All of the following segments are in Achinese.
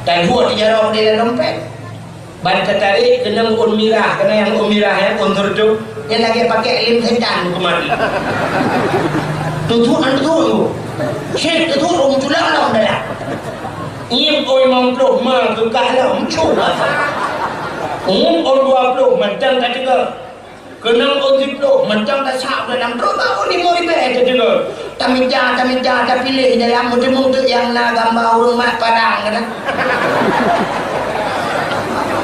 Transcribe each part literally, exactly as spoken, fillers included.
Taduek di jaroe di dalam dompet. Ban teutarek keunong ôn mirah, keuneuk nyang ôn mirah nyan, ôn seureutoh, nyan lagèe pakèk lem setan keumat. Teutuek ngon teutuek tu. Syèt teutuek rhom tulak lom dalam. Ngieng ôn limong ploh ma keukah lom, cu. Ngieng ôn dua ploh mantong ka teuga. Keunong ôn siploh, mantong tasab dalam, trok bak ôn limong ribèe teudeungoe. Tamita, tamita, tapiléh dalam, meuteumé teuk nyang na gamba ureueng mat padang, kata.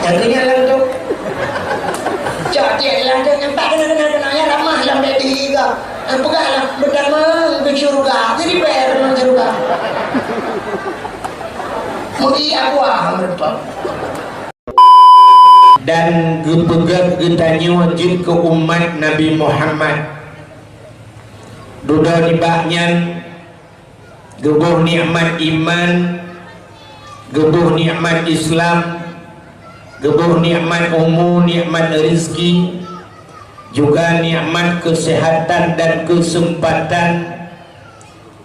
Nyang keu nyan lam tu. Cok tiek lam tu, nampak keunan, keunan, keunan, nyang ramah lam dadi ka. Nyang peugah lah, beudamong keu syeuruga, jadi bayar ngon syeuruga. Meugi Aqua, meureumpok. Dan geupeugèt geutanyoe jeuet keu umat Nabi Muhammad. Dudoe nibak nyan, geuboh nikmat iman, geuboh nikmat Islam, geuboh nikmat umu, nikmat rezeki, juga nikmat keuseuhatan dan keuseumpatan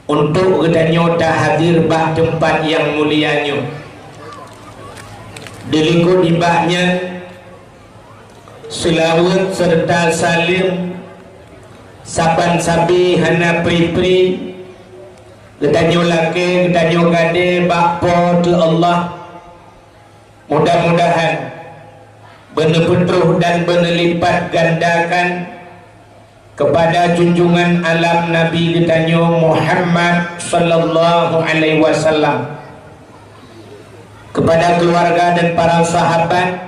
untuk geutanyoe tahadir bak teumpat nyang mulia nyoe. Dilikot nibak nyan, seulaweuet seureuta saleuem saban sabe hana pri-pri geutanyoe lakèe, geutanyoe gadée bak Po teu Allah. Mudah-mudahan beuneupeutroh dan beuneulipatgandakan kepada junjungan alam Nabi geutanyoe Muhammad sallallahu alaihi wasallam, kepada keluarga dan para sahabat,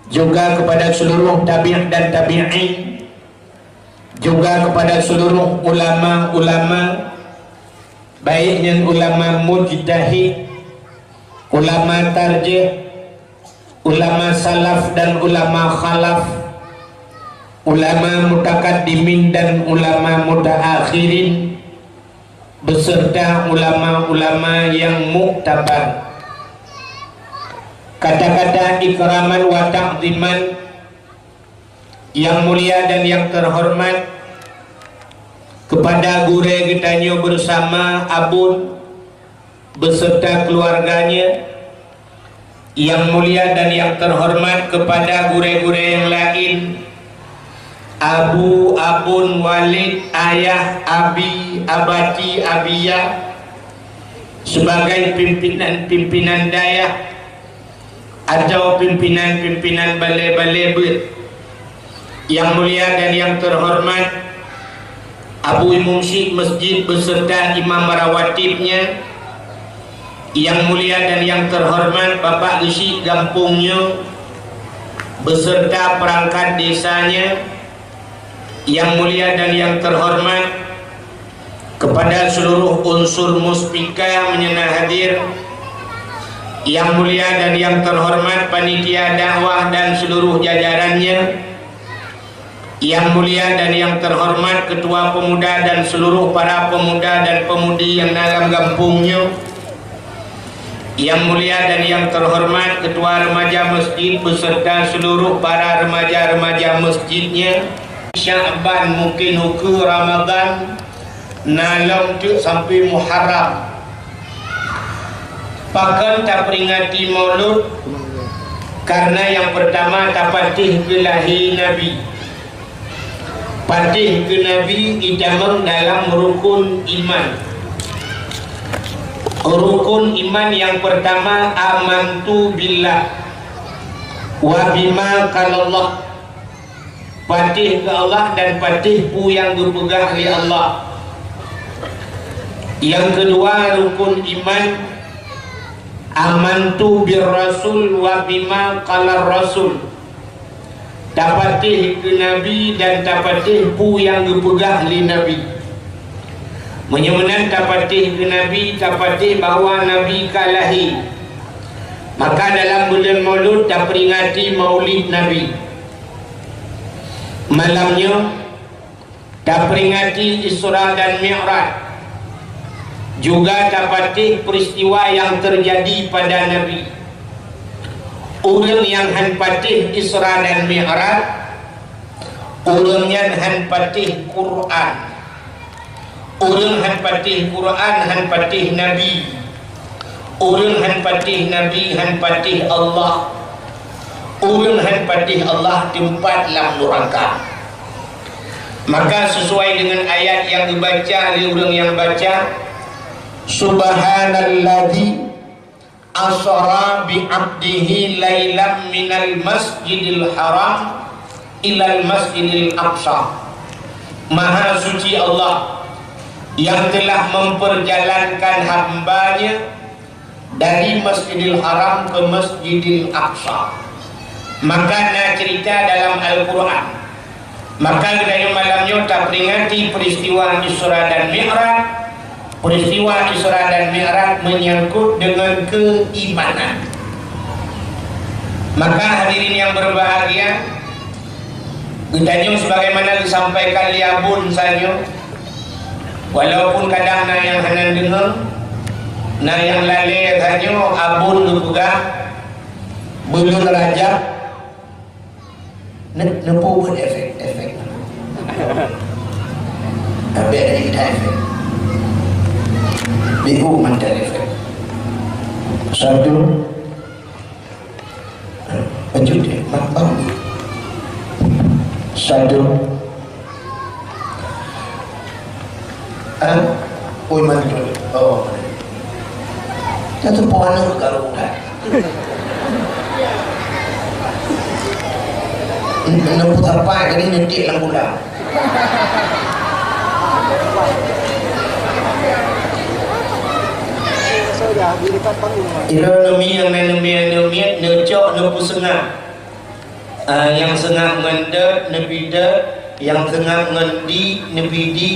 juga kepada seluruh tabi' dan tabi'in, juga kepada seluruh ulama-ulama, baik nyan ulama mujtahid, ulama tarjih, ulama salaf dan ulama khalaf, ulama mutakaddimin dan ulama mutaakhirin, beserta ulama-ulama yang muktabar. Kata-kata ikraman wa ta'ziman yang mulia dan yang terhormat kepada gurée geutanyoe bersama Abon beserta keluarganya, yang mulia dan yang terhormat kepada gurée-gurée yang lain, Abu, Abon, Walid, Ayah, Abi, Abati, Abiya, sebagai pimpinan-pimpinan dayah atau pimpinan-pimpinan balé-balé beuet. Yang mulia dan yang terhormat Abu Imum Syik Masjid beserta imam rawatibnya, yang mulia dan yang terhormat Bapak Geusyik gampông nyoe beserta perangkat desanya, yang mulia dan yang terhormat kepada seluruh unsur muspika meunyoe na hadir, yang mulia dan yang terhormat panitia dakwah dan seluruh jajarannya, yang mulia dan yang terhormat ketua pemuda dan seluruh para pemuda dan pemudi yang na lam gampông nyoe, yang mulia dan yang terhormat ketua remaja masjid beserta seluruh para remaja-remaja masjidnya, Sya'ban mungkin ukeue Ramadan, na lom teuk sampai Muharram. Pakon taperingati Maulud? Karena yang pertama tapatéh keu lahé Nabi. Patéh keu Nabi itamong dalam rukun iman. Rukun iman yang pertama, amantu billah wa bima qalallah. Patéh keu Allah dan patéh peue nyang geupeugah lé Allah. Nyang keudua rukun iman, amantu bir rasul wa bima qalar rasul. Tapatéh keu Nabi dan tapatéh peue nyang geupeugah lé Nabi. Meunyoe meunan tapatéh keu Nabi, tapatéh bahwa Nabi ka lahé, maka dalam buleuen Maulud taperingati Maulid Nabi. Malam nyoe taperingati Isra dan Mi'raj, juga tapatéh peristiwa nyang teujadi pada Nabi. Ureuëng nyang hán patéh Isra dan Mi'raj, ureuëng nyan hán patéh Quran. Ureuëng hán patéh Quran, hán patéh Nabi. Ureuëng han patéh Nabi, han patéh Allah. Ureuëng han patéh Allah teumpat lam nuraka. Maka sesuai dengan ayat yang dibaca oleh ureuëng yang baca, "Subhanalladzi asra bi abdihi lailam minal masjidil haram ilal masjidil aqsa." Maha suci Allah yang telah memperjalankan hamba-Nya dari Masjidil Haram ke Masjidil Aqsa. Maka na cerita dalam Al-Quran. Maka geutanyoe malam nyoe taperingati peristiwa Isra dan Mi'raj. Peristiwa Isra dan Mi'raj menyangkut dengan keimanan. Maka hadirin yang berbahagia, geutanyoe sebagaimana disampaikan lé Abon sanyoe, walaupun kadang na nyang hana deungoe, na nyang lalée sanyoe, Abon geupeugah, buleuen Rajab, ne-, neupeu buet efek-efek. Tapi ada kita efek. Bihu mantel efek. Satu, Lanjut, eh, mak bang. Satu. Ah, oi, mantul. Oh. Satu pohon tu kalau udah. Enam puluh tapak jadi nyetik lam gula. Ira neumi nyang na neumi, neumi, neucok, neupeuseungah. Ah, nyang seungah ngon dot, neubi dot, nyang seungah ngon di, neubi di.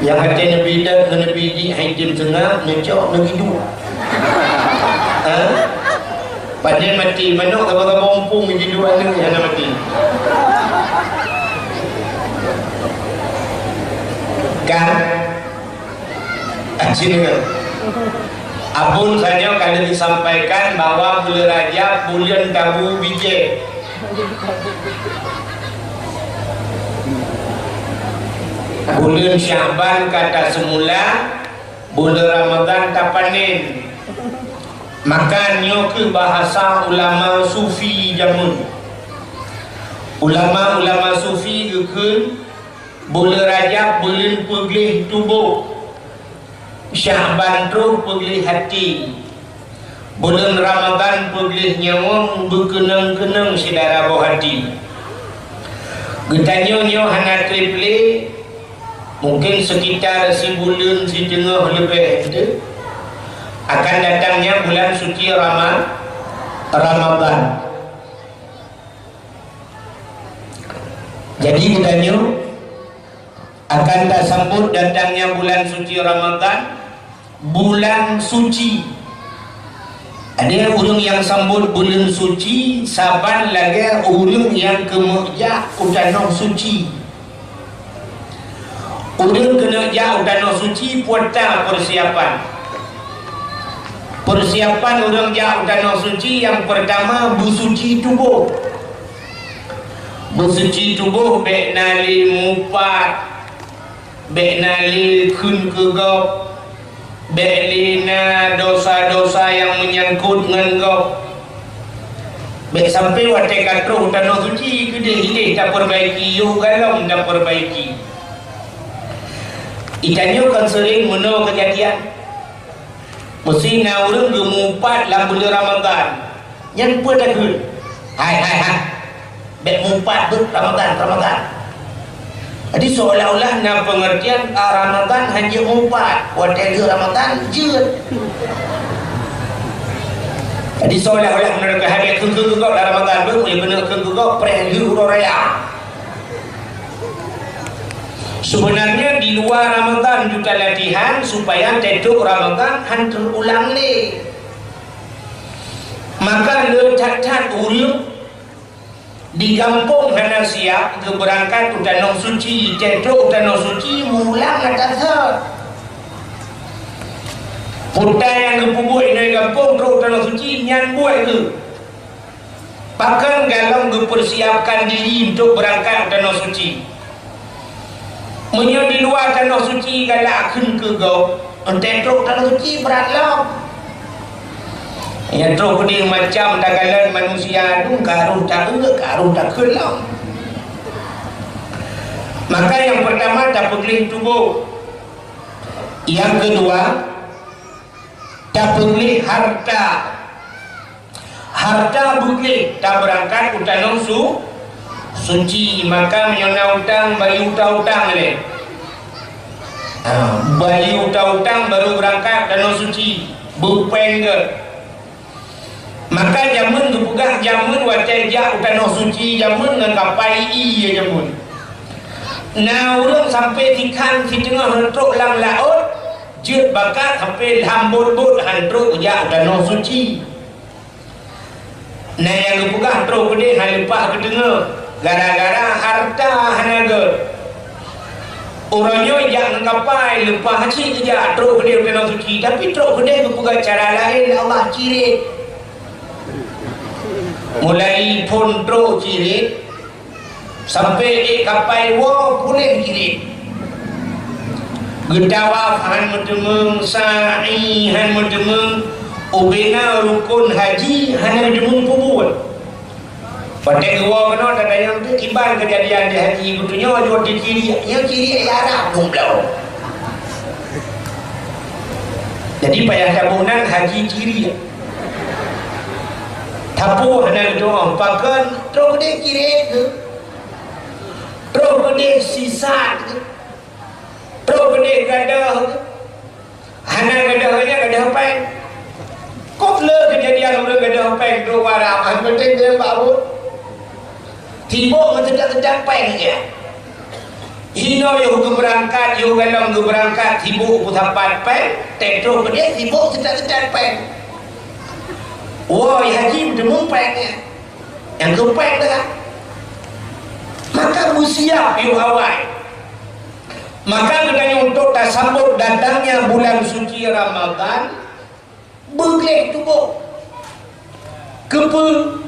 Nyang até neubi dot ngon neubi di, hai tem seungah, neucok, neubi duek. Ha? Padahai maté manok, saba-saba umpung jidua aneuk nyang hana maté. Kan? Aci deungoe. Abon sanyoe ka lheueh disampaikan bahwa buleuen Rajab buleuen tabu bijéh. Buleuen Syakban ka taseumula, buleuen Ramadhan tapanen. Maka nyoe kheueh bahasa ulama sufi jameun. Ulama-ulama sufi geukheun, buleuen Rajab buleuen peugleh tuboh, Syakban troh peugleh até, buleuen Ramadhan peugleh nyawöng, beukeunong-keunong syedara boh até. Geutanyoe nyoe hana treb lé, mungken sekitar sibuleuen siteungoh leubeh teuh, akan datangnya bulan suci Rama-, Ramadhan. Jadi geutanyoe akan tasambot datangnya bulan suci Ramadhan, bulan suci. Ada ureuëng nyang sambot buleuen suci saban lagée ureuëng nyang keuneuk jak u tanoh suci. Ureuëng keuneuk jak u tanoh suci peue ta peusiapan. Peusiapan ureuëng jak u tanoh suci nyang peurtama beusuci tuboh. Beusuci tuboh bék na lé mupat, bék na lé kheun keu gob, bék lé na dosa-dosa nyang meunyangkot ngon gob. Bék sampoe watée ka troh tanoh suci keudeh-keudeh tapeubaiki, yoh galom tapeubaiki. Geutanyoe kon seuring meunoe keujadian. Meusé na ureuëng geumupat lam buleuen Ramadhan, nyan peue takheun? Hai, hai, hai! Bék mupat beuet Ramadhan, Ramadhan! Jadi seolah-olah na peungeurtian, ah, Ramadhan hana jeuet mupat, watée lheueh Ramadhan jeuet. Jadi seolah-olah meunurot keuhai kheun-kheun keu gob lam Ramadhan beuet, ulée keuneuk kheun keu gob preh lheueh uroe raya. Sebenarnya di luar Ramadhan juga latihan supaya tetrok Ramadhan han terulang lé. Maka le that-that ureuëng di gampông hana siap geubeurangkat u tanoh suci, tetrok u tanoh suci meulang ata sot. Peue ta nyang geupeubuet inong gampông trok u tanoh suci nyan buet geuh. Pakon galom geupeusiapkan diri untuk beurangkat u tanoh suci. Meunyoe di luwa tanoh suci galak kheun keu gob, 'oh trok tanoh suci brat lom. Nyang troh keudeh macam takalon manusia tu ka roh taeu, ka roh takheun lom. Maka nyang pertama tapeugleh tuboh. Nyang keudua tapeugleh harta. Harta beugleh tabeurangkat u tanoh su-, suci. Maka meunyoe na utang, bayeue utang-utang lé. Ha, bayeue utang-utang baru beurangkat tanoh suci. Beupéng gét. Maka jameun geupeugah jameun watée jak u tanoh suci, jameun ngon kapai ie jameun. Na ureuëng sampoe sikhan siteungoh neutrok lam laôt, jeuet bakat sampoe lam bot-bot han trok jak u tanoh suci. Na nyang geupeugah troh keudeh han leupah geuteungoh, gara-gara harta hana gét. Uroe nyoe jak ngon kapai, leupah cit geujak troh keudeh u tanoh suci, tapi troh keudeh geupeugah cara laén lé Allah, cirét. Mulai phon troh cirét, sampoe ék kapai woe puléh cirét. Geutawaf han meuteumeung, sa'i han meuteumeung, ubena rukon haji hana meuteumeung peubuet. Watée geuwoe keunoe tatanyong teuh kiban keujadian di haji, geutunyok jeuet di cirét, nyoe cirét Arab dong bloe. Jadi payah taboh nan haji cirét. Tapoh hana geutu'oh, pakon troh keudeh cirét geuh, troh keudeh sisat geuh, troh keudeh gadôh geuh. Hana gadôh nyan gadôh péng. Kok le keujadian ureuëng gadôh péng troh u Arab, han penting dia bak buet. Sibok ngon seudat-seudat péng nyan. Hinoe yoh geubeurangkat, yoh galom geubeurangkat, sibok peusapat péng, teuk troh keudeh sibok seudat-seudat péng. Woe haji meuteumeung péng nyan. Nyang keu péng teuka. Maka beusiap yoh awai. Maka geutanyoe untuk tasambot datangnya bulan suci Ramadan, beugleh tuboh. Keupeue?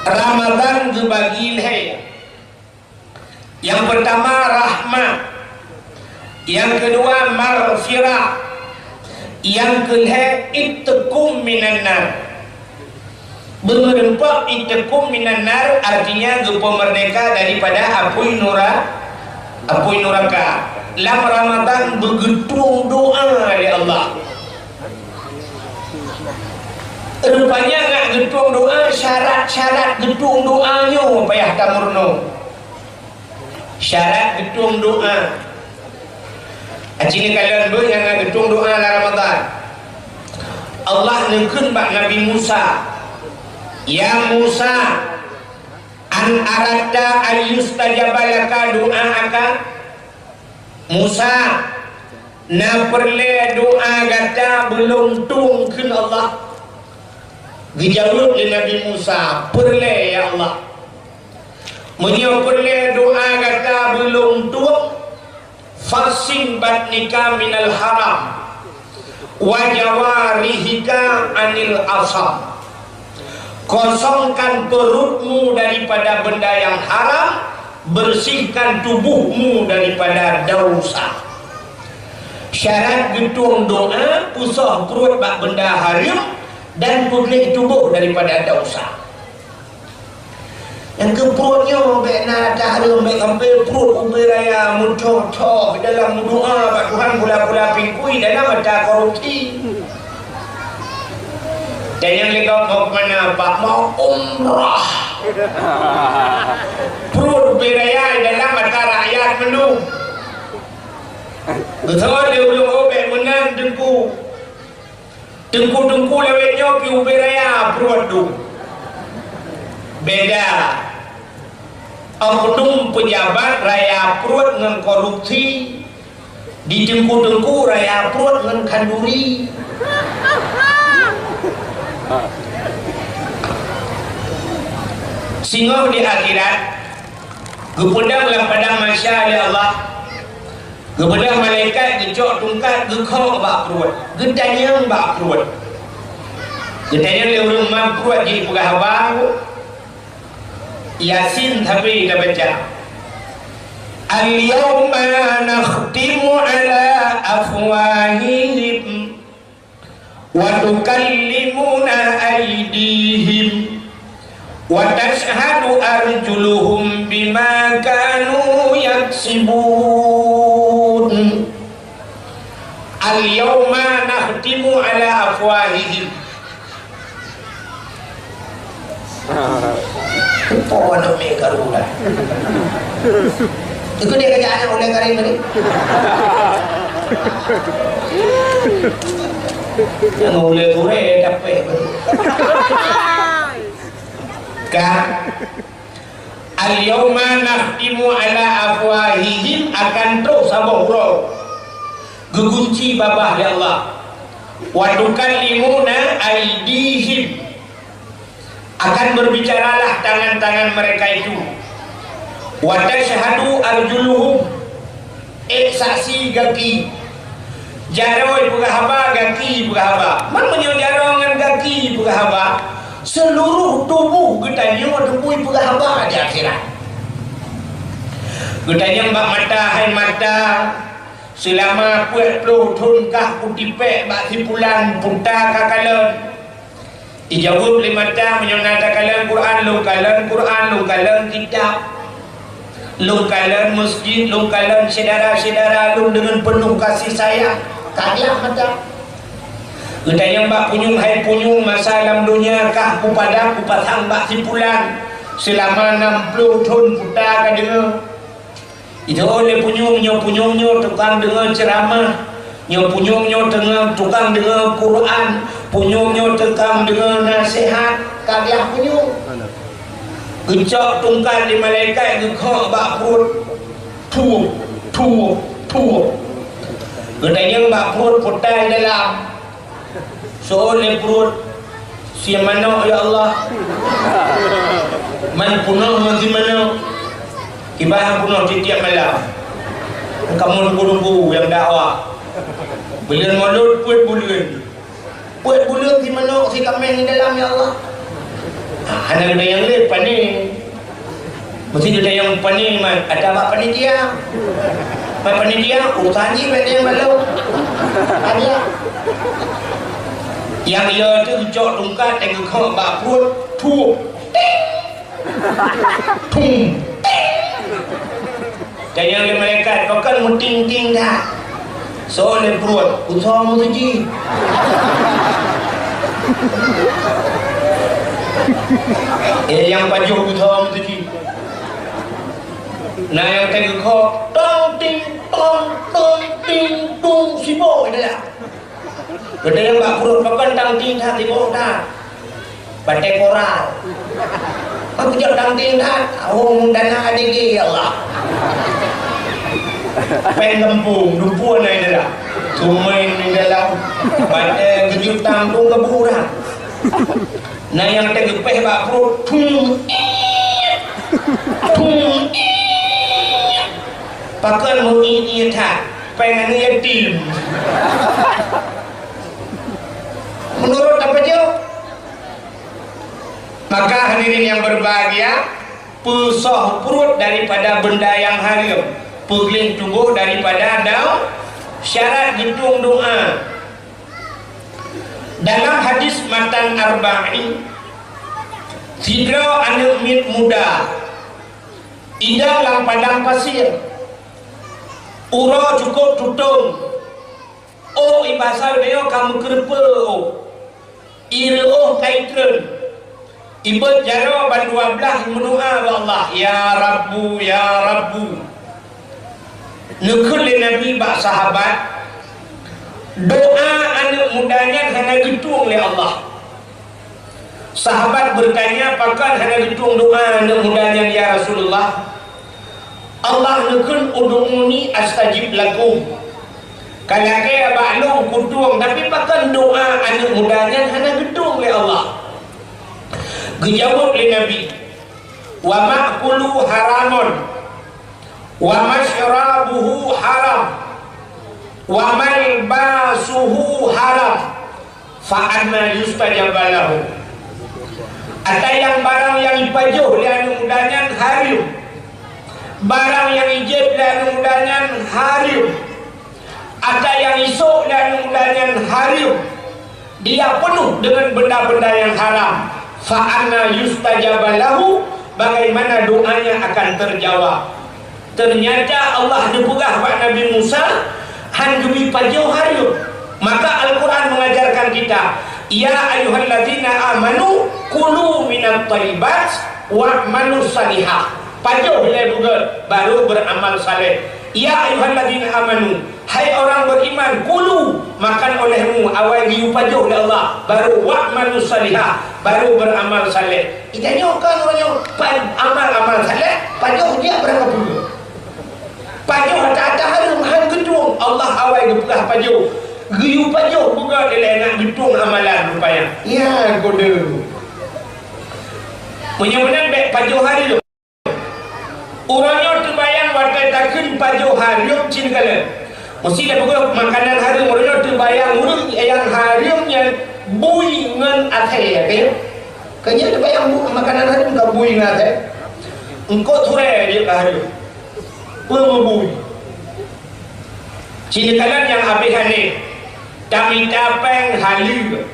Ramadan geubagi lhée. Nyang peurtama rahmah, nyang keudua maghfirah, nyang keulhée itqum minan nar. Beumeurumpok itqum minan nar, artinya geupeumeurdeka daripada apui nura-, apui nuraka. Lam Ramadan beugeutueng doa lé Allah. Rupanya ngat geutueng doa, syarat-syarat geutueng doa nyoe payah tameurunoe. Syarat geutueng doa. Aci neukalon beuh nyang na geutueng doa lam Ramadan. Allah neukheun bak Nabi Musa, "Ya Musa, an aradta an yustajaba laka du'aaka?" Musa, na peureulée doa gata beulom tueng kheun Allah? Geujaweueb lé Nabi Musa, "Peureulée, ya Allah." Meunyoe peureulée doa gata beulom tueng, "Fassim batnika minal haram, wa jawarihika anil asam." Kosongkan perutmu daripada benda yang haram, bersihkan tubuhmu daripada dosa. Syarat geutueng doa, peusoh pruet bak benda hareuem dan peugleh tuboh daripada dosa. Nyang keu pruet nyoe bék na ata hareuem, bék sampoe pruet ubé raya meucok-cok dalam meudoa bak Tuhan, pula-pula pingkui dalam ata korupsi. Dan nyang lé gob mau kemana, Pak? Mau umrah. Pruet ubé raya dalam ata rakyat mandum. Beutôi lé ulôn, oh, bék meunan, Teungku. Teungku-teungku lawét nyoe pi ubé raya pruet dum. Beda. Oknum peujabat raya pruet ngon korupsi, di teungku-teungku raya pruet ngon khanduri. Singoh di akhirat, geupeudong lam padang mahsyar lé Allah. Geupeugah malaikat geucok tungkat geukhok bak pruet, geutanyong bak pruet. Geutanyong lé ureuëng mat pruet jipeugah haba, Yasin sabe tabaca. Al-yauma nakhtimu ala afwahihim وتكلمنا أيديهم وتشهد أرجلهم بما كانوا يكسبون. اليوم نختم على أفواههم. Tupo aneuk miet karu dah. Itu dia kerja anak ulai karim tadi. Yang ulai sore dapat. Ka. Al-yauma nakhtimu ala afwahihim, akan troh saboh uroe geugunci babah lé Allah. Wa tukallimuna aidihim, akan berbicaralah tangan-tangan mereka itu. Wa tasyhadu arjuluhum, ék saksi gaki. Jaroe peugah haba, gaki peugah haba. Man meunyoe jaroe ngon gaki peugah haba, seluruh tuboh geutanyoe teupui peugah haba di akhirat. Geutanyong bak mata, "Hai mata, seulama peuet ploh thon kah kutipék bak si pulan, peue takalon?" Ijaweueb lé mata, "Meunyoe na takalon Quran, lôn kalon Quran, lôn kalon kitab, lôn kalon masjid, lôn kalon syedara-syedara lôn deungon peunoh kasih sayang." Ka gleh mata. Geutanyong bak punyueng, "Hai punyueng, masa lam donya kah kupadang, kupasang bak si pulan seulama nam ploh thon, peue tadeungoe?" Ijaweueb lé punyueng, "Nyoe punyueng nyoe tukang deungoe ceuramah, nyoe punyueng nyoe teungoh tukang deungoe Quran, punyueng nyoe tukang deungoe naseuhat." Ka gleh punyueng. Geucok tungkat lé malaikat, geukhok bak pruet. Thuep, thuep, thuep. Geutanyong bak pruet, "Peue takalon dalam?" Seuôt lé pruet, "Sie manok, ya Allah." Man peunoh ngon sie manok. Kiban peunoh tiep-tiep malam. Kamoe teungku-teungku nyang dakwah. Buleuen Molot peuet buleuen. Peuet buleuen sie manok, sie kaméng di dalam, ya Allah. Ah, hana geutanyong lé pane. Meusti geutanyong pane, man, ata bak panitia. Man panitia, urusan jih bak nyang balok. Ada. Nyang ie teuh geucok tungkat, teuh geukhok bak pruet, thuep. Ting! Thum! Ting! Tanyong lé malaikat, "Pakon meuting-ting that?" Seuôt lé pruet, "Kusoe meutuji." Eh, nyang pajoh kusoe meutuji. Na nyang teugeukho, tong ting tong, tong ting tung, sibok je lah. Geutanyong bak pruet, "Pakon tang ting that, sibok that?" Batèe koral. Aku jak tang ting that, awong dana A D G, ya Allah. Pèng gampông, dupeue na di dalam. Sumèng di dalam. Batèe geujutang tu geubu dah. Na nyang teugeupèh bak pruet, thum, iet. Thum, iet. Pakon meuiet-iet that, pèng aneuk yatim. Menurut apa je? Maka hadirin yang berbahagia, peusoh pruet daripada benda yang haram, peugleh tuboh daripada daun, syarat geutueng doa. Dalam hadis matan Arba'in, sidroe aneuk miet muda idong lam padang pasir. Uroe cukôp tutong. Ôh, i basa geutanyoe ka meukeureupeue ôh. I reuôh ka itreun. Ibeuet jaroe bandua blaih meudoa bak Allah, "Ya Rabbu, ya Rabbu." Neukheun lé Nabi bak sahabat, "Doa aneuk muda nyan hana geutueng lé Allah." Sahabat bertanya, "Pakon hana geutueng doa aneuk muda nyan, ya Rasulullah?" Allah neukheun, "Ud'uni astajib lakum." Ka lakèe bak lôn kutueng, tapi pakon doa aneuk muda nyan hana geutueng lé Allah? Geujaweueb lé Nabi, "Wa ma'kuluhu haramun, wa masyrabuhu haram, wa malbasuhu haram, fa anna yustajabu lahu." Ata nyang barang nyang ipajoh lé aneuk muda nyan haram. Barang nyang ijép lé aneuk muda nyan haram. Ata nyang isôk lé aneuk muda nyan haram. Dia penuh dengan benda-benda yang haram. Fa anna yustajaba lahu, bagaimana doanya akan terjawab? Ternyata Allah neupeugah bak Nabi Musa, han geubri pajoh hareuem. Maka Al-Quran mengajarkan kita, "Ya ayyuhallazina amanu kulu minat thayyibat wa'malus salihah." Pajoh ilée beugét, baru beramal saleh. "Ya ayyuhallazina amanu," hai orang beriman, "kulu," makan olehmu, awai geuyue pajoh lé Allah, baru "wa'malus salihah," baru beramal saleh. Geutanyoe kon uroe nyoe, pa-, amal-amal saleh, pajoh jak barang kapeue. Pajoh ata-ata hareuem han geutueng, Allah awai geupeugah pajoh. Geuyue pajoh beugét ilée nak geutueng amalan rupanya. Ya, kode. Meunyoe meunan bék pajoh hareuem. Uroe nyoe teubayang watée takheun pajoh hareuem cit kalon. Meusti tapeugah makanan hareuem, uroe nyoe teubayang ureuëng nyang hareuem nyan bui ngon asèe, ya kan? Kan nyan teubayang bu-, makanan hareuem ka bui ngon asèe. Eungkôt surée jeuet ka hareuem. Peue meubui? Cit kalon nyang habéh aneuk, tamita péng haleue.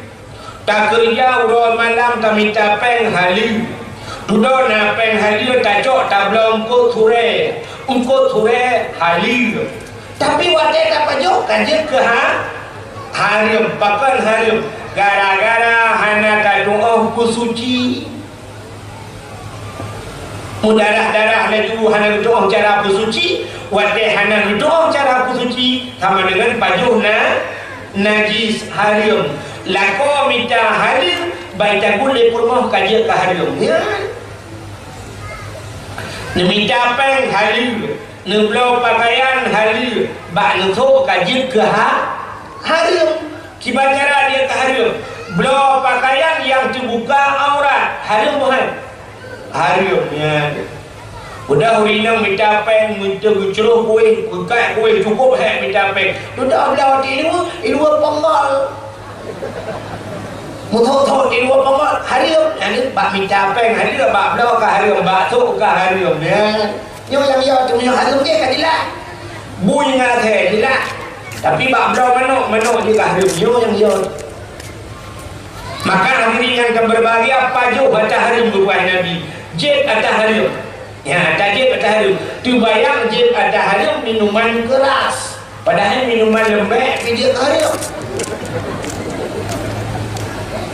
Takeureuja uroe malam tamita péng haleue. Dudoe na péng haleue tacok tabloe eungkôt surée, eungkôt surée haleue. Tapi watée tapajoh ka jeuet keu ha-, hareuem. Pakon hareuem? Gara-gara hana tatu'oh peusuci. Meudarah-darah laju hana geutu'oh cara peusuci, watée hana geutu'oh cara peusuci, sama deungon pajoh na, najis, hareuem. Lakoe mita haleue, bai tagut lé peurumoh ka jeuet ka hareuem. Nyan. Neumita péng haleue, neubloe peukayan haleue, bak neusôk ka jeuet keu ha-, hareuem. Kiban cara jeuet ka hareuem? Bloe peukayan nyang teubuka aurat, hareuem bukan? Hareuem nyan. Udah ureuëng inong mita péng, mita geucroh kueh, peukat kueh, cukup hék mita péng. Dudoe bloe di luwa, di luwa peungol. Meuthok-thok di luwa peungol, hareuem. Nyan bak mita péng, hareuem, bak bloe ka hareuem, bak sôk ka hareuem. Nyan. Nyoe nyang yo, teuma nyoe hareuem jih ka jeulaih. Bui ngon asèe jeulaih. Tapi bak bloe manok, manok jih ka hareuem. Nyoe nyang yo. Maka hadirin yang berbahagia, pajoh ata hareuem geupeugah Nabi. Jieb ata hareuem. Ya, tajieb ata hareuem. Teubayang jieb ata hareuem minuman keras. Padahai minuman lembek pih jeuet hareuem.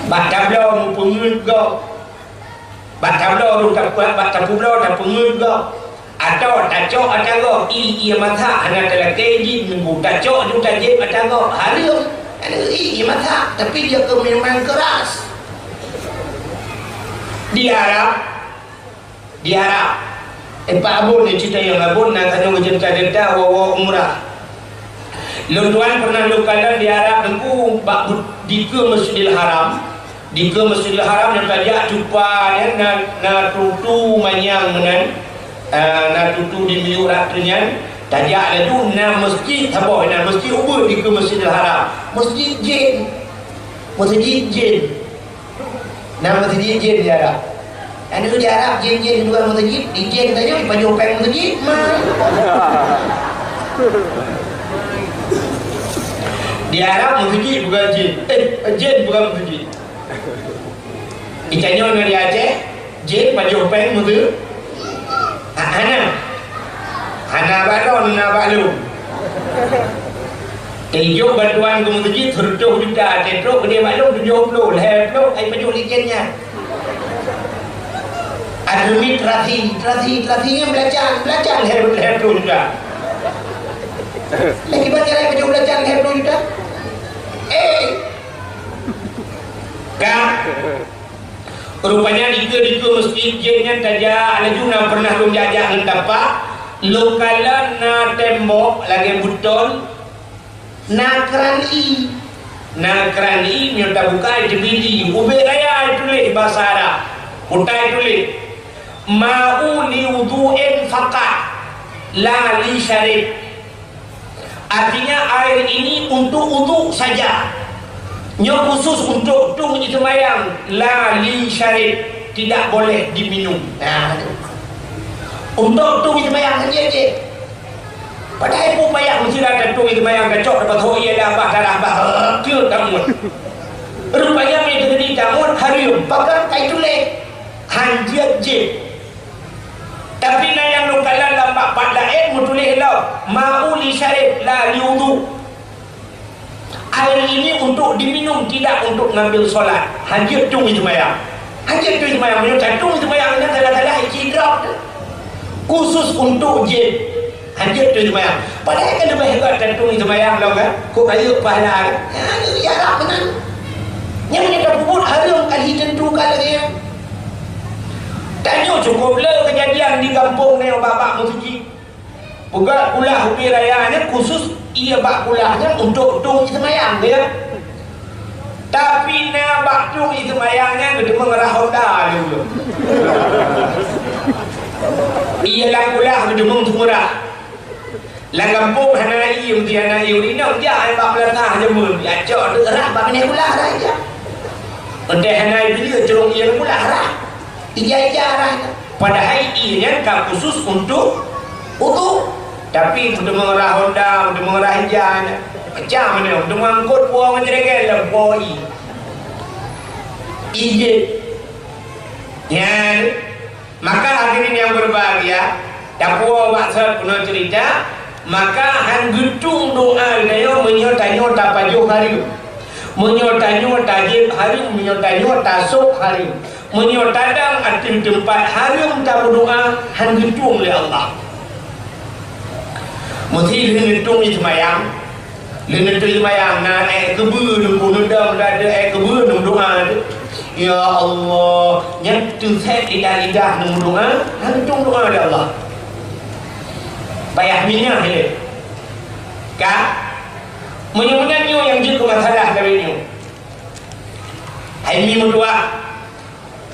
Bak tabloe meupeungeuet gob. Bak tabloe rôh tapeugah, bak tapubloe tapeungeuet gob. Atawa tacok ata gob, ié, ié masak hana talakée jih minggu, tacok ju tajieb ata gob, hareuem. Ié, ié masak, tapi jeuet keu minuman keras. Di Arab, di Arab. Eh, Pak Abon, eh, cerita nyang Abon na tanyoe geucerita-cerita woe-woe umrah. Lôn tuan pernah lôn kalon di Arab Teungku bak bu-, dikeue Masjidil Haram. Dikeue Masjidil Haram nyang tajak cupa nyan na, na tutu manyang meunan, ah, na tutu di miyueb rot nyan. Tajak laju na masjid saboh, na masjid ubit dikeue Masjidil Haram. Masjid jin. Masjid jin. Na meuseujid jén di Arab. Aneuk di Arab jén-jén keudua meuseujid, di jén tanyoe jipajoh péng meuseujid, ma. Di Arab meuseujid bukan jén. Eh, jén bukan meuseujid. Di tanyoe na di Aceh, jén pajoh péng meuseu-, ha-, hana. Hana bak droeneuh, na bak lôn. Teuijok bantuan keu meuseujid seureutôh juta, teutrok keudeh bak lôn tujoh ploh, lhèe ploh, ai pajoh lé jén nyan. Adeumiet terasi, terasi, terasi nyan beulacan, beulacan lhèe, lhèe ploh juta. Lé kiban nyan ai pajoh beulacan lhèe ploh juta? Eh! Ka. Rupanya dikeue-dikeue meuseujid jén nyan tajak, laju na pernah lôn jak-jak ngon tapak, lôn kalon na tembok lagèe beuton, na kran ie. Na kran ie, meunyoe tabuka, teubiet ie. Ubit raya tuléh basa Arab. Kutai tuléh, "Ma'u li wudhu'in faqat, la li syarib." Artinya, air ini untuk wudhu saja. Nyoe khusus untuk tueng ie seumayang, la li syarib, tidak boleh diminum. Nah, tu. Untuk tueng ie seumayang saja je. Padahai peue payah meusidang tueng ie seumayang, gacok dapat ho ie dah bah darah bah, eh, tu tak muat. Rupanya meunyoe teujadi tamut hareuem, pakon ka ituléh, hanjeuet jeuet. Tapi na nyang lôn kalon lam bak pat laén meutuléh lom, "Ma'u li syarib la li wudhu." Air ini untuk diminum, tidak untuk ngambil solat. Hanjeuet tueng seumayang. Hanjeuet tueng seumayang. Meunyoe ka tueng seumayang, nyan salah-salah isi drop tu. Khusus untuk jin. Hanjeuet tueng seumayang. Padahai kan leubeh gét tueng seumayang lom kan? Kok rayeuk pahala kan? Ya, ya, ya, benar. Nyang meunyoe tapeubuet hareuem kali tentu ka lagée nyan. Tanyoe cukup le kejadian di gampông nyoe bak-bak meuseujid. Peugah kulah ubé raya nyan khusus ié bak kulah nyan untuk tueng seumayang, ya. Tapi na bak tueng seumayang nyan geuteumeung rah honda lé ulôn. Ié lam kulah geuteumeung teumurah. Lam gampông hana ié, meusti hana ié. Ureueng inong jak bak meulasah jameun, ya cok rah bak binéh kulah rah jak. Entah hana ié, curông ié lam kulah rah. Ija-ija rah nyan. Padahai ié nyan ka khusus untuk udhu. Tapi meuteumé rah honda, meuteumé rah ija nyan. Macam mana? Meuteumé angkot puwoe ngon jreget lom puwoe ié. Ijét. Nyan. Maka hadirin yang berbahagia, tapuwoe bak sot keunoe cerita, maka han geutueng doa geutanyoe meunyoe tanyoe tapajoh hareuem. Meunyoe tanyoe tajép hareuem, meunyoe tanyoe tasôk hareuem. Meunyoe tadong ateueh teumpat hareuem tameudoa, han geutueng lé Allah. Meusti lheueh neutueng seumayang, lheueh neutueng seumayang na ék keubeue neupeuneudong, na ék keubeue neumeudoa. Ya Allah, nyan teusét lidah-lidah neumeudoa, han geutueng doa lé Allah. Payah minah lé. Ka? Meunyoe meunan nyoe nyang jeuet keu masalah lagée nyoe. Hai mi meutuah,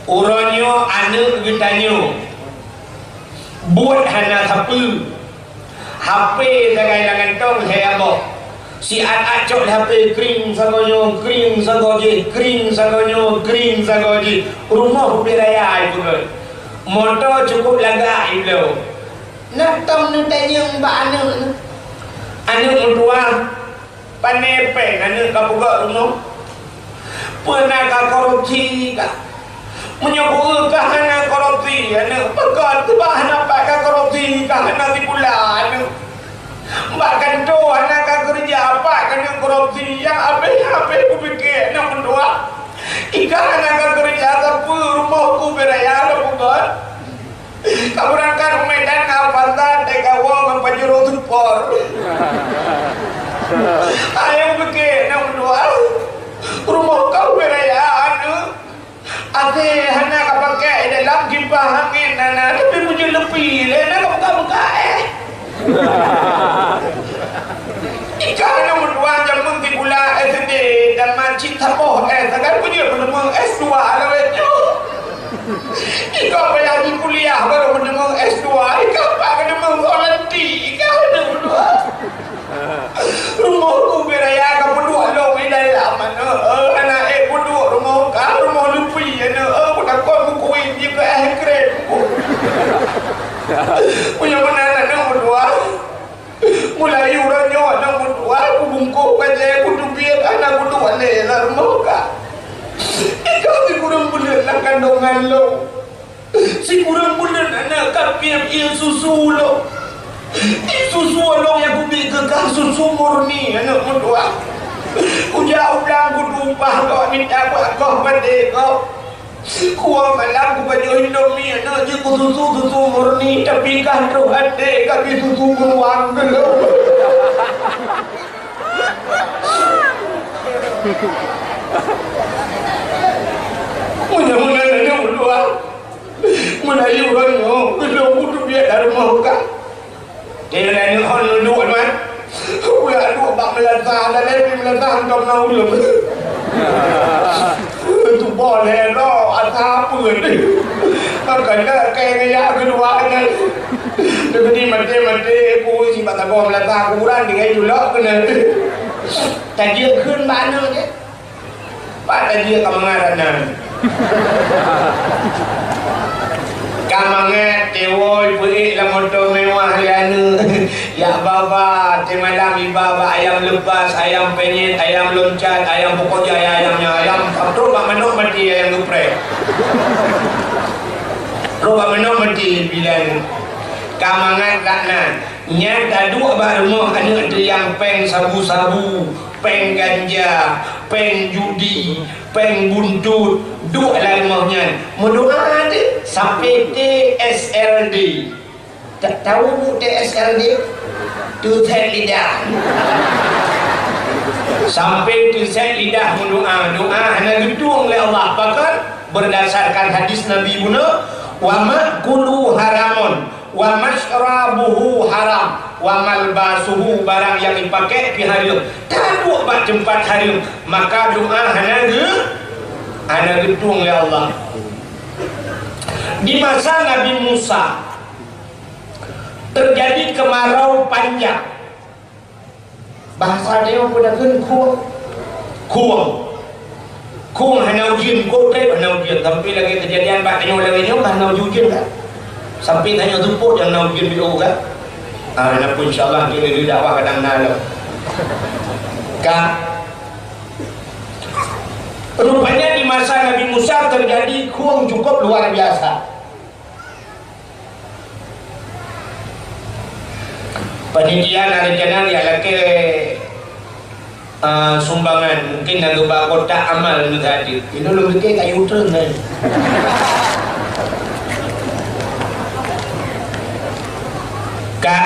uroe nyoe aneuëk geutanyoe buet hana sapeue. H P sagai lam gantong saya boh. Siat-at cok lé H P kring sagoe nyoe, kring sagoe jih, kring sagoe nyoe, kring sagoe jih. Rumoh ubé raya ipeugöt. Moto cukup lagak ibloe. Na tom neutanyong bak aneuëk nyoe. Aneuëk meutuah, Pane péng aneuëk ka peugöt rumoh? Peue na ka korupsi kah? Meunyoe peue ka hana korupsi aneuëk, peugöt keu bah hana pat ka korupsi ka hana sikula aneuëk. Bak kantô hana ka keureuja pat ka aneuëk korupsi, nyang abéh-abéh kupike aneuëk meutuah. Ika hana ka keureuja sapeue rumoh ku ubé raya lôn peugöt. Ka beurangkat u Medan na Avanza, teuka woe ngon Pajero Sport. Ayong pike na meutuah. Rumoh ka ubé raya aneuëk. Asé hana ka pakai dalam, kipah angén hana, tapi meujeuet leupie lé na ka buka-buka éh. Ika na meutuah jameun sikula S D dan ma cit saboh éh, sagai peue jeuet meuteumé S dua lawét nyoe. Ika payah jikuliah barô meuteumé S dua, ika pat meuteumé volunteer, ika meuteumé. Rumoh ku ubé raya ka peuduek lom di dalam aneuëk. Eh, hana ék peuduek rumoh ka, rumoh leupie aneuëk. Eh, ku takot meukuéh jih keu éh krem ku. Meunyoe meunan aneuëk meutuah. Mulai uroe nyoe aneuëk meutuah, kubungkôh bajée, kuteubiet hana kuduek lé lam rumoh ka. Ika sikureueng buleuen lam kandongan lôn. Sikureueng buleuen aneuëk ka piep ié susu lôn. Ié susu lôn nyang kubiet keu kah susu murni aneuëk meutuah. Kujak u blang kutumpah kok mita bak goh padé kok. Kuwoe malam kupajoh Indomie aneuëk jih kususu susu murni, tapi kah troh até ka bi susu beruang geulom. Meunyoe meunan aneuëk meutuah, meulayeue uroe nyoe, geulong kuteubiet lam rumoh ka. Di laén nyoe hon duek nyoe. Uyak duek bak meulasah, dan lé pih meulasah hantom na uleueng. Tuboh lé droe, asa peue. Makanya kayang ya keudua nyan. Teumeuti maté-maté, ku si bak saboh meulasah kuburan tinggai julok keunan. Tajieuk kheun bak aneuk jih. Pat lagée ka mangat aneuk. Ka Mangat teuwoe peuék lam moto mewah lé aneuk. Yak baba, teumalam iba bak ayam lepas, ayam penyet, ayam loncat, ayam pokok jih, ayam nyan, ayam trok bak manok mati, ayam geprek. Trok bak manok mati, bilang ka mangat laknat. Nyan taduek bak rumoh aneuk teuh nyang péng sabu-sabu, péng ganja, péng judi, péng buntut, duek lam rumoh nyan. Meudoa teuh sampai T S L D. Tak tahu bu T S L D? Teusét lidah. Sampai teusét lidah meudoa, doa hana geutueng lé Allah. Pakon? Berdasarkan hadis Nabi bunoe, "Wa ma'kuluhu haramun, wa masyrabuhu haram, wa malbasuhu," barang nyang dipakai pih hareuem, taduek bak teumpat hareuem, maka doa hana geu-, hana geutueng lé Allah. Di masa Nabi Musa, terjadi kemarau panjang. Bahasa tanyoe peue takheun khueng. Khueng. Khueng hana ujeuen, khueng trép hana ujeuen. Sampai lagèe keujadian bak tanyoe lagèe nyoe ka hana ujeuen kan? Sampai tanyoe seupôt nyang hana ujeuen bak uroe kan? Ah, na pun insya Allah keuneuk dakwah kadang na lom. Ka. Rupanya di masa Nabi Musa terjadi khueng cukup luar biasa. Panitia na rencana jak lakèe, eh, sumbangan, mungkin na geuba kotak amal meusaja. Inoe lôn lakèe kayu treun nyan. Ka,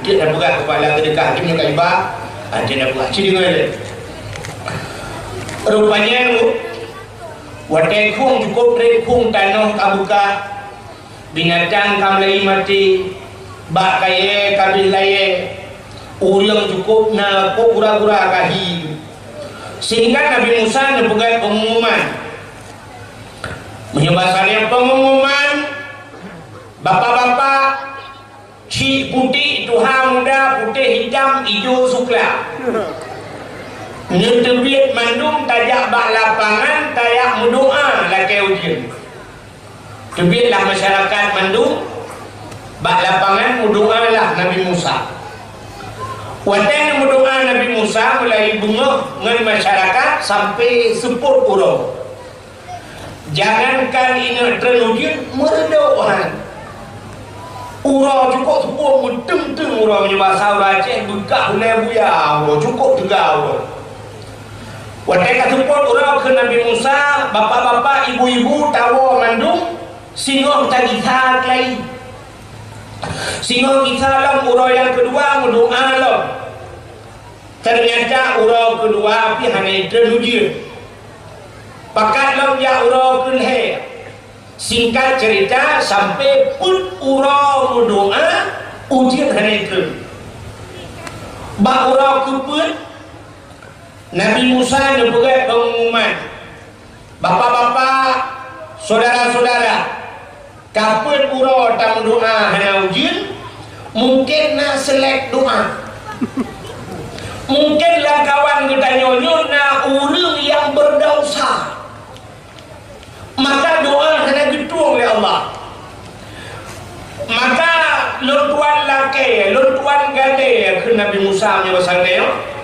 jeuet na peugah kepala teudeukah jeuet na kayu ba, ah, jeuet na peugah. Ci deungö lé. Rupanya, watèe khueng cukup trép, khueng tanoh ka beukah, binatang ka meulai maté, bak kayèe ka abéh layèe, ureueng cukup na kok gura-gura ka hi. Sehingga Nabi Musa neupeugèt pengumuman. Meunyoe basa nyan pengumuman, bapak-bapak, chik putéh, tuha muda, putéh hitam, ijo sukla. Neuteubiet mandum tajak bak lapangan, tajak meudoa lakèe ujeuen. Teubietlah masyarakat mandum bak lapangan, meudoalah Nabi Musa. Watèe meudoa Nabi Musa, mulai beungoh ngon masyarakat sampai seupôt uroe. Jangankan ingat treun ujeuen, meureudok han. Uroe cukup seupôt, meuteung-teung uroe, meunyoe basa ureueng Aceh, beukah ulèe buya uroe, cukup teuga uroe. Watèe ka seupôt uroe kheun Nabi Musa, bapak-bapak, ibu-ibu, tawoe mandum, singoh tagisa keulayi. Singoh gisa lom uroe nyang keudua meudoa lom. Teunyata uroe keudua pih hana treun ujeuen. Pakat lom jak uroe keulhèe. Singkat cerita, sampai peuet uroe meudoa, ujeuen hana treun. Bak uroe keupeuet, Nabi Musa neupeugèt pengumuman, "Bapak-bapak, syedara-syedara, ka peuet uroe tameudoa hana ujeuen, mungken na seulek doa. Mungken lam kawan geutanyoe nyoe na ureueng nyang beudesya." Maka doa hana geutueng lé Allah. Maka lôn tuan lakèe, lôn tuan gadée, kheun Nabi Musa meunyoe basa geutanyoe,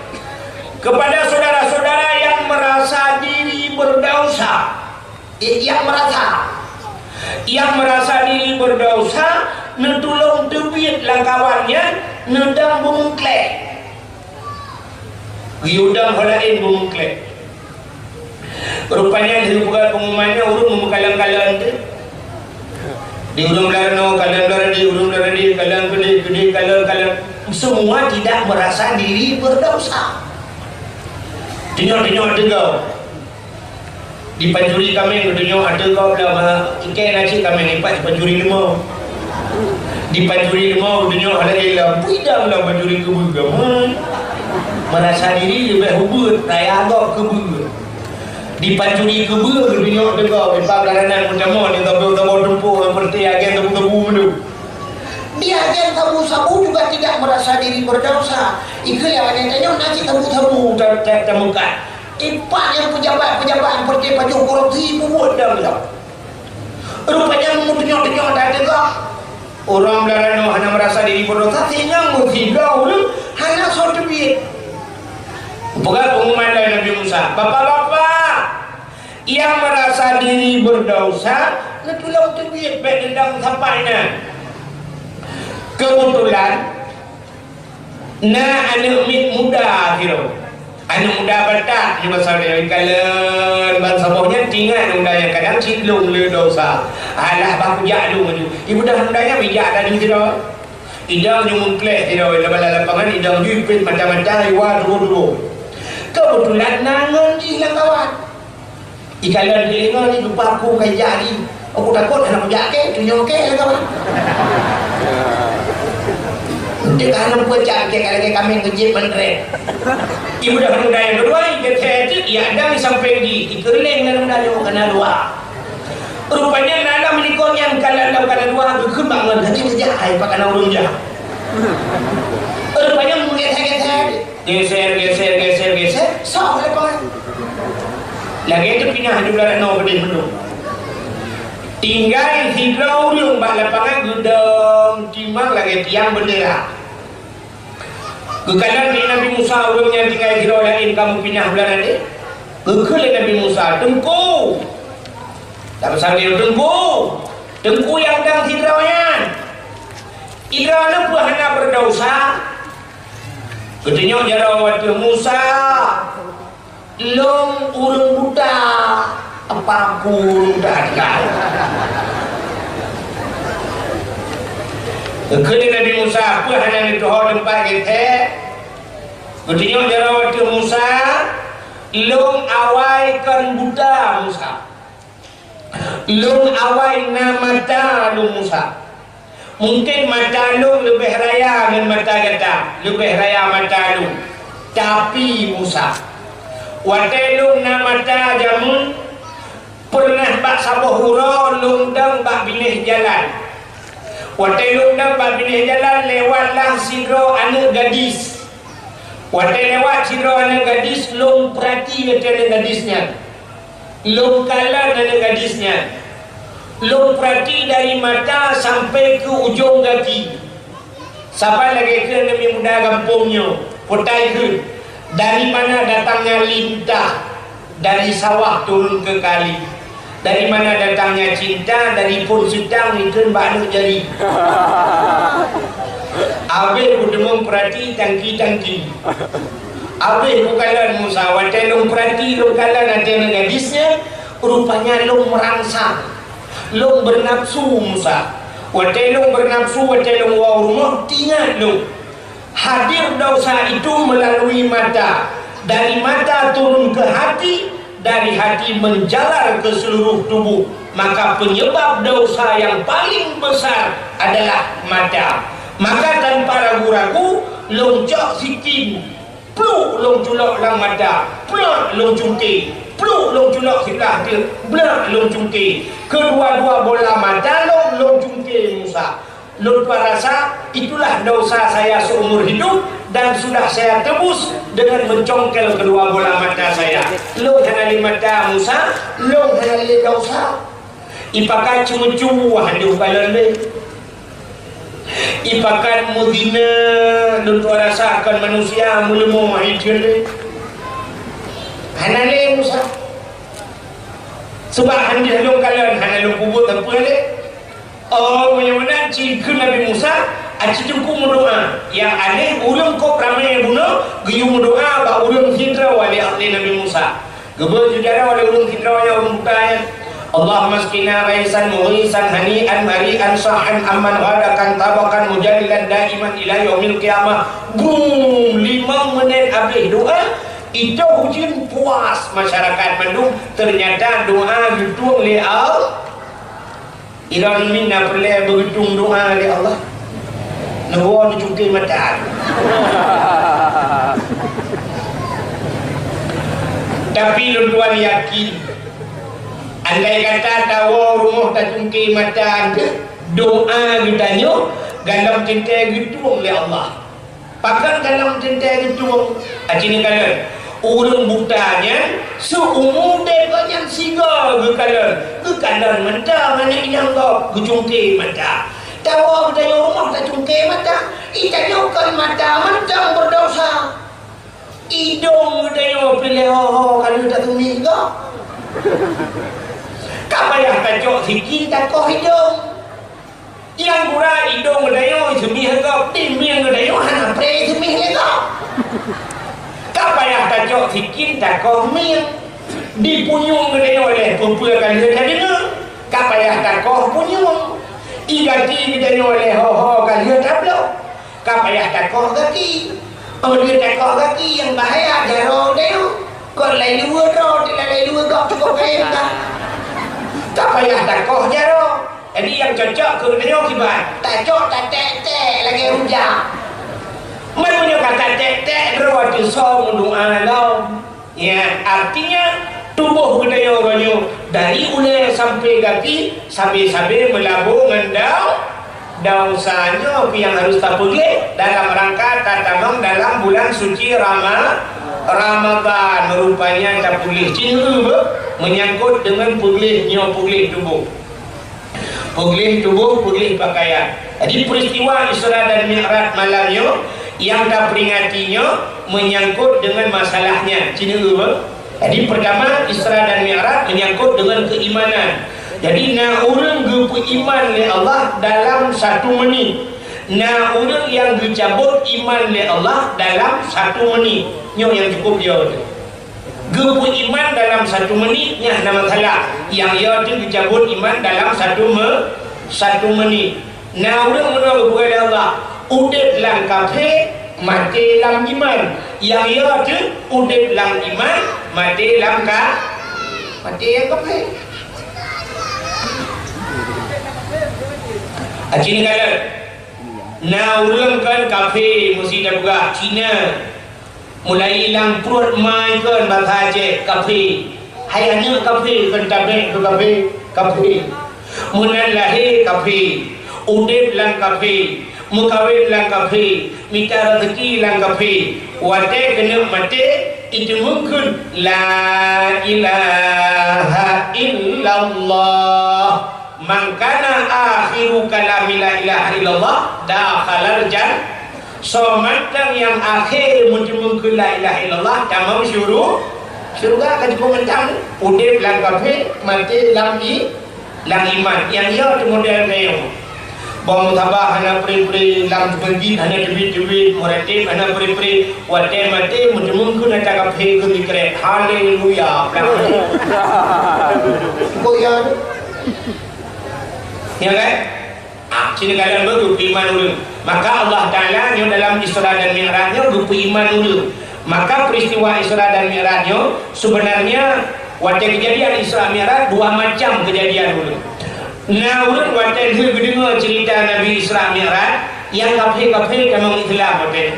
kepada saudara-saudara yang merasa diri berdosa, eh, yang merasa, yang merasa diri berdosa, neutulông teubiet lam kawan nyan, neudong beumeuklek. Geuyue dong ho laén beumeuklek. Rupanya lheueh buka pengumuman nyan, ureueng meumeukalon-kalon teuh. Di ureueng blah runoe, kalon blah di, ureueng blah di, kalon keudeh, keudeh, kalon, kalon. Semua tidak merasa diri berdosa. Teunyoe-teunyoe teuga. Dipancuri kaméng geutanyoe ateueh gob lam, ha, ikei na cit kaméng ipat dipancuri leumô. Dipancuri leumô geutanyoe hana ilom, peue idang lam pancuri keubeue gaman. Merasa diri leubeh ubeuet, raya gob keubeue. Dipancuri keubeue geutanyoe ateueh gob, ipat blah ranan meutamong di tobo-tobo tumpôk ngon peureute agen sabu-sabu meuneu. Di agen sabu-sabu juga tidak merasa diri berdosa. Ikeu nyang tanyoe na cit sabu-sabu ta-, ta-, tameukat. Ipat nyang pejabat-pejabat nyang peureute pajoh korupsi peubuet dam lom. Rupanya meunyoe Tunyok-tunyok that teuka. Ureuëng beularanoe hana meurasa diri beureudosa, singoh meusidroe ureuëng hana soe teubiet. Peugah peunguman lé Nabi Musa, "Bapak-bapak, nyang meurasa diri beureudosa, neutulông teubiet bék dendam sapai na." Keubeutulan, na aneuëk miet muda sidroe. Aneuëk muda batat di masa nyan, kalon bansaboh nyan tingat aneuëk muda nyan kadang cit lôn le desya. Alah, bah kujak lôn laju. Ibudah aneuëk muda nyan bijak tadi sidroe. Idong ju meukleh sidroe, lam lapangan idong ju ipit mata-mata, iwa dua-dua. Keubeutulan na ngon jih lam kawan. Ikalon di lima ni lupa aku kai jak ni. Aku takut anak kujak ke, tunyok ke lah kawan. Dia kan nampak jak ke kalau ke kami ngejit menrek. Ibu dah muda yang kedua, dia kreatif, ya ada sampai di ikerleng dalam dalam kena dua. Rupanya dalam menikah yang kalau dalam kena dua, aku kembang dengan hati ngejak, hai pakai urun jah. Rupanya menggeser-geser. Geser, geser, geser, geser, sok lapangan. Lagée teupinah di bulan noe beudeh meunyoe. Tinggai sidroe ureuëng bak lapangan geudong timang lagée tiang beundera. Geukalon di Nabi Musa ureuëng nyang tinggai sidroe laén ka meupinah bulan adé. Geukheun lé Nabi Musa, "Teungku!" Tak peusah lé, "Teungku! Teungku nyang dang sidroe nyan! Sidroe nyan peue hana beudesya?" Geutunyok jaroe ateueh Musa, "Lôn ureuëng buta, apa aku ureuëng buta tinggai?" Geukheun lé Nabi Musa, "Peue hana neutuho teumpat geuthée?" Geutunyok jaroe ateueh Musa, "Lôn awai kon buta, Musa." Lôn awai na mata lôn Musa. Mungken mata lôn leubeh raya ngon mata gata, leubeh raya mata lôn. Tapi Musa, watée lôn na mata jameun, peureunah bak saboh uroe lôn dong bak binéh jalan. Watée lôn dong bak binéh jalan, lewatlah sidroe aneuëk gadis. Watée lewat sidroe aneuëk gadis, lôn peurati ateueh aneuëk gadis nyan. Lôn kalon aneuëk gadis nyan. Lôn peurati dari mata sampai keu ujong gaki. Saban lagée kheun aneuëk muda gampông nyoe, peue tai kheun, dari mana datangnya lintah dari sawah turun ke kali? Dari mana datangnya cinta dari phon seutang ikheun bak aneuëk jari? Abéh kudeungoe peurati tangki-tangki. Abéh kukalon Musa, watée lôn peurati lôn kalon ateueh aneuëk gadis nyan, rupanya lôn meurangsang, lôn beunafsu Musa. Watée lôn beunafsu, watée lôn woe u rumoh, tingat lôn, hadir desya itu melalui mata, dari mata turun ke hati, dari hati menjalar ke seluruh tubuh. Maka penyebab desya yang paling besar adalah mata. Maka tanpa ragu-ragu, lôn cok sikin, pluk lôn culok lam mata, plak lôn cungke, pluk lôn culok siblah teuk, blak lôn cungke. Kedua-dua bola mata lôn, lôn cungke Musa. Lôn tuan rasa, itulah desya saya seumur hidup dan sudah saya tebus dengan mencongkel kedua bola mata saya. Lôn hana lé mata Musa, lôn hana lé desya. Ipakat ceumeucue, hana lé ukalon lé. Ipakat meuzina, lôn tuan rasa kon manusia meuleumo hai jeuet lé. Hana lé Musa. Sebab hana lôn kalon, hana lôn peubuet sapeue lé. Oh, meunyoe meunan, ci kheun Nabi Musa, aci teungku meudoa. Nyang aneh, ureuëng kok ramé bunoe, geuyue meudoa bak ureuëng sidroe lé Nabi Musa. Geubeuet ju jaroe lé ureuëng sidroe nyang ureuëng buta nyan. Allahumma asqina ghaisan mughisan hani'an mari'an sahhan amman ghadakan tabakan mujallilan daiman ila yaumil qiyamah. Bum, limong menit abéh doa, itu ujeuen puas masyarakat mandum. Ternyata doa geutueng lé Allah. Droeneuh na peureulée beugeutueng doa lé Allah. Neuwoe neucungke mata. Tapi lôn tuan yakin, andai kata tawoe rumoh tacungke mata, doa geutanyoe gohlom teuntée geutueng lé Allah. Pakon gohlom teuntée geutueng? Aci neukalon, ureuëng buta nyan, seuumu udeb gobnyan sigoe geukalon, geu- Kalon mantong aneuk inong gob geucungke mata. Tawoe geutanyoe rumoh tacungke mata. Itanyoe kon mata mantong beurdosa. Idong geutanyoe piléh ho-ho ka lheueh taseumih gob. Ka payah tacok sikin takoh idong. Nyang gura idong geutanyoe seumih gob, di mieng geutanyoe hana pré seumih lé gob. Ka payah tacok sikin takoh mieng. Di punyueng geutanyoe lé peue-peue ka lheueh tadeungoe. Ka payah takoh punyueng. Di gaki geutanyoe lé ho-ho ka lheueh tablok. Ka payah takoh gaki. Oh, lheueh takoh gaki nyang bahaya jaroe geutanyoe. Kon lai luweue droe, di lai luweue gob cukôp kayém ka. Ka payah takoh jaroe. Jadi nyang cocok keu geutanyoe kiban, tacok tatek-tek lagèe rujak. Meunyoe ka tatek-tek droe teuh soe meudoa lom. Ya, artinya tuboh geutanyoe uroe nyoe dari ulèe sampoe gaki sabe-sabe meulabo ngon dau-, desya. Nyoe pih nyang harus tapeugléh dalam rangka tatamong dalam bulan suci Rama-, Ramadan. Rupanya tapeugléh cit, meunyangkot deungon peugléh nyoe, peugléh tuboh. Peugléh tuboh, peugléh pakaian. Jadi, peristiwa Isra dan Mi'raj malam nyoe nyang taperingati nyoe meunyangkot deungon masalah nyan. Cit, jadi, pertama, Isra dan Mi'raj meunyangkot deungon keimanan. Jadi, na ureueng geupeuiman lé Allah dalam satu menit. Na ureueng nyang geucabot iman lé Allah dalam satu menit. Nyoe nyang cukup jauh. Geupeuiman dalam satu menit nyan hana masalah. Nyang yo teuh geucabot iman dalam satu me-, satu menit. Na ureueng meunoe geupeugah lé Allah, udeb lam kafé, maté lam iman. Nyang yo teuh udeb lam iman, maté lam ka-, maté lam kafé. Aci ni kata, na ureueng kan kafé, meusi tapeugah Cina. Mulai lam pruet ma kon basa Aceh kafé. Hai aneuk kafé kon tabek keu kafé, kafé. Meunan lahé kafé, udeb lam kafé, meukawen lam kafé, mita raseuki lam kafé. Watèe keuneuk maté, iteumeung kheun, "La ilaha illallah." "Man kana akhiru kalami la ilaha illallah, dakhalal jan-." Soe mantong nyang akhé meuteumeung kheun la ilaha illallah, tamong syuru-, syeuruga. Ka jipeumentang udeb lam kafé, maté lam i-, lam iman. Nyang yo teuh model nyoe. Bang sabar hana pri-pri, lam masjid hana teubiet-teubiet, meuratib hana pri-pri, watèe maté meuteumeung kheun ata kafé keu sikrek. Haleluya. Kok ya? Ya kan? Ah, sini kalian baru beriman dulu. Maka Allah Ta'ala nyoe dalam Isra dan Mi'raj nyoe geupeuiman ureueng. Maka peristiwa Isra dan Mi'raj nyoe sebenarnya watèe kejadian Isra Mi'raj dua macam kejadian ureueng. Na ureueng watèe lheueh geudeungoe cerita Nabi Isra Mi'raj, nyang kafé-kafé tamong Islam watèe.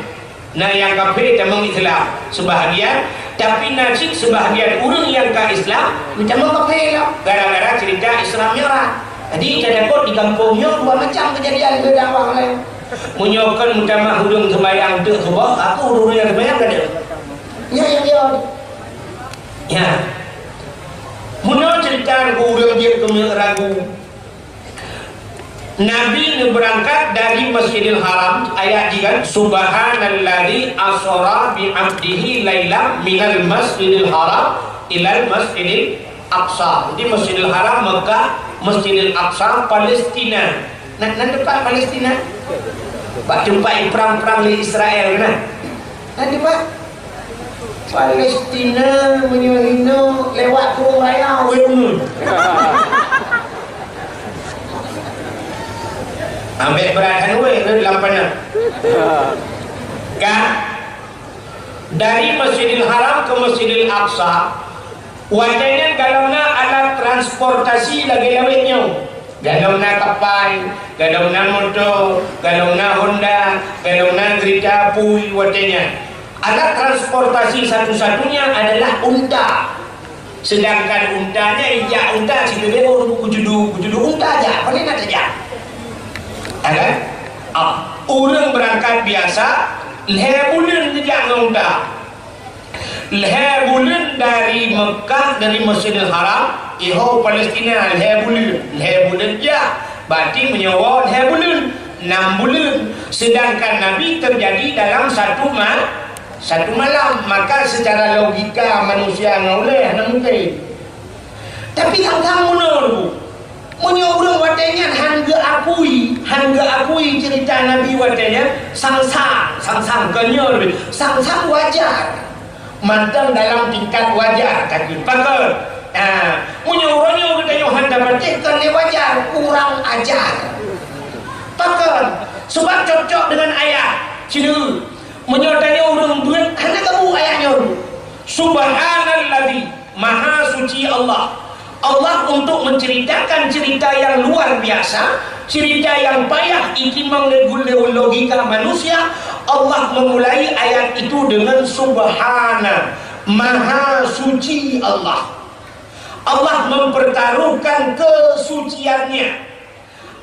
Na nyang kafé tamong Islam sebahagian, tapi na cit sebahagian ureueng nyang ka Islam meutamong kafé lom gara-gara cerita Isra Mi'raj. Jadi, teutakot di gampông nyoe dua macam kejadian keu dakwah laén. Meunyoe kon meutamah ureueng seumayang teuk suboh, aku ureueng nyang seumayang ka deuh. Nyan nyang dia. Ya. Meunyoe cerita ureueng jeuet keu Mi'raj, Nabi neubeurangkat dari Masjidil Haram, ayat jih kan, "Subhanalladzi asra bi 'abdihi lailam minal Masjidil Haram ilal Masjidil Aqsa." Jadi, Masjidil Haram Mekah, Masjidil Aqsa Palestina. Nah, nan teumpat Palestina? Bak teumpat iprang-prang lé Israel, nah. Nan teumpat? Palestina meunyoe hino lewat Krueng Raya, wéh uneun. Ambek beuratan wéh rhot lam paneuk. Ka dari Masjidil Haram ke Masjidil Aqsa, watèe nyan galom na alat transportasi lagèe lawét nyoe. Galom na kapai, galom na moto, galom na Honda, galom na keurita apui watèe nyan. Alat transportasi satu-satunya adalah unta. Sedangkan unta nyan ijak unta siteubeu ureueng kujudu, kujudu unta jak, pane na tajak. Ya kan? Ah, ureueng beurangkat biasa, lhèe buleuen geujak ngon unta. Lhèe buleuen dari Mekah, dari Masjidil Haram, Iho Palestina lhèe buleuen, lhèe buleuen jak, berarti meunyoe woe lhèe buleuen, nam buleuen. Sedangkan Nabi terjadi dalam satu ma-, satu malam, maka secara logika manusia ngon ulèe hana mungkin. Tapi sang-sang meunoe, Bu. Meunyoe ureueng watèe nyan han geuakui, han geuakui ceurita Nabi watèe nyan, sang-sang, sang-sang, kon nyoe lé, sang-sang wajar. Mantong dalam tingkat wajar, ka keuh. Pakon? Ha, meunyoe uroe nyoe geutanyoe han tapatéh, kon lé wajar, kurang ajar. Pakon? Sebab cocok dengan ayat. Cina, meunyoe tanyoe ureueng beuet, hana gabuk ayat nyoe. Subhanalladzi, Maha Suci Allah. Allah untuk menceritakan cerita yang luar biasa, cerita yang payah itimang lé gule logika manusia, Allah memulai ayat itu dengan Subhana, Maha Suci Allah. Allah mempertaruhkan kesuciannya.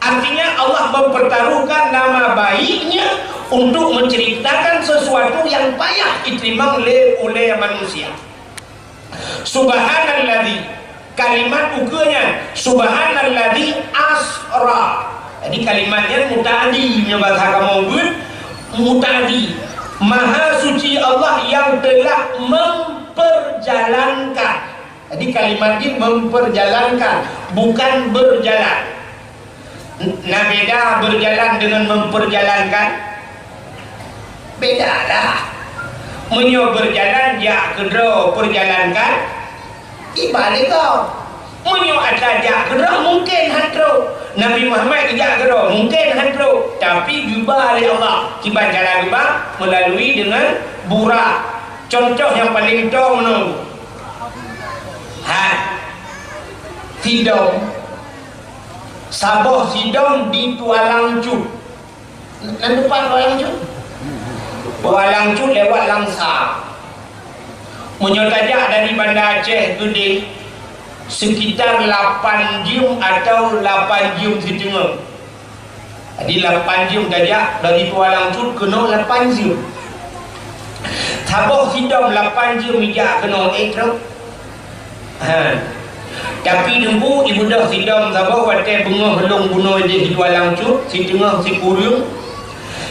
Artinya, Allah mempertaruhkan nama baiknya untuk menceritakan sesuatu yang payah itimang lé ulèe manusia. Subhanalladzi, kalimat ukeue nyan, Subhanalladzi asra. Jadi, kalimat nyan muta'addi, meunyoe bahasa kamoe beuet, muta'addi. Maha Suci Allah yang telah memperjalankan. Jadi, kalimat jih memperjalankan, bukan berjalan. Na beda berjalan dengan memperjalankan? Beda lah. Meunyoe berjalan, jak keudroe, perjalankan, iba lé gob. Meunyoe atra jak keudroe, mungken han trok. Nabi Muhammad geujak keudroe, mungken han trok. Tapi geuba lé Allah. Kiban cara geuba? Melalui dengan burak. Contoh nyang paleng toe meunoe. Hai. Sidom. Saboh sidom di Tualang Cut. Nan teumpat Tualang Cut? Tualang Cut lewat Langsa. Meunyoe tajak dari Banda Aceh keudeh, sekitar lapan jeuem atau lapan jeuem siteungoh. Jadi, lapan jeuem tajak dari Tualang Cut keunoe lapan jeuem. Saboh sidom lapan jeuem ijak keunoe, eh, trok. Ha. Tapi Teungku, ibeudôh sidom saboh watèe beungoh lôn bunoe jih di Tualang Cut, siteungoh sikureueng.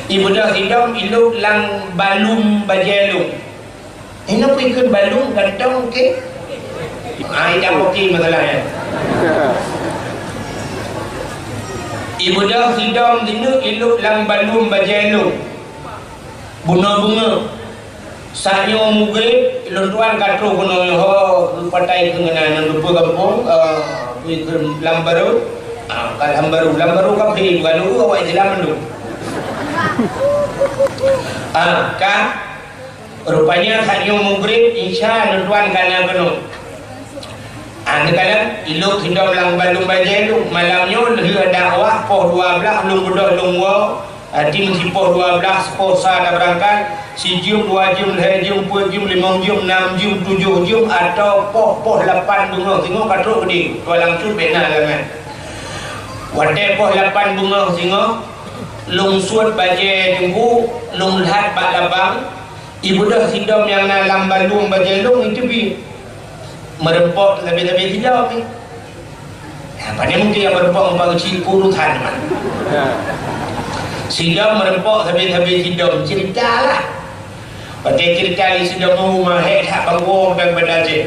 Ibeudôh sidom ilôb lam balum bajèe lôn. Inoe peue ikheun balum, kantong, oke? Ah, idang oke masalah nyan. Ibeudôh sidom sineuk ilôb lam balum bajèe lôn. Bunoe beungoh. Saat nyoe mugreb, lôn tuan ka troh keunoe, ho, patai keu meunan, nang dupeue gampông, eh, lam barô, ah, ka lam barô, lam barô kaphé, bukan dulu awak Islam mandum. Ah, ka, rupanya saat nyoe mugreb, Isya, lôn tuan ka na keunoe. Ah, neukalon, ilôb sidom lam balum bajèe lôn. Malam nyoe lheueh dakwah poh dua blaih lôn beudôh lôn woe. Arti meusipoh dua blaih, sipoh sa tabeurangkat, sijeuem, dua jeuem, lhèe jeuem, peuet jeuem, limong jeuem, nam jeuem, tujoh jeuem, atau poh-poh lapan beungoh singoh ka trok keudeh, Tualang Cut bèk na halangan. Watèe poh lapan beungoh singoh, lôn suet bajèe Teungku, lôn lhat bak labang, ibeudôh sidom nyang na lam balum bajèe lôn iteubiet. Meureumpok sabe-sabe sidom nyan. Ya, pane mungken nyang meureumpok ngon pageucik urusan, man. Ya. Sidom meureumpok sabe-sabe sidom, ceurita lah. Watèe ceurita lé sidom, oh, mahé that bangkong dan Banda Aceh.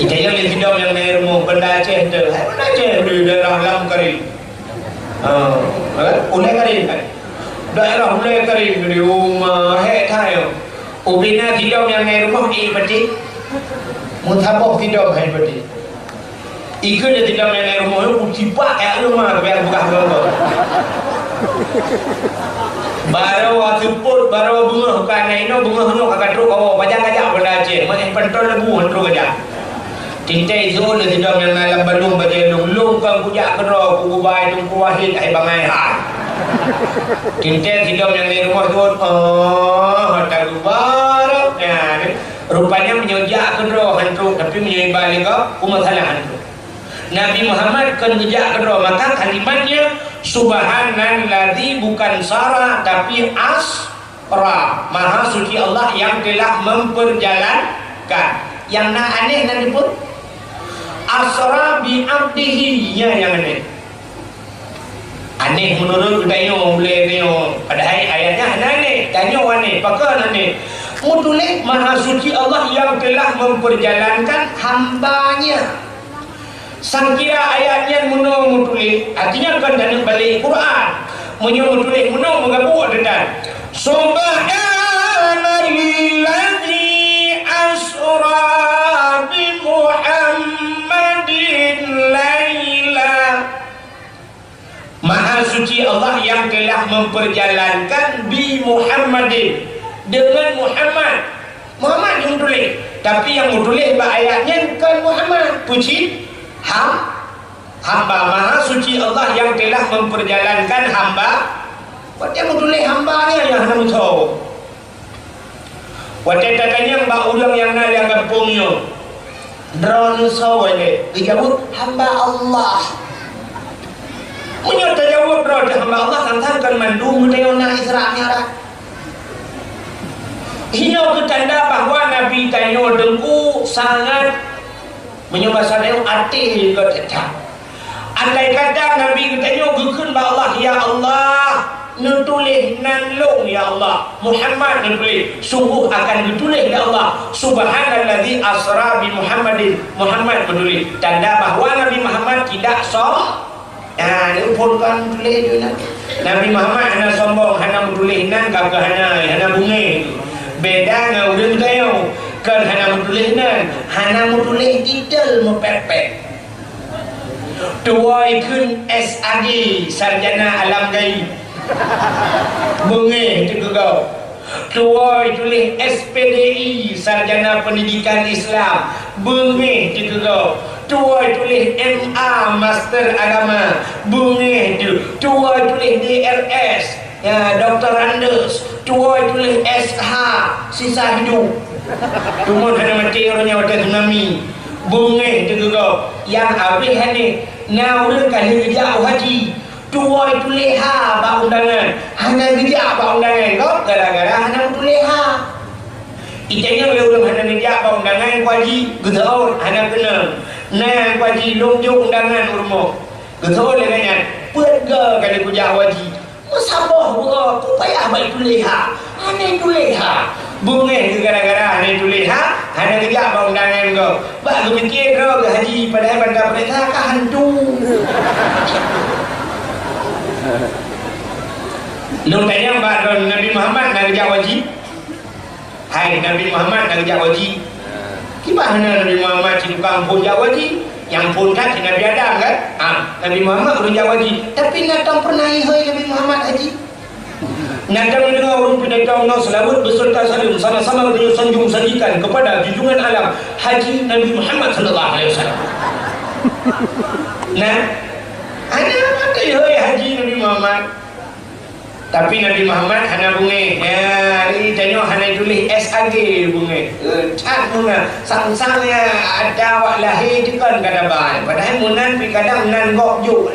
Itanyong lé sidom nyang na rumoh Banda Aceh teuh, hai Banda Aceh di daerah Lam Karim. Ha, kan? Ulèe Karim, kan? Daerah Ulèe Karim di rumah, hek thai. Ubena sidom nyang ngai rumoh, eh, pati. Meusaboh sidom, hai, pati. Ikeu dia sidom nyang ngai rumoh, eh, kucipak kat rumah, biar buka rumah. Baru seupôt, baru beungoh, bukan, nah, inoe beungoh nyoe ka trok kawoe, pajan kajak Banda Aceh, meu'en pantôn leubeh trok kajak. Tintèe jeuet lé sidom nyang na lam balum bajèe lôn, lôn kon kujak keudroe, kugubai Teungku Wahid, hai bangai hai. Tintèe sidom nyang lé rumoh jeuet, oh, tagubai. Nyan, rupanya meunyoe jak keudroe han trok, tapi meunyoe iba lé gob, peue masalah han trok. Nabi Muhammad kon geujak keudroe, maka kalimatnya subhanalladzi bukan sara, tapi as- Ra, Maha Suci Allah yang telah memperjalankan. Nyang na aneh nan dipun? asra bi abdihi, nyan nyang aneh. Aneh meunurot geutanyoe, ulée tanyoe. Padahai ayat nyan hana aneh, tanyoe aneh. Pakon aneh? Meutuléh Maha Suci Allah yang telah memperjalankan hamba-Nya. Sangkira ayat nyan meunoe meutuléh, artinya kon taneuk balek Quran. Meunyoe meutuléh meunoe meugabuk teutan. Subhanalladzi asra bi Muhammadin laila. Maha Suci Allah yang telah memperjalankan bi Muhammadin, dengan Muhammad. Muhammad nyang tuléh, tapi nyang meutuléh bak ayat nyan kon Muhammad. Puji ha-, hamba. Maha Suci Allah yang telah memperjalankan hamba. Watée meutuléh hamba nyan nyang hana meusoe. Watée tatanyong bak ureuëng nyang na lam gampông nyoe, "Droeneuh soe lé?" Geujaweueb, "Hamba Allah." Meunyoe tajaweueb droe teuh hamba Allah, sang-sang kon mandum geutanyoe na Isra Mi'raj. Inoe keu tanda bahwa Nabi tanyoe teungku sangat, meunyoe basa tanyoe, até geuh that-that. Andai kata Nabi geutanyoe geukheun bak Allah, "Ya Allah, neutuléh nan lôn, ya Allah." Muhammad neutuléh, sungguh akan geutuléh lé Allah, "Subhanalladzi asra bi Muhammadin." Muhammad meutuléh. Tanda bahwa Nabi Muhammad tidak som-, nah, neuphon kon tuléh tu na. Nabi Muhammad hana sombong, hana meutuléh nan ka keuh hana, hana beungéh. Beda ngon ureuëng tanyoe, kon hana meutuléh nan, hana meutuléh titel meupék-pék. Tuwoe kheun S A G, sarjana alam gaib. Beungéh teuh keu gob. Tuwoe tuléh S P D I, sarjana pendidikan Islam. Beungéh teuh keu gob. Tuwoe tuléh M A, master agama. Beungéh teuh. Tuwoe tuléh D R S. Ya, doktorandus, tuwoe tuléh S H, sisa hidup. Teuma hana maté ureuëng nyan watée tsunami. Beungéh teuh keu gob, nyang habéh hana. Na ureuëng ka lheueh geujak u haji, tuwoe tuléh ha bak undangan, hana geujak bak undangan gob gara-gara hana meutuléh ha. Itanyong lé ureuëng hana geujak bak undangan ku haji, geuteuôt hana keunong. Na ku haji lôn jok undangan u rumoh. Geuteuôt lé gobnyan, peuet goe ka lheueh kujak u haji. Meusaboh uroe kupayah bak tuléh ha, hana tuléh ha. Beungéh keu gara-gara hana tuléh ha, hana geujak bak undangan gob. Bak geupike droe geuh haji, padahai ban tapeuriksa ka hantu. Lôn tanyong bak droe, Nabi Muhammad na geujak u haji? Hai Nabi Muhammad na geujak u haji. Kiban hana Nabi Muhammad cit tukang phon jak u haji. Nyang phon that cit Nabi Adam kan? Ha, Nabi Muhammad ureuëng jak u haji. Tapi na tom pernah ihôi Nabi Muhammad haji? Na tom deungoe ureuëng pidato ngon seulaweuet beserta saleuem sama-sama beliau sanjung sajikan kepada junjungan alam Haji Nabi Muhammad sallallahu alaihi wasallam. Nah, hana mantong ihôi haji Nabi Muhammad. Tapi Nabi Muhammad hana beungéh. Ya, di tanyoe hana tuléh S A G beungéh. Eh, that muna. Sang-sang ya ada awak lahé dikon kada ban. Padahai meunan pi kadang nan gob jok.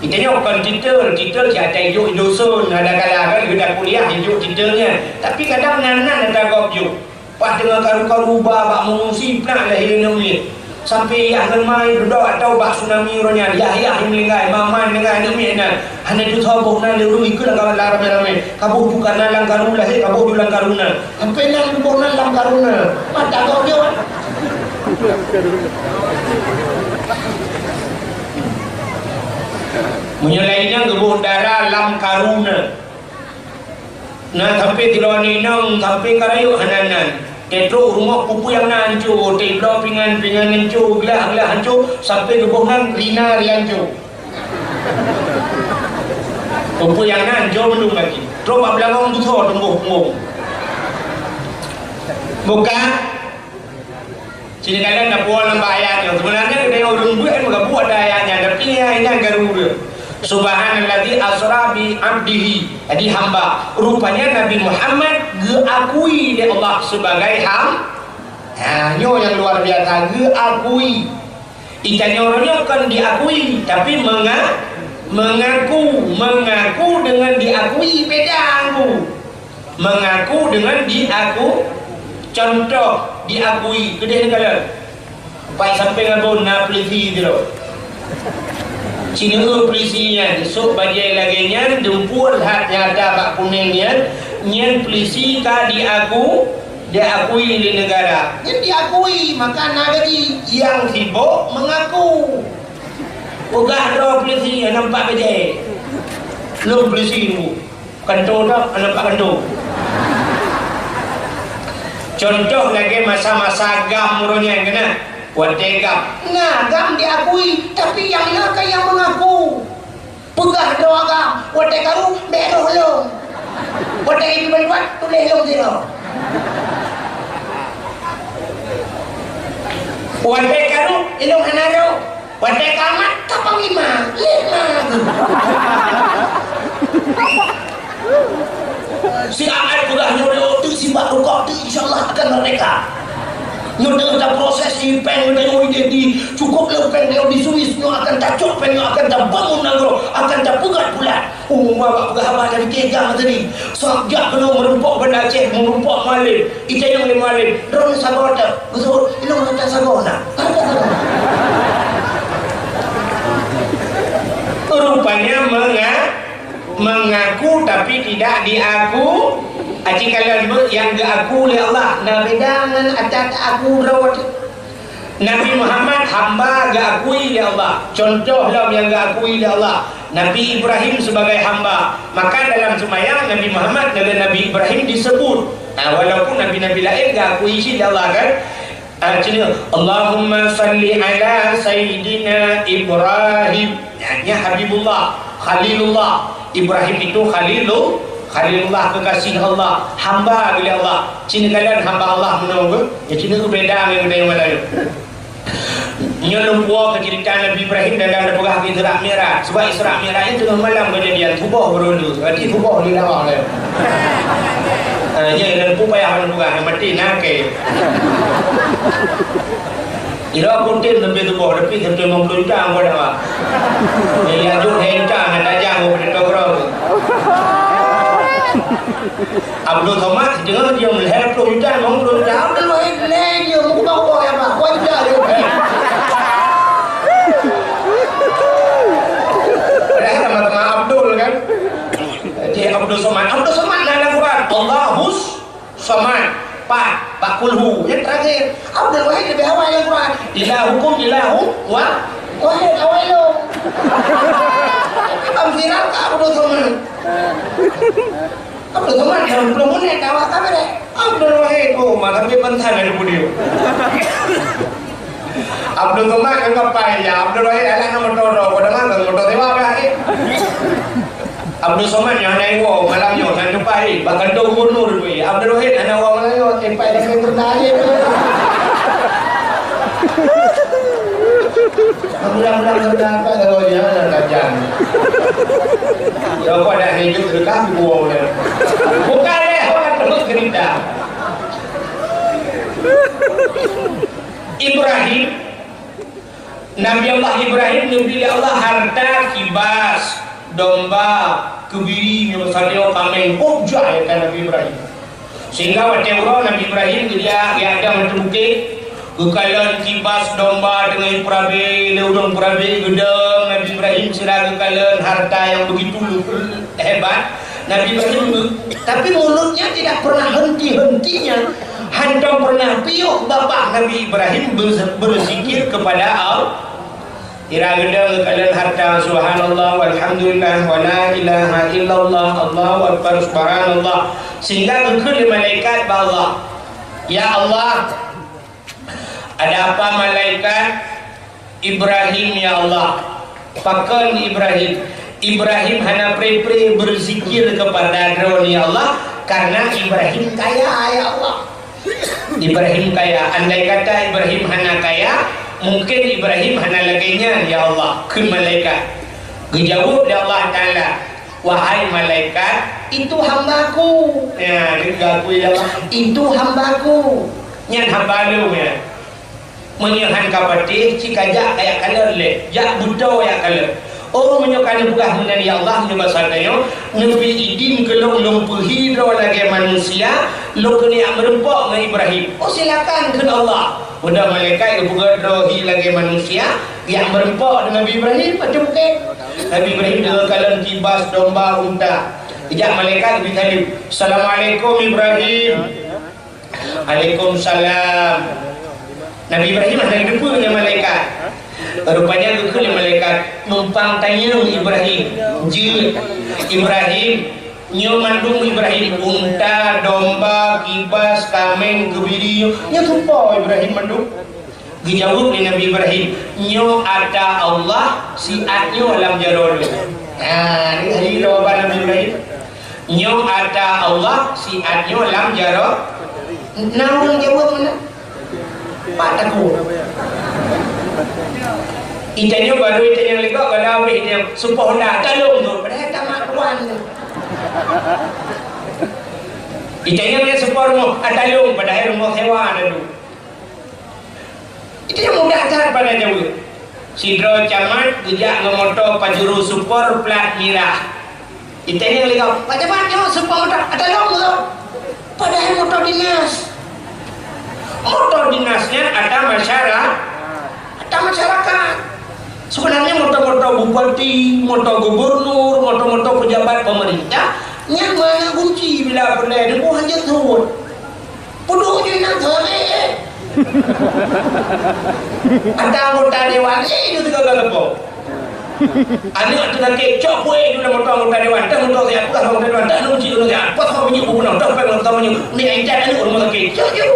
Di tanyoe kon titel, titel siat jok i dusun. Ada kala kan kita kuliah jok titelnya. Tapi kadang nan-nan ada gob jok. Paih teungoh karu-karu ba bak mengungsi, peunak lahé aneuk miet. Sampai yah ngon ma dudoe atau bak tsunami uroe nyan, yah-yah nyang meuninggai, ma-ma nyang meuninggai, aneuk miet nyan. Hana jisoe boh nan lé ureuëng ikeu lam kawan lam ramé-ramé. Kaboh ju kana lam karu lahé, kaboh ju lam karu na. Sampai nan boh nan lam karu na. Mata kau jaweueb. Meunyoe laén nyan geuboh dara lam karu na. Na sampai sidroe aneuk inong sampai ka rayeuk hana nan. Teutrok rumoh peue-peue nyang na hanco, teuh bloe pingan-pingan hanco, glah-glah hanco, sampai geuboh nan rina rianco. Peue-peue nyang na hanco mandum lagi. Trok bak beulangong busoe tumboh punggong. Bukan? Sini kadang na pulang lam ayat nyoe. Sebenarnya kita yang ureuëng buet meugabuek ada ayat nyan, tapi ya ini garu dia. Subhanalladzi asra bi abdihi. Jadi hamba. Rupanya Nabi Muhammad geakui deh Allah sebagai ham-, ha, nyoe yang luar biasa, geakui. Itanyoe nyoe kan diakui, tapi menga-, mengaku, mengaku dengan diakui beda, Bu. Mengaku dengan diaku, contoh, diakui. Keudeh neukalon. Pat sampoe ngon na peulisi sidroe. Sineuk peulisi nyan, sôk bajèe lagèe nyan, deumpue that nyata bak kunèng nyan, nyan peulisi ka diaku, diakui lé negara. Nyan diakui, maka na gaji. Nyang sibok mengaku. Peugah droe peulisi nyan nampak bajèe. Lôn peulisi nunggu. Kantô dak, aneuk bak kantô. Contoh lagèe masa-masa GAM uroe nyan keunan. Watèe GAM. Nah, GAM diakui, tapi nyang na ka nyang mengaku. Peugah droe GAM, watèe karu, bèk roh lôn. Watèe ibi bantuan, tuléh lôn sidroe. Watèe karu, ilôn hana roh. Watèe ka mat, ka panglima, lima tu. Si Aat peugah nyoe, "Teuk sibak rukok teuk, insya Allah akan merdeka." Nyoe teungoh taproses péng, nyoe idéh di, cukup lé péng nyoe di Swiss, nyoe akan tacok péng, nyoe akan tabangun nanggroe, akan tapeugöt bulan. Oh, mama peugah haba dari Kegam tadi. Sabab jak keunoe meurumpok Banda Aceh, meurumpok Mualem. Itanyong lé Mualem, "Droeneuh sagoe teuh?" Geuseuôt, "Ilôn hana sagoe na." Hana sagoe. Rupanya menga-, mengaku tapi tidak diaku. Aci kalon beuh nyang geuaku lé Allah. Na beda ngon ata teuaku droe. Nabi Muhammad hamba geuakui lé Allah. Contoh lom nyang geuakui lé Allah, Nabi Ibrahim sebagai hamba. Maka dalam seumayang Nabi Muhammad dengan Nabi Ibrahim disebut. Nah, walaupun nabi-nabi laén geuakui cit lé Allah kan. Ah, cina, "Allahumma salli ala Sayyidina Ibrahim." Nyan, nyan Habibullah, Khalilullah. Ibrahim itu Khalilu-, Khalilullah, kekasih Allah, hamba geuh lé Allah. Cina kalon hamba Allah meunoe geuh, ya cina geuh beda ngon geutanyoe Meulayu. Nyoe lôn puwoe keu ceurita Nabi Ibrahim dan, dan peugah Isra Mi'raj. Sebab Isra Mi'raj nyan teungoh malam keujadian, suboh baru lheueh. Berarti suboh lheueh lawa lé. Ah, nyan lôn payah lôn peugah, nyang maté na kèe. Ira putih sampai tuboh, tapi sampai lima puluh juta angkot dah, Pak. Jadi, aduh, henta, henta jang, oh, pada togrong. Abdul Somad, setengah dia, lima puluh juta, lima puluh juta. Abdul Wahid, leh dia, muka bawah, ya, Pak. Kuat juta dia. Padahal sama-sama Abdul, kan? Jadi, Abdul Somad. Abdul Somad, dalam Quran, Allahus Somad, pat, bak kulhu, nyang terakhir. Abdul Wahid leubeh awai lam Quran. Ilahukum ilahun wa-, wahid, awai lom. Tapi bang viral ka Abdul Somad. Abdul Somad dalam sepuluh menit dah awak kafir, eh. Abdul Wahid, oh, malah lebih penting dari video. Abdul Somad kan kapai, ya, Abdul Wahid anak nama Toro, kau dengar kan motor sewa dah, eh. Abdul Somad nyoe hana iwoe, malam nyoe hana tupai, bak kantô gubernur tu. Abdul Wahid hana woe malam nyoe, tempat dia kena tali. Mudah-mudahan kena apa kalau dia ada tajam. Ya, apa dah hidup dekat gua. Bukan leh orang terus cerita. Ibrahim Nabi Allah Ibrahim neubri lé Allah harta kibas, domba, keubiri, miseue saboh kaméng, oh, jak ya ka Nabi Ibrahim. Sehingga watèe uroe Nabi Ibrahim geujak, geujak dong ateueh bukét, geukalon kibas domba teungoh jipeurabé lé ureueng peurabé, geudong Nabi Ibrahim sira geukalon harta nyang begitu hebat. Nabi Ibrahim, tapi mulutnya tidak pernah henti-hentinya. Hantom pernah piôh bapak Nabi Ibrahim ber-, berzikir kepada Allah. Sira geudong geukalon harta, subhanallah, walhamdulillah, wala ilaha illallah, Allahu akbar, subhanallah. Sehingga geukheun lé malaikat bak Allah, "Ya Allah, ada apa malaikat?" "Ibrahim, ya Allah." "Pakon Ibrahim?" "Ibrahim hana pre-pre berzikir kepada Droeneuh, ya Allah, karena Ibrahim kaya, ya Allah." Ibrahim kaya. Andai kata Ibrahim hana kaya, mungkin Ibrahim hana lagèe nyan, ya Allah, kheun malaikat. Geujaweueb lé Allah Taala, "Wahai malaikat, itu hambaku." Ya, geukui lé Allah, "Itu hambaku." Nyan hamba lôn, ya. Meunyoe han ka patéh, ci ka jak jak kalon lé, jak beutoe jak kalon. Oh, meunyoe ka neupeugah meunan, "Ya Allah, meunyoe basa tanyoe, neubri idin keu lôn, lôn peuhi droe lagèe manusia, lôn keuneuk meureumpok ngon Ibrahim." Oh, silakan, kheun Allah. Beudôh malaikat geupeugah droe hi lagèe manusia, jak meureumpok deungon Nabi Ibrahim, ateueh bukét. Nabi Ibrahim deungon kalon kibas, domba, unta. Geujak malaikat geubri saleuem, "Assalamualaikum Ibrahim." "Waalaikumsalam." Nabi Ibrahim hana geuteupeue nyan malaikat. Rupanya geukheun lé malaikat, "Numpang tanyong Ibrahim." "Jeuet." "Ibrahim, nyoe mandum Ibrahim, unta, domba, kibas, kaméng, keubiri, nyoe, nyoe soe po Ibrahim mandum?" Geujaweueb lé Nabi Ibrahim, "Nyoe ata Allah, siat nyoe lam jaroe lôn." Nah, nyoe jawaban Nabi Ibrahim. "Nyoe ata Allah, siat nyoe lam jaroe." Na ureueng jaweueb meunan? Pat takue. Geutanyoe barô geutanyoe ligok, kalau habéh nyan soe po Honda, "Ata lôn tu," padahai tamat tuan tu. Geutanyoe nyan soe po rumoh, "Ata lôn," padahai rumoh sewa na tu. Itu nyang mudah that bak na jaweueb. Sidroe camat geujak ngon moto Pajero Sport plat mirah. Itanyong lé gob, "Pak Camat, nyoe soe po moto?" "Ata lôn tu." Padahai moto dinas. Moto dinas nyan ata masyara-, ata masyarakat. Sebenarnya moto-moto bupati, moto gubernur, moto-moto pejabat pemerintah, nyan mangat gunci bila peureulèe, diboh hanjeuet suwôt. Peuduek jih nang seuréh, eh. Ada anggota dewan, eh, itu tiga kali lepo. Aneuk tu sakét, cok kueh dulu moto anggota dewan. Tak moto siap, peugah anggota dewan. Tak nunggu cik dulu siap. Pas kau minyak buku nang, tak payah kau minyak. Ni intat aneuk rumah sakit. Cok, cok.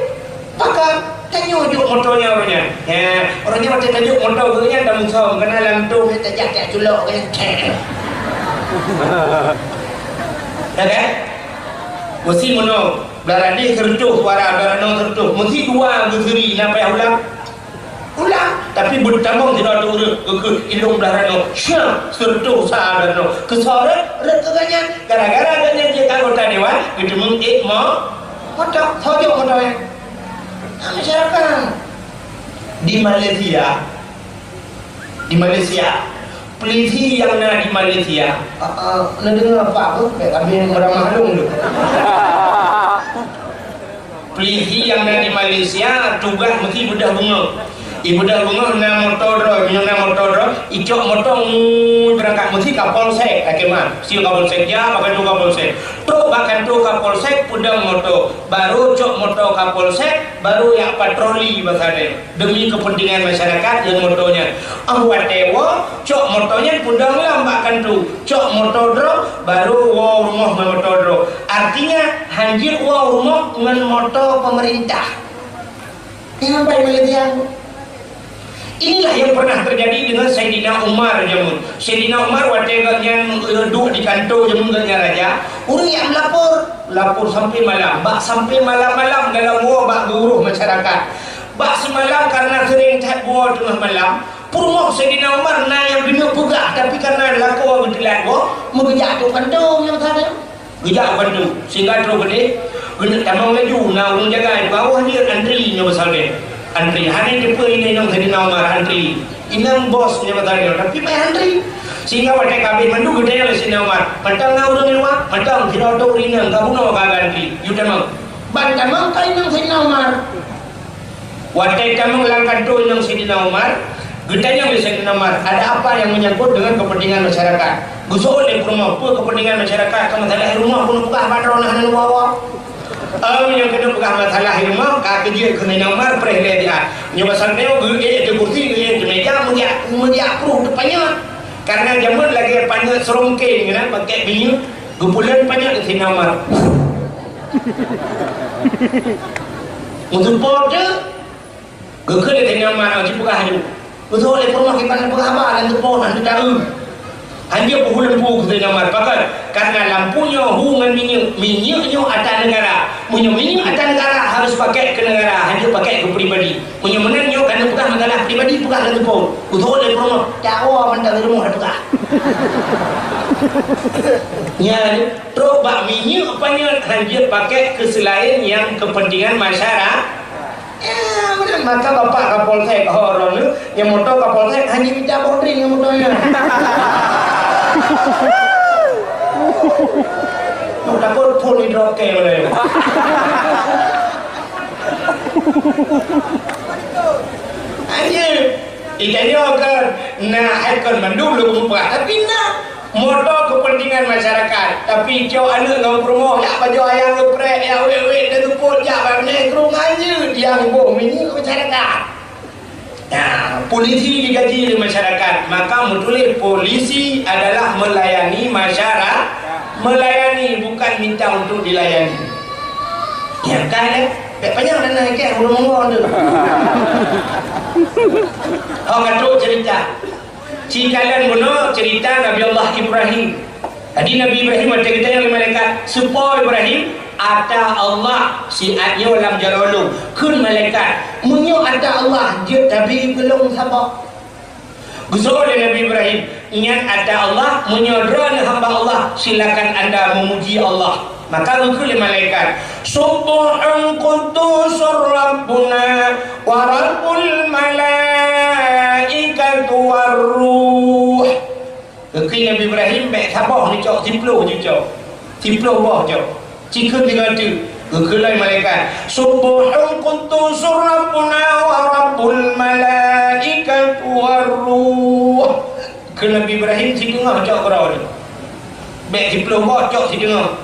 Pakak, tanyoe jok moto nyan ureueng nyan. Ya, ureueng nyan watèe tajok moto geuh nyan dah musom, kena lam tu, tajak jak culok ke. Ya kan? Mesti mono. Blah radeh seureutôh suara, blah ranoe seureutôh. Meusi dua geuseuri, na payah ulang? Ulang. Tapi beutamong sidroe ureueng geukheun ilong blah ranoe. Syah, seureutôh sa blah ranoe. Keusoe rhot, rhot keu gobnyan. Gara-gara gobnyan jeuet anggota dewan, geuteumeung ék mo-, moto, soe jok moto nyan. Nah, masyarakat. Di Malaysia, Di Malaysia, polisi nyang na di Malaysia, ah, ah, neudeungoe apa, apa? Bèk kami meuramah lôn tu. Polisi nyang na di Malaysia tugaih meusti beudôh beungoh. Ibeudôh beungoh na moto droe, meunyoe na moto droe, icok moto, ngui beurangkat meusti Kapolsek, lakèe meunan. Meusti Kapolsek, jak bak kantor Kapolsek. Trôk bak kantor Kapolsek, peudong moto. Barô cok moto Kapolsek, barô jak patroli bak saboh. Demi kepentingan masyarakat ngon moto nyan. Óh watèe woe, cok moto nyan peudong lom bak kantu. Cok moto droe, barô woe rumoh ngon moto droe. Artinya, hanjeuet woe rumoh ngon moto pemerintah. Nyang bai meuleubihan. Inilah yang pernah terjadi dengan Saidina Umar jameun. Saidina Umar watèe gobnyan, eh, duek di kanto jameun gobnyan raja, ureueng nyang melapor. Lapor sampai malam. Bak sampai malam-malam dalam woe bak geuuroh masyarakat. Bak simalam karena sering that woe teungoh malam, peurumoh Saidina Umar na nyang keuneuk peugah, tapi karena lakoe geuteulat woe, meugeujak ateueh kantô nyang sabe. Geujak ateueh kantô, sehingga trôk keudéh, keuneuk tamong laju, na ureueng jaga di bawah jeuet antri nyoe pasal nyan. Antri, hana teupeue inong Saidina Umar antri. Inong bos nyoe masa nyoe, tapi payah antri. Sehingga watèe ka habéh mandum geutanyong lé Saidina Umar, "Mantong na ureueng di luwa?" "Mantong, sidroe tôk ureueng inong ka bunoe ka antri." Yue tamong. Ban tamong keu inong Saidina Umar. Watèe tamong lam kantô inong Saidina Umar, geutanyong lé Saidina Umar, "Ada apa yang menyangkut dengan kepentingan masyarakat?" Geuseuôt lé peurumoh, "Peue kepentingan masyarakat keu masalah rumoh keuneuk peugah ban droeneuh hana neuwoe-woe?" Em, nyang keuneuk peugah masalah rumoh, ka keujeuet keu Saidina Umar preh lé siat. Nyoe pasal nyoe geuék ateueh kursi, geuék ateueh meuja, meugeujak, meugeujak pruh teupanyöt. Karena jameun lagèe panyöt seurongkeng keunan, pakèk minyeuk, geupulan panyöt keu Saidina Umar. Meuseupôt teuh, Geukheun lé Saidina Umar, "Ci peugah laju." Beutôi lé peurumoh kiban peugah haba lam teupon, lam teudaru. Hanjeuet peuhu lampu keu Saidina Umar. Pakon? Karena lampu nyoe hu ngon minyeuk. Minyeuk nyoe atra neugara. Meunyoe minyeuk atra neugara harus pakai keu neugara, hanjeuet pakai keu pribadi. Meunyoe meunan nyoe ka neupeugah masalah pribadi, peugah lam teupon. Beutôi lé peurumoh, dawa mantong di rumoh dah peugah. Nyan, trok bak minyeuk panyöt hanjeuet pakai keu seulaén nyang kepentingan masyara-, Ya, meunan maka Bapak Kapolsek, ho, droeneuh, nyang moto Kapolsek hana mita boh drink nyang moto nyan. Mau takot phôn di drop ke mana. Anjeuet. Ih, tanyoe kon na hai kon mandum lôn muprah, tapi na moto kepentingan masyarakat. Tapi cok aneuk ngon peurumoh, yak pajoh ayam geprek, yak wék-wék dan tupot, yak barneh krueng anjeuet, yang boh minyeuk masyarakat. Nah, polisi digaji oleh masyarakat, maka meutuléh polisi adalah melayani masyara-, melayani, bukan minta untuk dilayani. Ya kan, eh? Panyang dan naik, eh, ulun tu. Oh, katuk cerita. Cikalon bunoe cerita Nabi Allah Ibrahim. Jadi Nabi Ibrahim watèe geutanyong lé malaikat, "Soe po Ibrahim?" "Ata Allah, siat nyoe lam jaroe lôn." Kheun malaikat, "Meunyoe ata Allah, jeuet tabi keu lôn saboh." Geuseuôt lé Nabi Ibrahim, "Nyan ata Allah, meunyoe droeneuh hamba Allah, silakan anda memuji Allah." Maka geukheun lé malaikat, "Subbuhun quddusun Rabbuna wa Rabbul malaikatu war ruh." Geukheun Nabi Ibrahim, "Bèk saboh neucok, siploh ju cok. Siploh boh cok. Cikheun singoh teuk." Geukheun lé malaikat, "Subbuhun quddusun Rabbuna wa Rabbul malaikatu war ruh." Kheun Nabi Ibrahim, "Siteungoh cok keudroe nyoe. Bèk siploh boh, cok siteungoh."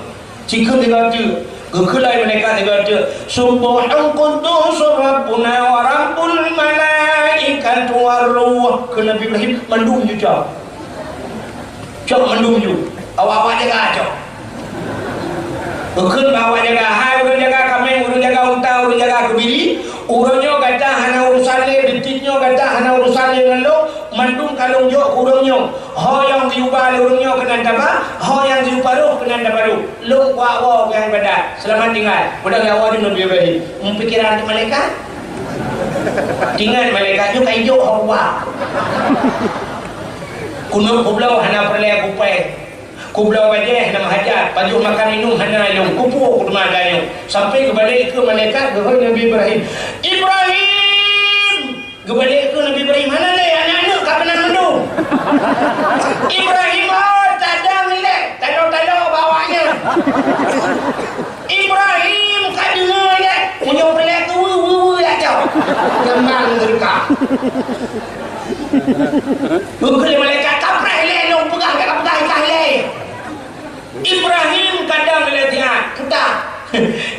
Cikheun singoh teuk. Geukheun lé malaikat singoh teuk, "Subbuhun quddusun Rabbuna wa Rabbul malaikatu war ruh." Kheun Nabi Ibrahim, "Mandum ju cok. Cok mandum ju. Awak-awak jaga cok." Geukheun bak awak jaga, "Hai ureueng jaga kaméng, ureueng jaga unta, ureueng jaga keubiri, uroe nyoe gata hana urusan lé, detik nyoe gata hana urusan lé ngon lôn, mandum ka lôn jok keu ureueng nyoe. Ho nyang geuyuba lé ureueng nyoe keunan taba, ho nyang geuyue paroh keunan taparoh. Lôn kuwoe nyang ibadat. Seulamat tinggai." Padahai awak nyoe Nabi Ibrahim. Meupikiran keu malaikat? Ingat malaikat nyoe ka ijok ho kuwoe. Keuneuk kubloe hana peureulèe kupèe. Kubloe bajèe hana meuhajat, pajoh makan minum hana lôn, kupuwoe kuteuma tanyoe. Sampai geubalek keu malaikat geuhôi Nabi Ibrahim. "Ibrahim!" Geubalek keu Nabi Ibrahim, "Hana lé, aneuk-aneuk ka meunan mandum." "Ibrahim, oh, tadong ilèe, talo-talo bak awak nyan." "Ibrahim, ka deungö ilèe, meunyoe peureulèe keu weu, weu, weu, ya cok." Nyan ban geureuka. Geukheun lé malaikat, "Kapreh ilèe lôn peugah, ka peugah ikah ilèe." "Ibrahim, kadang ilèe siat, peugah."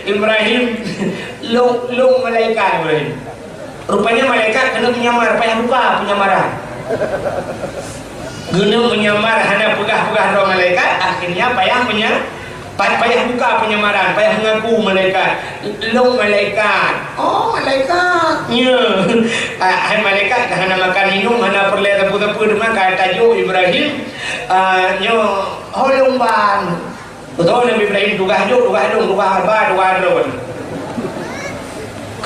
"Ibrahim, lôn, lôn malaikat Ibrahim." Rupanya malaikat keuneuk menyamar, payah buka penyamaran. Keuneuk menyamar hana peugah-peugah droe malaikat, akhirnya payah menya-, Pa-, payah buka penyamaran, payah mengaku malaikat. "Lôn malaikat." "Oh, malaikat." "Ya." Ah, hai malaikat, ka hana makan minum, hana peureulèe sapeue-sapeue, teuma ka tajok Ibrahim. Ah, nyoe, ho lôn ban. Beutôi Nabi Ibrahim tugaih jok, tugaih dong, tugaih haba, tugaih droe.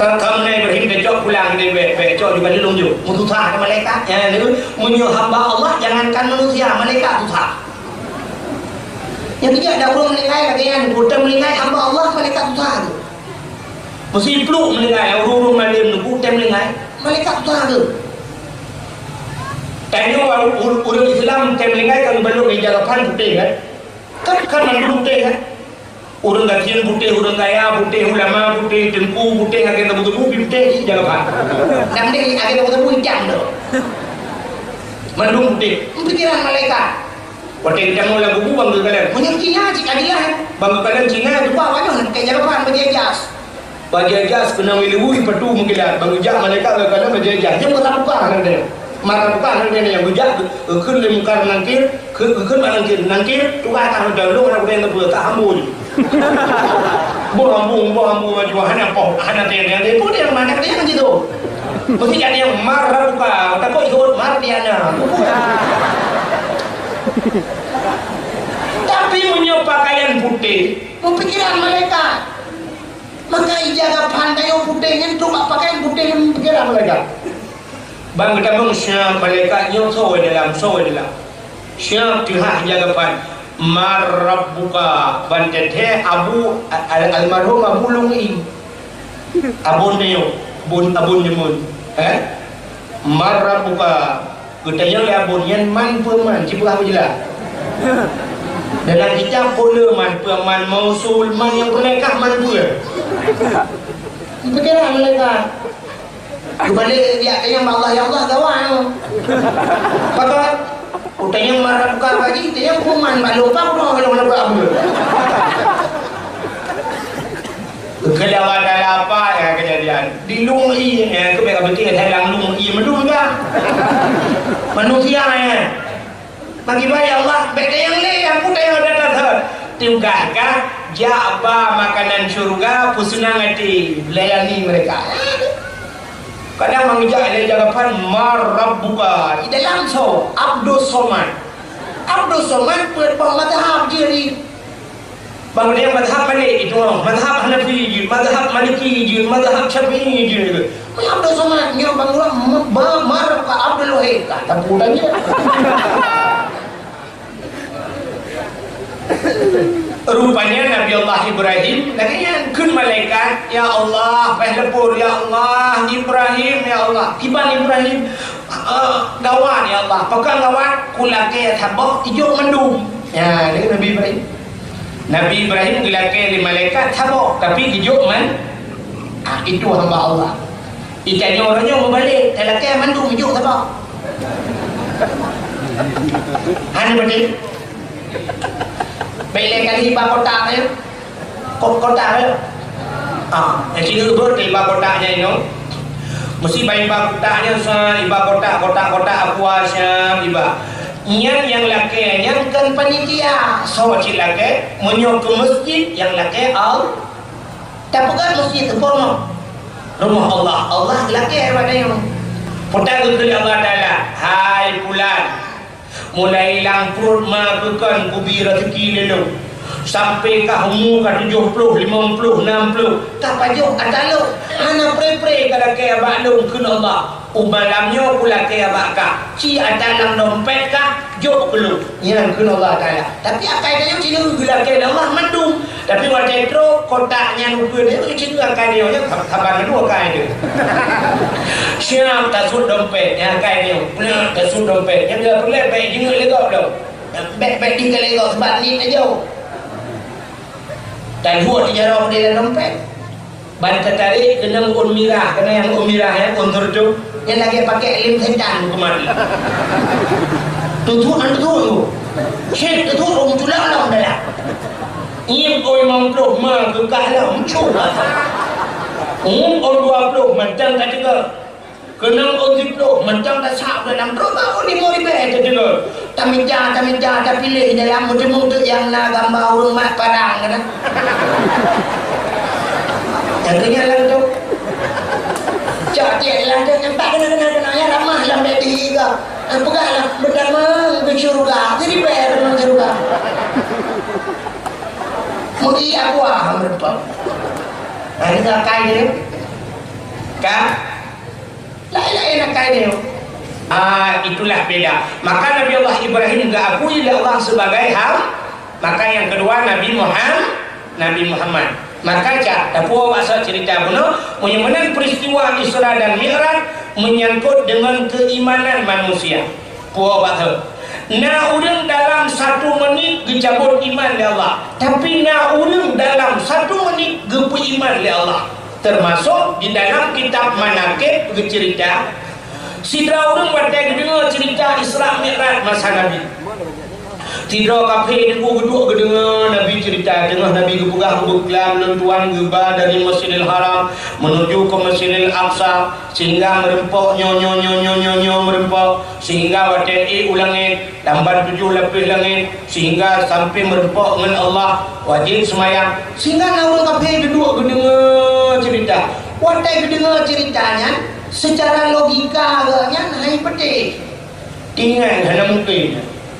Ka, ka meunan Ibrahim tacok pulang, dia bèk, bèk cok juga lôn jok. Meususah malaikat. Ya, meunyoe hamba Allah, jangankan manusia, malaikat susah. Nyang keujak dak ureueng meuninggai lagèe nyan, ureueng meuninggai hamba Allah, malaikat susah tu. Meusi pluek meuninggai, ureueng-ureueng malém tu, ureueng meuninggai, malaikat susah tu. Tanyoe ureueng, ureueng Islam tém meuninggai kan balok ija kafan putéh kan? Kan, kan mandum putéh kan? Ureueng gasien putéh, ureueng kaya putéh, ulama putéh, teungku putéh, akhé teungku-teungku pih putéh ija kafan. Nyang penting akhé teungku-teungku itam tu. Mandum putéh. Pikiran malaikat. Watèe geutanyoe lam kubu bang geukalon. Meunyoe Cina cit ka jeulaih. Bang geukalon Cina tuba awak nyoe keu jaroe ban bajèe jas. Bajèe jas keunong ileubui patu meukilat. Bang geujak malaikat geukalon bajèe jas. Nyan meusabuka ngon dia. Meusabuka ngon dia nyang geujak geukheun lé Mungkar Nangkir, kheun, geukheun bak Nangkir. Nangkir, tugaih kah meudalu hana guna sapeue, kah ambo ju. Boh ambo, boh ambo maju hana poh, hana teuntèe. Peue dia mana dia nyan situ? Meusti jadi nyang mar buka, takot ikot mar dia na. Tapi meunyoe pakaian putéh, meupikiran malaikat. Maka ija kafan tanyoe putéh nyan trok bak pakaian putéh nyan meupikiran malaikat. Bang geutamong siap malaikat nyoe soe dalam, soe dalam. Siap teuhah ija kafan. "Man rabbuka?" Ban teuthèe Abu, al-, almarhum Abu Lung I. Abon nyoe, bun, abon nyoe. Eh? "Man rabbuka?" Geutanyong lé abon nyan man peue man, sipeugah meujeulaih. Dalam kitab peue man, peue man mausul, man nyang peureulèe kah man peue. Pikiran malaikat. Keubalek jak tanyong bak Allah, ya Allah, gawat nyoe. Pakon? Utanyong marah buka bagi, tanyong kuman bak lôn, pakon lôn leubeh abeuet. Keu Allah Taala apa nyang keujadian? Di lông ié, eh, keu bèk ka beutôi, hai lam lông ié meudum ka. Manusia, eh. Bagi baik Allah, bèk tanyong lé, aku tanyong datang thon. Tugaih kah jak ba makanan syurga, peuseunang até, layani mereka. Kadang meungeujak lé jagapan, "Man rabbuka?" Di dalam soe? Abdus Somad. Abdus Somad peuet boh mazhab jih. Bang, ada yang mazhab Malik itu, mazhab Hanafi jih, mazhab Maliki jih, mazhab Syafi'i jih. Abdus Somad, nyoe bang, dua, ma-, ma-, mar ka Abdul Wahid. Ka tabu tanya. Rupanya Nabi Allah Ibrahim lagèe nyan kheun malaikat, "Ya Allah, bah leupur, ya Allah, Ibrahim, ya Allah." Kiban Ibrahim, "Eh, gawat, ya Allah." "Pakon gawat?" "Kulakèe saboh ijôk mandum." Ya, lagèe Nabi Ibrahim. Nabi Ibrahim geulakèe lé malaikat saboh, tapi geujôk man-, ah, itu hamba Allah. Itanyoe uroe nyoe meubalek, talakèe mandum jôk saboh. Hana beutôi. Bèk lé kali iba kotak nyan. Ko-, kotak nyan. Ah, nyang sinoe beuet iba kotak nyan inoe. Meusti iba, iba kotak nyan sa, iba kotak, kotak, kotak aqua sa, iba. Nyan nyang lakèe nyan kon panitia. Soe cit lakèe? Meunyoe keu masjid nyang lakèe Al-, Tapeugah masjid teupeu rumoh. Rumoh Allah, Allah lakèe bak tanyoe. Peugah keu Allah Taala, "Hai pulan, mulai lam pruet ma keu kon kubi raseuki lé lôn. Sampoe ka umu ka tujoh ploh, limong ploh, nam ploh, ka pajoh ata lôn. Hana pre-pre ka lakèe bak lôn," kheun Allah. "U malam nyoe kulakèe bak kah, ci ata lam dompet kah, jôk keu lôn." Nyan kheun Allah Taala. Tapi akai tanyoe ci lheueh geulakèe lé Allah mandum. Tapi watèe trok kotak nyan ukeue nyoe, ci lheueh akai nyoe, nyan saban mandum akai nyoe. Siap tasuet dompet, nyan akai nyoe. Peuleuk tasuet dompet, nyan ka peuleuk bèk jingeuk lé gob lom. Bèk, bèk dikeue lé gob, sabab nit ajoe. Dan buet di jaroe di dalam dompet. Ban teutarek keunong ôn mirah, keunong nyang ôn mirah nyan, ôn seureutoh, nyan lagèe pakèk lem setan keumarin. Tutut, an tutut tu. Syek tutut, ôn tulak lom dalam. Ngieng ôn limong ploh ma keu kah lom, cu. Ngieng ôn dua ploh mantong ka teuka. Keunong ôn siplôh, mantong tasak u dalam droe, ôn limong ribèe teudeungoe. Tamita, tamita, tapiléh dalam meuteumé teuk nyang na gamba ureueng mat parang keunan. Nyang keu nyan langsông. Cok tiek langsông, nampak keunan, keunan, keunan, ya ramah lam bèk dihiga. Peugah lah, beutamong keu syeuruga, jadi bèk tamong syeuruga. Meuri aqua meureumpok. Nah, ini akai dia. Ka? Laén-laén akai nyoe. Ah, itulah beda. Maka Nabi Allah Ibrahim geukui lé Allah sebagai ham-, maka nyang keudua Nabi Muham-, Nabi Muhammad. Maka cak, tapuwoe bak soe ceurita bunoe, meunyoe meunan peristiwa Isra dan Mi'raj menyangkut dengan keimanan manusia. Puwoe bak soe. Na ureueng dalam satu menit geucabot iman lé Allah. Tapi na ureueng dalam satu menit geupeuiman lé Allah. Teumasok di dalam kitab Manaqib geuceurita, sidroe ureueng watèe geudeungoe ceurita Isra Mi'raj masa Nabi. Sidroe kafé teungku geuduek geudeungoe Nabi ceurita, teungoh Nabi geupeugah, "Beuklam lôn tuan geuba dari Masjidil Haram menuju ke Masjidil Aqsa," sehingga meureumpok nyoe, nyoe, nyoe, meureumpok, sehingga watèe ék u langèt, lamban tujoh lapéh langèt, sehingga sampoe meureumpok ngon Allah, wajéb seumayang. Sehingga na ureueng kafé geuduek geudeungoe ceurita. Watèe geudeungoe ceurita nyan, seucara logika geuh nyan hai peutéh. Ingat, hana mungken.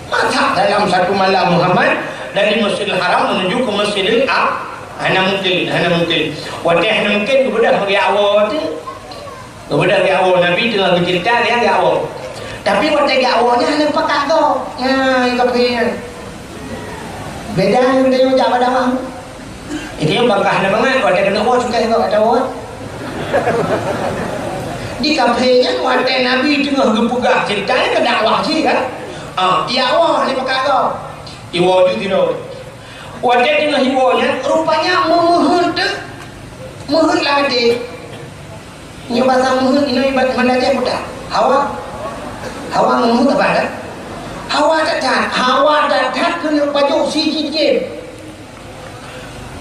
Masa dalam satu malam Muhammad dari Masjidil Haram menuju ke Masjidil Aqsa? Hana mungken, hana mungken. Watèe hana mungken, geubeudôh bagi Allah tu. Kemudian geuwoe, Nabi teungoh geuceurita, dia geuwoe. Tapi watèe geuwoe nyan hana pakat gob. Nyan, kafé nyan. Beda ngon geutanyoe jak bak dakwah. Itu nyang bangkah hana mangat, watèe keuneuk woe cukai gob atau woe. Di kafé nyan, watèe Nabi teungoh geupeugah ceurita nyan keu dakwah cit kan. Ah, iwoe hana pakat gob. Iwoe ju tiroe. Watèe teungoh iwoe nyan, rupanya meumeuheuet teuk. Meuheuet lam até. Nyoe basa meuheuet inoe ibat mandaceh buta. Hawa. Hawa ngon meuheuet apa dah? Hawa that-that. Hawa that-that keuneuk pajoh si cicém.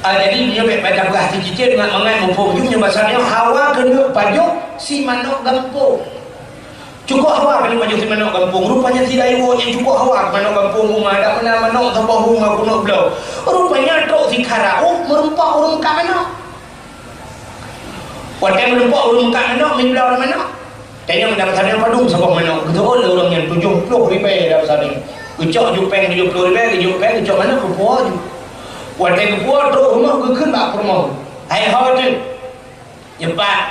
Ah, jadi nyoe bèk pada peugah si cicém ngat mangat muphom ju nyoe basa nyoe hawa keuneuk pajoh si manok gampông. Cukôp hawa keuneuk pajoh si manok gampông. Rupanya si dayuoh nyang cukôp hawa keu manok gampông uma dak meunan manok saboh uma keuneuk bloe. Rupanya trok si karaoh meureumpok ureueng ka manok. Watèe meurumpok ureueng meukat manok, meujulang manok. Tanyoe meudapat saboh padum saboh manok. Geuseuôt lé ureueng nyan tujoh ploh ribèe dapat saboh. Geucok ju péng tujoh ploh ribèe, geujok péng, geucok manok, geupuwoe ju. Watèe geupuwoe trok rumoh geukheun bak peurumoh. Hai ho teuh. Nyeumpat.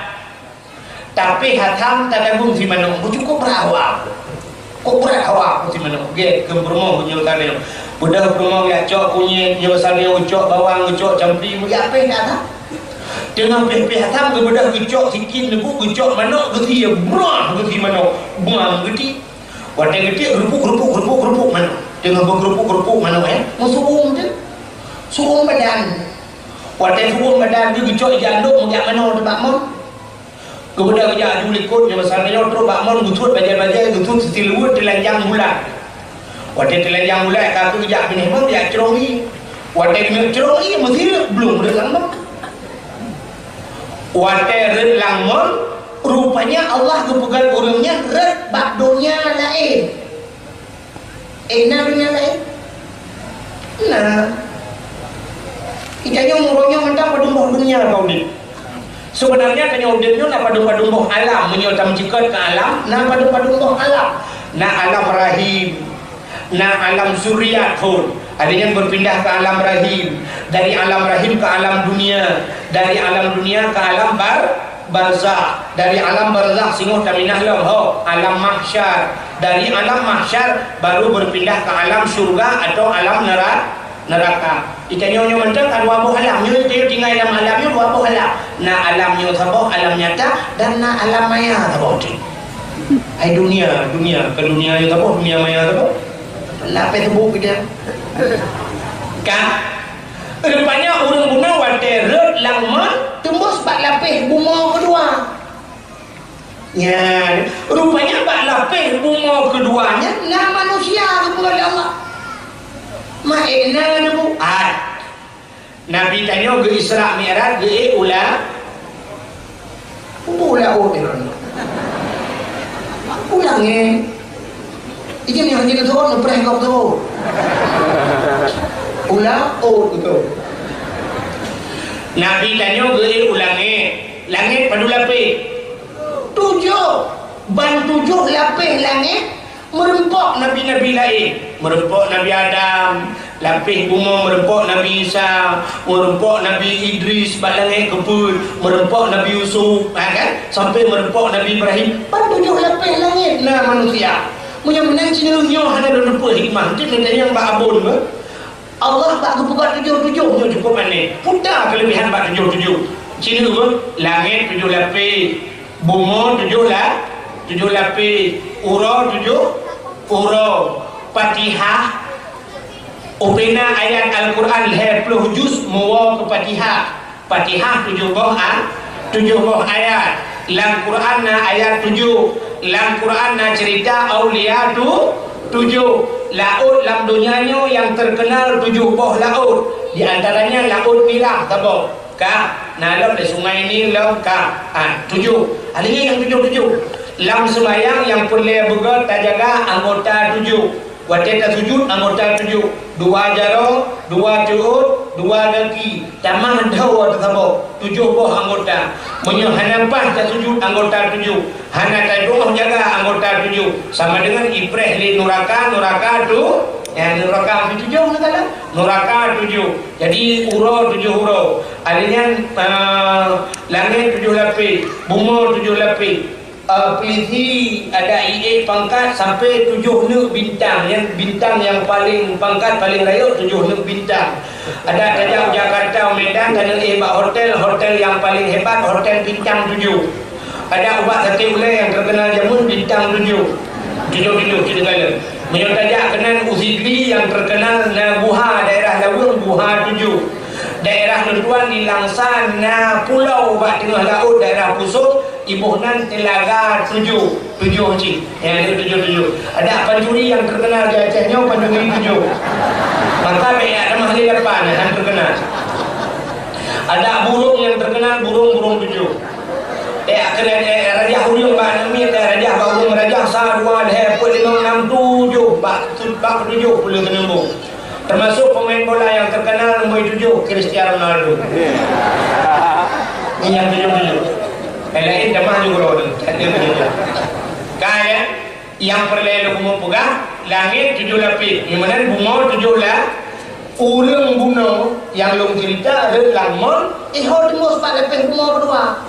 Tapi hatam tadagong si manok, beucukôp brat hawa. Kok brat hawa, kok si manok. Gét keu peurumoh nyoe sabe. Beudôh peurumoh jak cok kunyét, nyoe sabe cok bawang, cok campli, jak péh dah. Teungoh péh-péh hatam geubeudôh geucok sikit neuk geucok manok geusie, brah geusie manok, buang geuti. Watèe geuti geurupuk-geurupuk geurupuk-geurupuk manok. Teungoh beugeurupuk-geurupuk manok eh, meusu'um teuh. Su'um badan. Watèe su'um badan geucok jak ndok meugak manoe teuh bak mon. Geubeudôh geujak aju likot nyoe masa nyoe trok bak mon geusuet bajèe-bajèe geusuet sisi luweue teulanjang bulat. Watèe teulanjang bulat ka geujak binéh mon jak crông ié. Watèe geujak crông ié meusireuk blong reuet lam mon. Watèe reuet lam mon, rupanya Allah geupeugah ureueng nyan reuet bak donya laén. Eh, na donya laén? Na. Kita nyoe uroe nyoe mantong padum boh donya ka udép. Sebenarnya tanyoe udép nyoe na padum-padum boh alam. Meunyoe tameucikot keu alam, na padum-padum boh alam. Na alam rahim, na alam zuriat phon. Ada yang berpindah ke alam rahim, dari alam rahim ke alam dunia, dari alam dunia ke alam bar barzakh, dari alam barzakh singoh taminah lom ho alam mahsyar, dari alam mahsyar baru berpindah ke alam syurga atau alam nera-, neraka. Kita nyoe nyoe mantong ka dua boh alam, nyoe kita tinggai dalam alam nyoe dua boh alam. Na alam nyoe saboh alam nyata dan na alam maya saboh tu. Hai dunia, dunia, ke dunia nyoe saboh, dunia maya saboh. Lapeh teubuk kita. Kan? Rupanya ureueng bunoe watèe rhot lam mon teumbus bak lapéh bumoe keudua. Nyan, rupanya bak lapéh bumoe keudua nyan na manusia geupeugah lé Allah. Maék na neubuat. Nabi tanyoe geu-Isra Mi'raj geuék u la-, u laôt nyan. U langét. Ijin nyang jeuet neuturot neupreh gob tu. U laôt tu. Nabi tanyoe geuék u langét. Langét padum lapéh? Tujoh. Ban tujoh lapéh langét meureumpok nabi-nabi laén. Meureumpok Nabi Adam, lapéh bumoe meureumpok Nabi Isa, meureumpok Nabi Idris bak langét keupeuet, meureumpok Nabi Yusuf, ha kan? Sampai meureumpok Nabi Ibrahim. Ban tujoh lapéh langét na manusia. Meunyoe meunan sineuk nyoe hana lôn teupeu hikmah, enteuk neutanyong bak Abon beuh. Allah bak geupeugah tujoh-tujoh nyoe cukup aneh. Peue ta keuleubehan bak tujoh-tujoh? Sineuk beuh, langét tujoh lapéh, bumoe tujoh la-, tujoh lapéh, uroe tujoh uroe, Fatihah, ubena ayat Al-Quran lhèe ploh juz meuwoe keu Fatihah. Fatihah tujoh boh a-, tujoh boh ayat. Lam Quran na ayat tujoh. Lam Quran na cerita aulia tu-, tujoh. Laôt lam donya nyoe nyang terkenal tujoh boh laôt. Di antaranya Laôt Mirah saboh. Ka, na lom lé Sungai Nil lom ka. Ah, tujoh. Alingi nyang tujoh-tujoh. Lam seumayang nyang peureulèe beugöt tajaga anggota tujoh. Watèe tasujut anggota tujoh, dua jaroe, dua teuôt, dua gaki, tamah dhoe teusaboh, tujoh boh anggota. Meunyoe hana paih tasujut anggota tujoh, hana tadu'oh jaga anggota tujoh, sama deungon ipreh lé nuraka, nuraka tu, ya, nuraka tujoh na kala, nuraka tujoh. Jadi uroe tujoh uroe. Alinyan, eh, langét tujoh lapéh, bumoe tujoh lapéh. Eh, pulisi ada ié pangkat sampai tujoh neuk bintang. Nyan bintang nyang paleng pangkat paleng rayeuk tujoh neuk bintang. Ada tajak u Jakarta, u Medan, taneuk éh bak hotel, hotel nyang paleng hebat, hotel bintang tujoh. Ada ubak saté ulèe nyang terkenal jameun bintang tujoh. Tujoh-tujoh cit segala. Meunyoe tajak keunan u Sigli nyang terkenal na guha daerah Laweueng, guha tujoh. Daerah Leutuan di Langsa na pulo bak teungoh laôt daerah Pusong, Iboh nan Telaga Tujoh, tujoh cit. Nyang ada tujoh-tujoh. Ada pancuri nyang terkenal di Aceh nyoe, pancuri tujoh. Maka bèk jak tamah lé lapan, nyang terkenal. Ada burông nyang terkenal, burông-burông tujoh. Eh, akhirnya, eh, rajah ureueng bak aneuk miet, eh, rajah bak ureueng, rajah sa, dua, lhèe, peuet, limong, nam, tujoh, bak, bak tujoh puluh keuneuk. Termasuk pemain bola yang terkenal nombor tujuh, Cristiano Ronaldo. Ini yang tujuh-tujuh. Yang lain damah juga loh. Ada tujuh-tujuh. Kan, ya? Yang peureulèe lôn peugah, langèt tujoh lapéh. Di mana bumoe tujoh la-, ureueng bunoe nyang lôn cerita rhot lam mon, iho teumbôh bak lapéh bumoe keudua.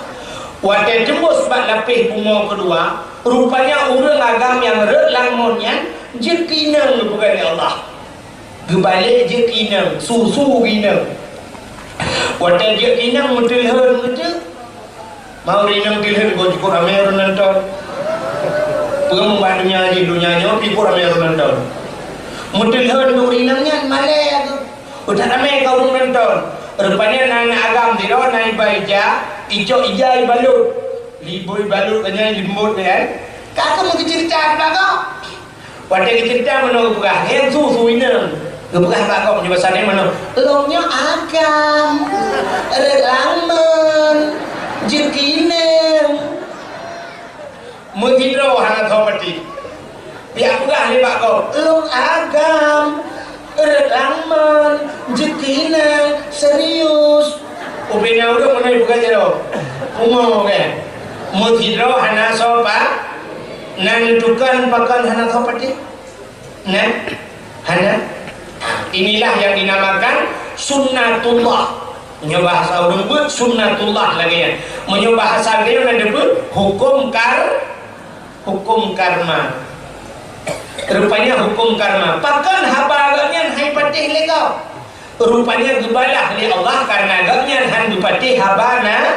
Watèe teumbôh bak lapéh bumoe keudua, rupanya ureueng agam nyang rhot lam mon nyan jeuet keu inong geupeugah lé Allah. Geubalek jeuet keu inong, su-su keu inong. Watèe jeuet keu inong meuteulhon meuteuk. Mau inong teulhon keu jikuk ramé ureueng nonton. Peue meubat donya jih, donya nyoe pih kuk ramé ureueng nonton. Meuteulhon keu inong nyan malèe keu. Utak ramé ka ureueng nonton. Rupanya na aneuk agam sidroe na iba ija, icok ija ibalot. Libôi balot ka nyan leumbot kan. Ka keuh meukeujeuet that bak gob. Watèe geuceurita meunoe geupeugah, "Lhèe su-su inong." Geupeugah bak gob nyoe basa nyan meunoe, "Lôn nyoe agam, rhot lam mon, jeuet keu inong." Meusidroe hana soe patéh. Pihak peugah lé bak gob, "Lôn agam, rhot lam mon, jeuet keu inong, serius." Ubena ureueng meunoe peugah jaroe. Pungo kan? Meusidroe hana soe pa-, nan tukang pakon hana soe patéh. Nah, hana. Inilah yang dinamakan sunnatullah. Meunyoe bahasa ureueng beuet, sunnatullah lagèe nyan. Meunyoe bahasa geutanyoe na teupeue, huköm kar-, huköm karma. Rupanya huköm karma. Pakon haba gobnyan han patéh lé gob? Rupanya geubalah lé Allah karena gobnyan han geupatéh haba na-,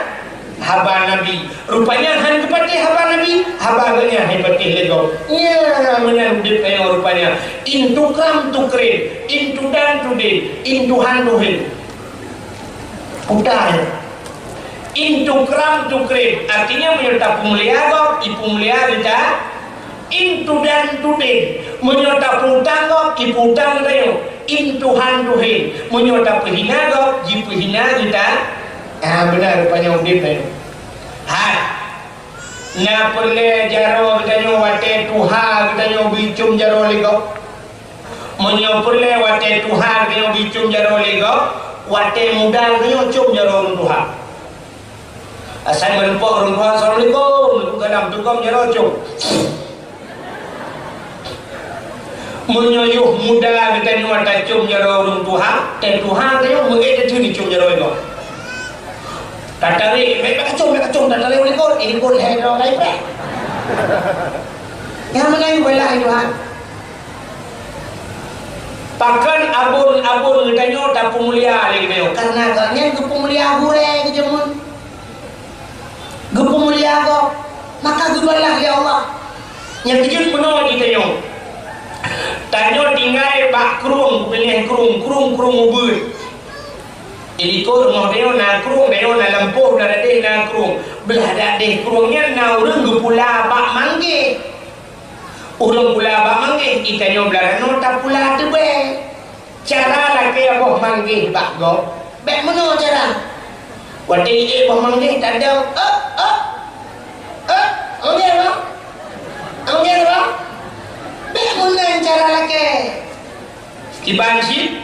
haba Nabi. Rupanya han geupatéh haba Nabi, haba gobnyan han patéh lé gob. Nyan meunan udép tanyoe rupanya. Intu kram tu kren, intu dan tu den, intu han tu hen. Puta nyoe. Intu kram tu kren, artinya meunyoe tapeumulia gob, ipeumulia geuta. Intu dan tu den, meunyoe tapeutang gob, ipeutang geutanyoe. Intu han tu hen, meunyoe tapeuhina gob, jipeuhina geuta. Ah, beuna rupanya udép nyoe. Hai. Na peureulèe jaroe geutanyoe watèe tuha geutanyoe geuyue com jaroe lé gob. Meunyoe peureulèe watèe tuha geutanyoe geuyue com jaroe lé gob, watèe muda geutanyoe com jaroe ureueng tuha. Asai meurumpok ureueng tuha, "Assalamualaikum." Waalaikumsalam. Tukang jaroe com. Meunyoe yoh muda geutanyoe tacom jaroe ureueng tuha, teuh tuha geutanyoe meuék teuh nicom jaroe nyoe. Tatarek, "Bèk, bèk kacom, bèk kacom," tatarek u likot, i likot lhèe droe laén preh. Nyang meunan beulah i Tuhan. Pakon abon-abon geutanyoe tapeumulia lé geutanyoe? Kareuna gobnyan geupeumulia gurèe geujameun. Geupeumulia gob, maka geubalah lé Allah. Nyang keujeuet meunoe jitanyoe. Tanyoe tinggai bak krueng, binéh krueng, krueng-krueng ubit. Di likot rumoh tanyoe na krueng, tanyoe na lampôh, na dadeh na krueng. Blah dadeh krueng nyan na ureueng geupula bak manggéh. Ureueng pula bak manggéh, geutanyoe blah nyoe tapula teubèe. Cara lakèe boh manggéh bak gob, bèk meunoe cara. Watèe iék boh manggéh tadong, "Ôk, ôk, ôk, manggéh boh, manggéh boh." Bèk meunan cara lakèe. Kiban cit,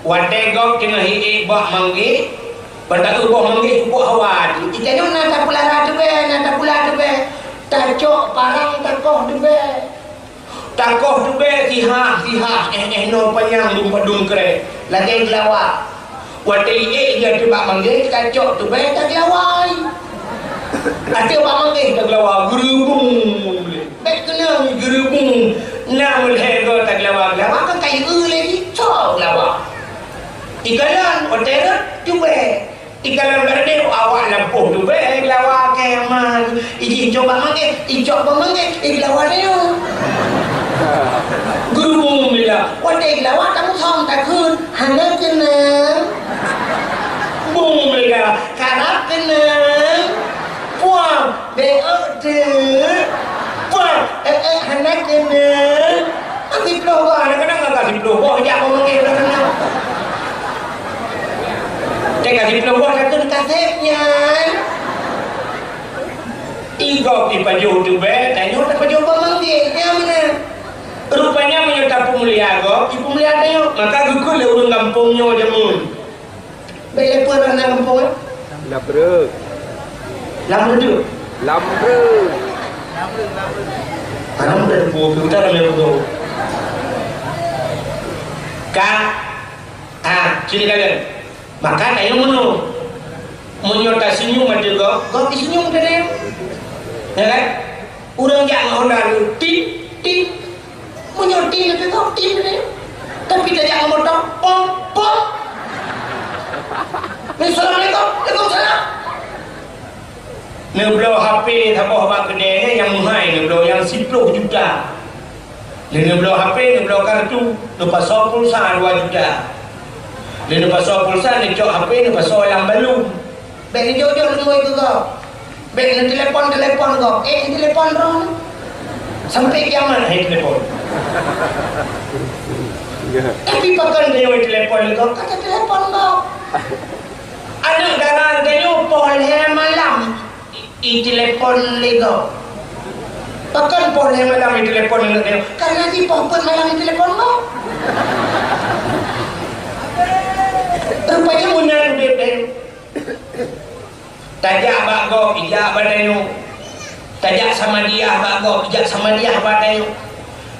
watèe gob teungoh iék boh manggéh, bak taeu boh manggéh pupuk hawa, geutanyoe na tapeulara teubèe, na tapula teubèe, tacok parang takoh teubèe. Takoh teubèe sihah-sihah, éh-éh noe panyang dum padum krèk, lagèe geulawa. Watèe iék jih ateueh bak manggéh, tacok teubèe tageulawa. Ateueh bak manggéh tageulawa, geureubung. Bèk keunong geureubung, na lhèe goe tageulawa, geulawa kan kayée lé jicok geulawa. Ikalon watèe rhot teubèe. Ikalon bak leubeh awak lampôh teubèe geulawa keuman. Ijih icok bak manggéh, icok bak manggéh, eh, geulawa nyoe. Geureubung bila, watèe geulawa tamusong takheun, hana keunong. Bung bila, karab keunong. Puang, bèk Nenek, ka siploh boh, kadang-kadang ka siploh boh, jak bak manggil kadang-kadang. Teuka siploh boh, takheun ka sép nyan. Igob ipajoh teuh bèk, tanyoe tapajoh bak manggil, nyan meunan. Rupanya meunyoe tapeumulia gob, ipeumulia tanyoe, maka geukheun lé ureueng gampông nyoe jameun. Bèk lé peue rana gampông, eh? Labreu. Labreu. Labreu. Karena udah dua puluh juta dalam yang betul. Ka, ah, sini kalian. Maka tanya menu. Meunyoe tasinyum ada gop, gop disinyum tadi. Ya kan? Urang jak ngon Honda tu, tit, tit. Meunyoe tit, tit, tit, tit. Tapi tajak ngon motor, pom, pom. Ni, assalamualaikum. Waalaikumsalam. Neubloe H P saboh bak keudè nyang meuhai neubloe nyang siploh juta. Lheueh neubloe H P, neubloe kartu, neupasoe pulsa dua juta. Lheueh neupasoe pulsa, neucok H P, neupasoe lam balum. Bèk neujok-jok leumo keu gob. Bèk neutelepon-telepon gob. Eh, neutelepon droe. Sampai kiamat hai telepon. Ya. Tapi pakon tanyoe telepon gob, ka teutelepon gob. Aneuk dara tanyoe poh lhèe malam i, itelepon lé gob. Pakon poh lhèe malam itelepon aneuk tanyoe? Karena jipoh peuet malam itelepon gob. Rupanya meunan udép tanyoe. Tajak bak gob, ijak bak tanyoe. Tajak samadiah bak gob, ijak samadiah bak tanyoe.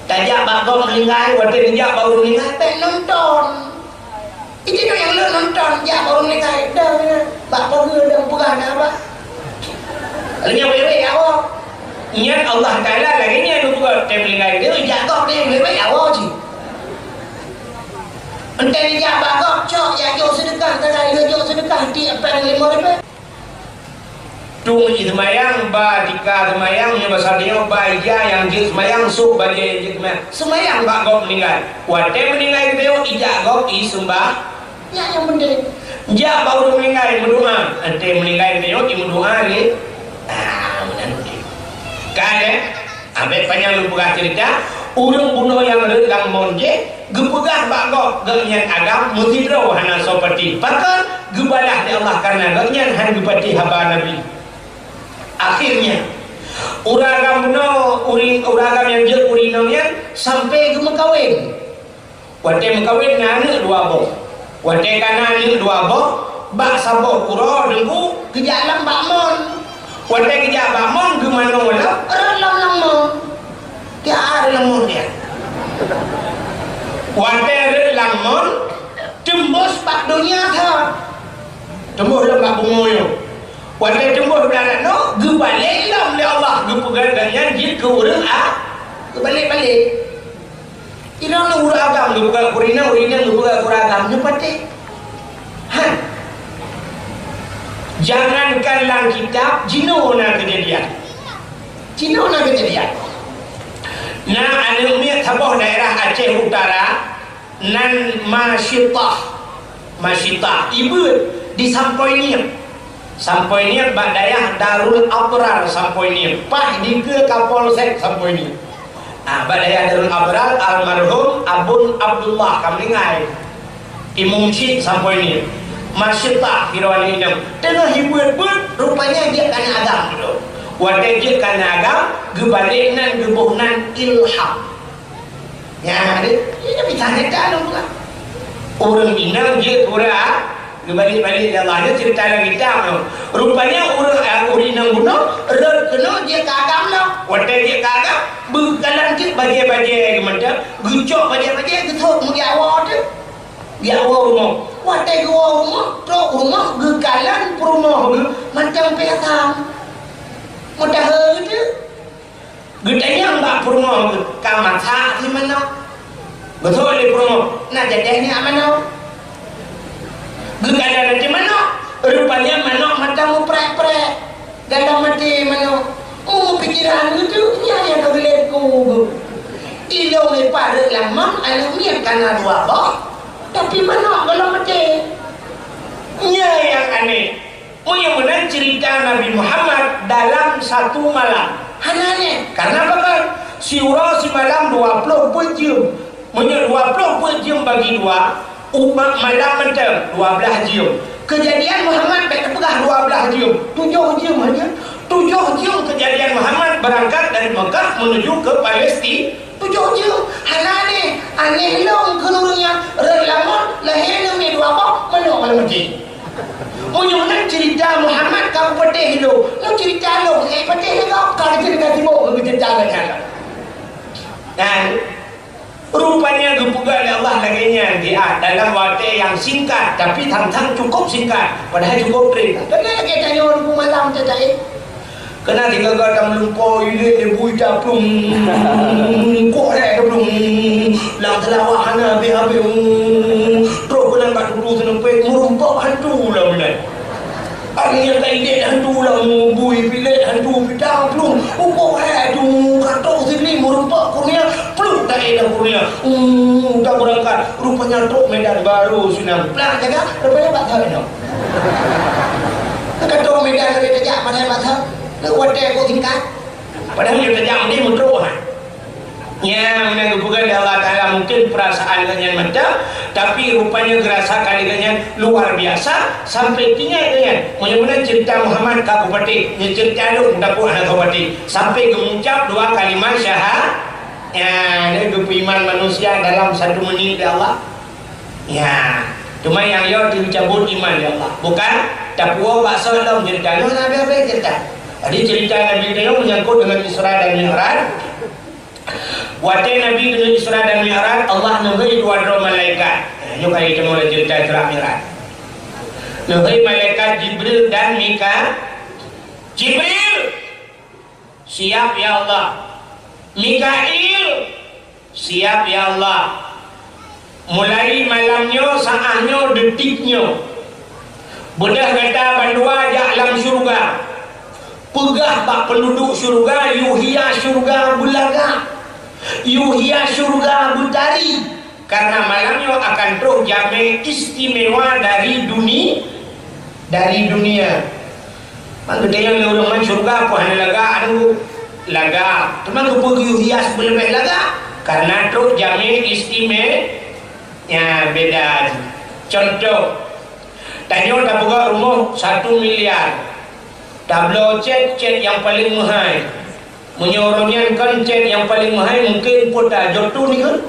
Tajak bak gob meuninggai, watèe neujak bak ureueng meuninggai, bèk nonton. Itu nyang lôn nonton, jak bak ureueng meuninggai, dah, dah. Bak pageue dah peugah dah, bah. Lheueh nyan wèk-wèk awak. Nyan Allah Taala lagèe nyan geupeugah, teuh meuninggai teuh, jak gob deh, wèk-wèk awak cit. Enteuk jak bak gob, cok, jak jok seudeukah, kadang lheueh jok seudeukah, tiep péng limong ribèe. Tueng i seumayang, ba tika seumayang, nyoe basa tanyoe ba ija nyang jeuet seumayang, sôk bajèe nyang jeuet seumayang. Seumayang bak gob meuninggai. Watèe meuninggai geutanyoe ijak gob i seumbah. Nyan nyang penting. Jak bak ureueng meuninggai meudoa. Watèe meuninggai geutanyoe i meudoa lé. Ah, meunan udép. Ka, eh? Ah, bèk panyang lôn peugah ceurita, ureueng bunoe nyang rhot lam mon jih, geupeugah bak gob, gobnyan agam meusidroe hana soe patéh. Pakon? Geubalah lé Allah kareuna gobnyan han geupatéh haba Nabi. Akhirnya, ureueng agam bunoe, ureueng, ureueng agam nyang jeuet ureueng inong nyan sampai geumeukawen. Watèe meukawen na aneuk dua boh. Watèe ka na aneuk dua boh, bak saboh uroe teungku geujak lam bak mon. Watèe geujak bak mon geumanoe lom, rhot lom lam mon. Tiep rhot lam mon nyan. Watèe rhot lam mon, teumbôh bak donya that. Teumbôh lom bak bumoe nyoe. Watèe teumbôh bak donya nyoe, geubalek lom lé Allah geupeugah gobnyan jeuet keu ureueng a-, geubalek-balek. Inong ureueng agam geupeugah keu ureueng inong, ureueng inong geupeugah keu ureueng agam, nyoe patéh. Han. Jangankan lam kitab, jinoe na keujadian. Jinoe na keujadian. Na aneuk miet saboh daerah Aceh Utara, nan Masyitah. Masyitah, ibeuet di Sampoiniep. Sampoiniep bak dayah Darul Abrar Sampoiniep, paih dikeue Kapolsek Sampoiniep. Ah, bak dayah Darul Abrar, almarhum Abon Abdullah ka meuninggai. Imum Syik Sampoiniep. Masyitah, sidroe aneuk inong. Teungoh ibeuet-beuet, rupanya jeuet keu aneuk agam tu. Watèe jeuet keu aneuk agam, geubalek nan, geuboh nan Ilham. Nyan, deh, ini bisa nyata dong pula. Ureueng inong jeuet pura, geubalek-balek lé Allah, nyoe ceurita lam kitab nyoe. Rupanya ureueng, eh, ureueng inong bunoe, rhot keunoe jeuet keu agam nyoe. Watèe jeuet keu agam, beukalon teuk bajèe-bajèe geuh mantong, geucok bajèe-bajèe, geusôk meugiak woe teuk. Giak woe rumoh. Watèe geuwoe rumoh, trok rumoh, geukalon peurumoh geuh mantong peuet asam. Meudahé teuk. Geutanyong bak peurumoh geuh, "Ka masak cit manok?" Geutanyong lé peurumoh, "Na jadeh nyak manok?" Geukalon ateueh manok, rupanya manok mata meuprek-prek. Dalam até manok, "Oh, pikiran geuh tu, nyan nyang ka geuleku geuh. Ilôn leupah rhot lam mon, aneuk miet ka na dua boh, tapi manok gohlom maté." Nyan nyang aneh. Meunyoe meunan ceurita Nabi Muhammad dalam satu malam. Hana nyan. Karena apa, Bang? Siuroe simalam dua ploh peuet jeuem. Meunyoe dua ploh peuet jeuem bagi dua, umat malam mantong dua blaih jeuem. Keujadian Muhammad bèk teupeugah dua blaih jeuem, tujoh jeuem hana. Tujoh jeuem keujadian Muhammad beurangkat dari Mekah menuju ke Palestina. Tujoh jeuem, hana aneh. Aneh lom keu ureueng nyan, rot lamon, lahé leumèh dua boh, manok lam masjid. Meunyoe na ceurita Muhammad ka geupatéh lôn, nyoe ceurita lôn, eh, patéh lé gob, ka geuceurita sibôk geuceurita lagèe nyan. Dan rupanya geupeugah lé Allah lagèe nyan di dalam watèe nyang singkat, tapi thang-thang cukup singkat, padahai cukup treb. Keuneuk lagèe tanyoe Teungku malam teuh, eh. Keunan sigaga tameulumpoe ilèe lé bui taplueng, koh rèk taplueng, lam seulawah hana habéh-habéh, trok keunan bak tutoe seuneupet, meurumpok hantu lam inan. Angén ka ilèe hantu lam bui, pilèe hantu pita plueng, koh rèk tu, katok sili meurumpok kurnia, plueng taék lam kurnia, tabeurangkat, rupanya trok Medan Baru Sunan. Plah jaga, rupanya bak thon nyoe. Ka trok Medan lagèe tajak padahai bak thon. Leuh watèe kok singkat. Padahai meunyoe tajak meunan meutrok, ha. Nyan, meunan geupeugah lé Allah Taala, mungkin peurasaan geuh nyan mantong, tapi rupanya geurasakan lé geuh nyan luar biasa, sampai tinggai geuh nyan. Meunyoe meunan ceurita Muhammad ka geupatéh, nyoe ceurita lôn takot hana geupatéh. Sampai geuucap dua kalimat syaha-, nyan, lé geupeuiman manusia dalam satu menit lé Allah. Ya, cuma nyang yo teucabut iman lé Allah. Bukan tapuwoe bak soe lom ceurita. Nyoe na habéh-habéh ceurita. Jadi ceurita Nabi geutanyoe menyangkut dengan Isra dan Mi'raj. Watèe Nabi geuneuk Isra dan Mi'raj, Allah neuhôi dua droe malaikat. Ya, nyoe ka jiteumeung lam ceurita Isra Mi'raj. Neuhôi malaikat Jibril dan Mika-, Jibril! Siap, ya Allah. Mikail, siap, ya Allah. Mulai malam nyoe, saát nyoe, detik nyoe, beudôh gata bandua jak lam syeuruga. Peugah bak peunduduek syeuruga, yue hias syeuruga beulagak, yue hias syeuruga beutari. Karena malam nyoe akan troh jamé istimewa dari duni-, dari dunia. Maka geutanyoe lé ureueng ngon syeuruga peue hana lagak, aduh, lagak. Teuma keupeue geuyue hias beuleubeh lagak? Karena troh jamé istime-, ya, beda. Contoh, tanyoe tapeugah rumoh satu miliar, tabloe cét, cét nyang paleng meuhai. Meunyoe uroe nyan kon cét nyang paleng meuhai, mungken peue ta jotun ikeu?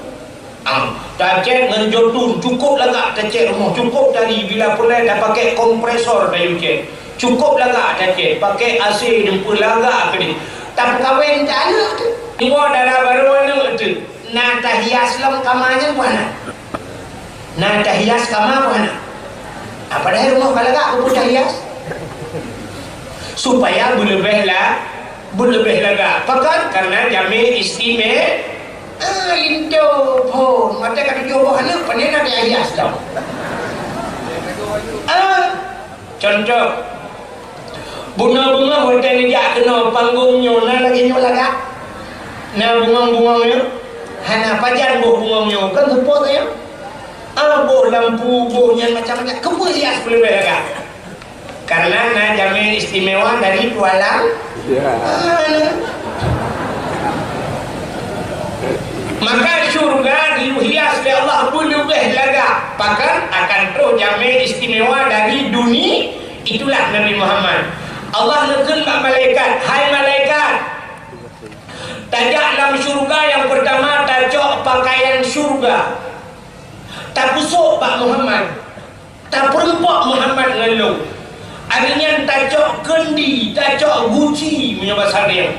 Ah, ta cét ngon jotun, cukôp lagak ta cét rumoh, cukôp tari, bila peureulèe ta pakè kompresor tayue cét. Cukôp lagak ta cét, pakè A C, jeumpeuet lagak keudéh. Tapeukawen ta aneuk teuh. Iwoe dara barô aneuk teuh. Na tahias lom kama nyan peue hana? Na tahias kama peue hana? Ah, padahai rumoh ka lagak, keupeue tahias? Supaya beuleubeh la-, beuleubeh lagak. Pakon? Karena jamé istime-, ah, linto phon. Watèe ka tujoh boh aneuk, pane na tahias lom. Ah, Contoh, beungoh-beungoh watèe neujak keunoe panggong nyoe na lagèe nyoe lagak. Na bungong-bungong nyoe, hana pajan boh bungong nyoe, kan seupôt nyoe. Ah, boh lampu, boh nyan macam-macam. Keupeue hias peuleubeh lagak? Karena na jamé istimewa dari tualang. Ya. Ah, na. Maka syurga dihias lé Allah beuleubeh lagak, pakon akan troh jamé istimewa dari duni-, itulah Nabi Muhammad. Allah neukheun bak malaikat, "Hai malaikat, tajak lam syurga nyang peurtama tacok pakaian syurga, tapeusôk bak Muhammad." Tapeurumpok Muhammad ngon lôn. Ari nyan tacok keundi, tacok guci, meunyoe basa Riang.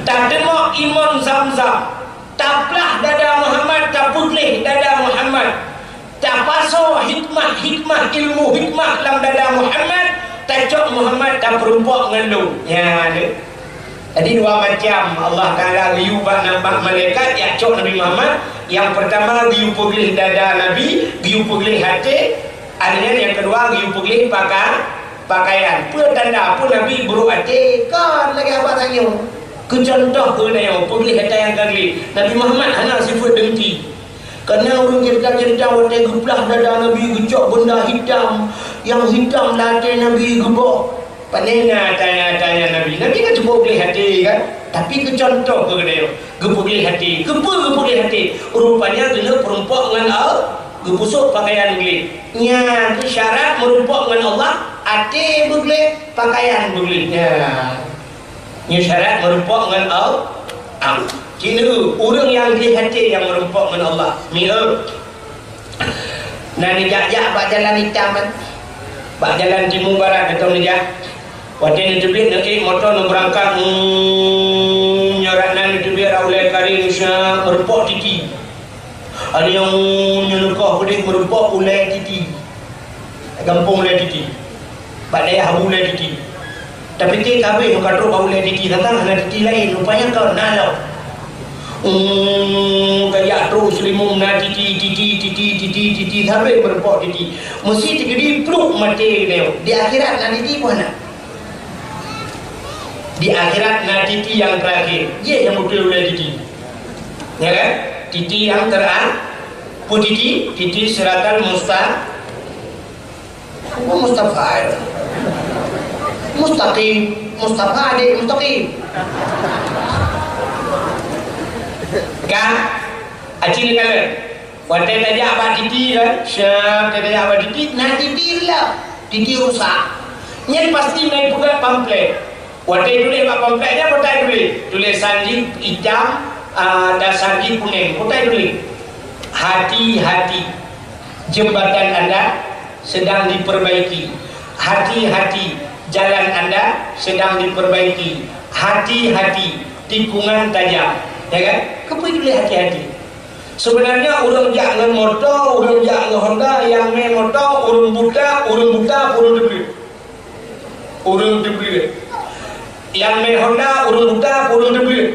Tateumok imon Zamzam. Taplah dada Muhammad, tapeugleh dada Muhammad. Tapasoe hikmah-hikmah, ilmu hikmah lam dada Muhammad. Tacok Muhammad, tapeurumpok ngon lôn. Nyan. Jadi, dua macam Allah Taala geuyue bak nabak malaikat jak cok Nabi Muhammad. Nyang peurtama geuyue peugleh dada Nabi, geuyue peugleh até. Akhé nyan nyang keudua geuyue peugleh paka-, pakaian. Peue tanda peue Nabi brôk até? Kon lagèe haba tanyoe. Keu contoh keu tanyoe, peugleh ata nyang ka gleh. Nabi Muhammad hana sifeuet dengki. Kana ureueng cerita-cerita watèe geuplah dada Nabi geucok benda hitam, nyang hitam lam até Nabi geuboh. Pane na tanya-tanya Nabi. Nabi kan cukup gleh até kan? Tapi keu contoh keu geutanyoe. Geupeugleh até. Keupeue geupeugleh até? Rupanya geuneuk meurumpok ngon Allah. Geupusok pakaian gleh. Nyan syarat meurumpok ngon Allah, até beugleh, pakaian beugleh. Nyan. Nyoe syarat meurumpok ngon Allah. Am. Cit neu, ureuëng nyang gleh até nyang meurumpok ngon Allah. Mieu. Na neujak-jak bak jalan itam kan. Bak jalan timu barat atau neujak. Watée neuteubiet neuék moto neubeurangkat, hmm, nyoe rak nan neuteubiet rak ulée kari Indonesia meurumpok titi. Ada nyang nyoe neukoh beudeh meurumpok ulée titi. Gampông ulée titi. Bak dayah Abu ulée titi. Tapi keu kabeh nyang ka trok bak ulée titi, tantang hana titi laén, rupanya ka na lom. Hmm, kajak trok Seulimeum na titi, titi, titi, titi, titi, sampai meurumpok titi. Meusi teukeudi pluek maté geutanyoe. Di akhirat na titi peue hana? Di akhirat na titi nyang terakhir. Jih nyang beutôi ulée titi. Ya kan? Titi nyang tera-, peue titi? Titi siratal musta-, apa Mustafa ya? Mustaqim. Mustafa adik Mustaqim. Kan? Aci ni kalian. Watée tajak bak titi kan? Siap, tajak bak titi. Nah, titi lah. Titi rusak. Nyan pasti mai peugah pamflet. Watée tuléh bak pamflet nyan, peue tuléh? Tulésan jih itam, ah, dasan jih kunéng. Peue tuléh? Hati-hati, jembatan Anda sedang diperbaiki. Hati-hati, jalan Anda sedang diperbaiki. Hati-hati, tikungan tajam. Ya kan? Keupeue tuléh hati-hati? Sebenarnya ureuëng jak ngon moto, ureuëng jak ngon Honda, nyang mé moto, ureuëng buta, ureuëng buta, ureuëng teubleuet. Ureuëng teubleuet. Nyang mé Honda, ureuëng buta, ureuëng teubleuet.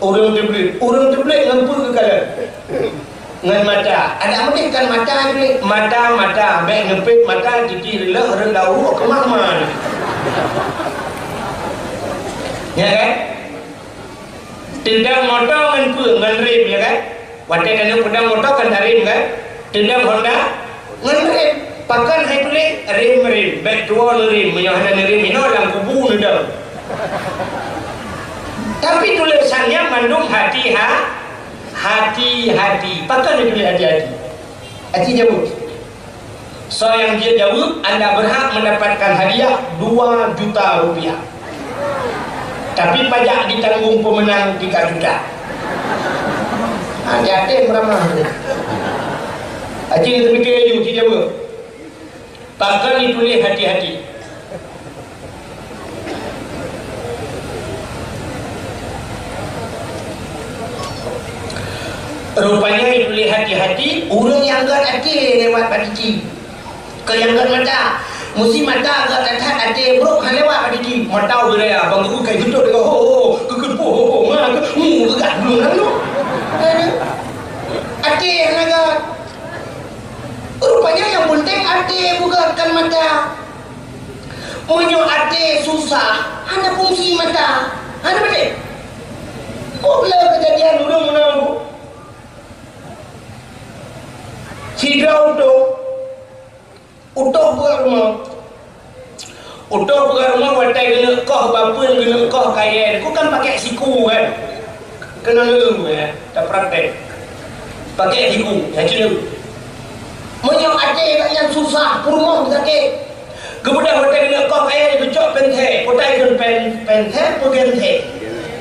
Ureuëng teubleuet. Ureuëng teubleuet ngon peue geukalon? Ngon mata. Adak meudeh kan mata teubleuet. Mata, mata. Bék neupet mata, titi reulok, rot lau, keumah-keumah. Ya kan? Teudong moto ngon peue? Ngon rem, ya kan? Watée tanyoe peudong moto kan tarem kan? Teudong Honda ngon rem. Pakon hai tuléh rem-rem, bék tuwoe neurem, meunyoe hana neurem inoe lam kubu neudong. Tapi tulésan nyan mandum hati-ha-, hati-hati. Pakon neutuléh hati-hati? Aci jaweueb. Soe nyang jeuet jaweueb, anda berhak mendapatkan hadiah dua juta rupiah. Tapi pajak ditanggung pemenang tiga juta. Ha, yatim ramah. Aci ni teumikir laju, ci jaweueb. Pakon dituléh hati-hati. Rupanya dituléh hati-hati, ureuëng nyang gét até lewat bak titi. Keu nyang gét mata. Meusi mata gét that-that até brok hana lewat bak titi. Mata ureuëng raya, bang guru kai geutot deungon ho, ho, ho, keu keu ho, ho, ho, ma, keu, mu, geugat bulong lalu. Até hana gét. Rupanya nyang penting até bukan, bukan mata. Meunyoe até susah, hana fungsi mata. Hana beutôi? Kok le keujadian ureuëng meunan, Bu? Sidroe utôh, utôh peugah rumoh. Utôh peugah rumoh watée geuneuk koh bapeuen, geuneuk koh kayée, ku kan pakai siku kan? Keuneuk leueng, ya, tapraktek. Pakai siku, ya, cileu. Meunyoe até gobnyan susah, peurumoh sakét. Geubeudôh watée geuneuk koh kayée, geucok pensil, peue ta kheun pen-, pensil, peue gensil?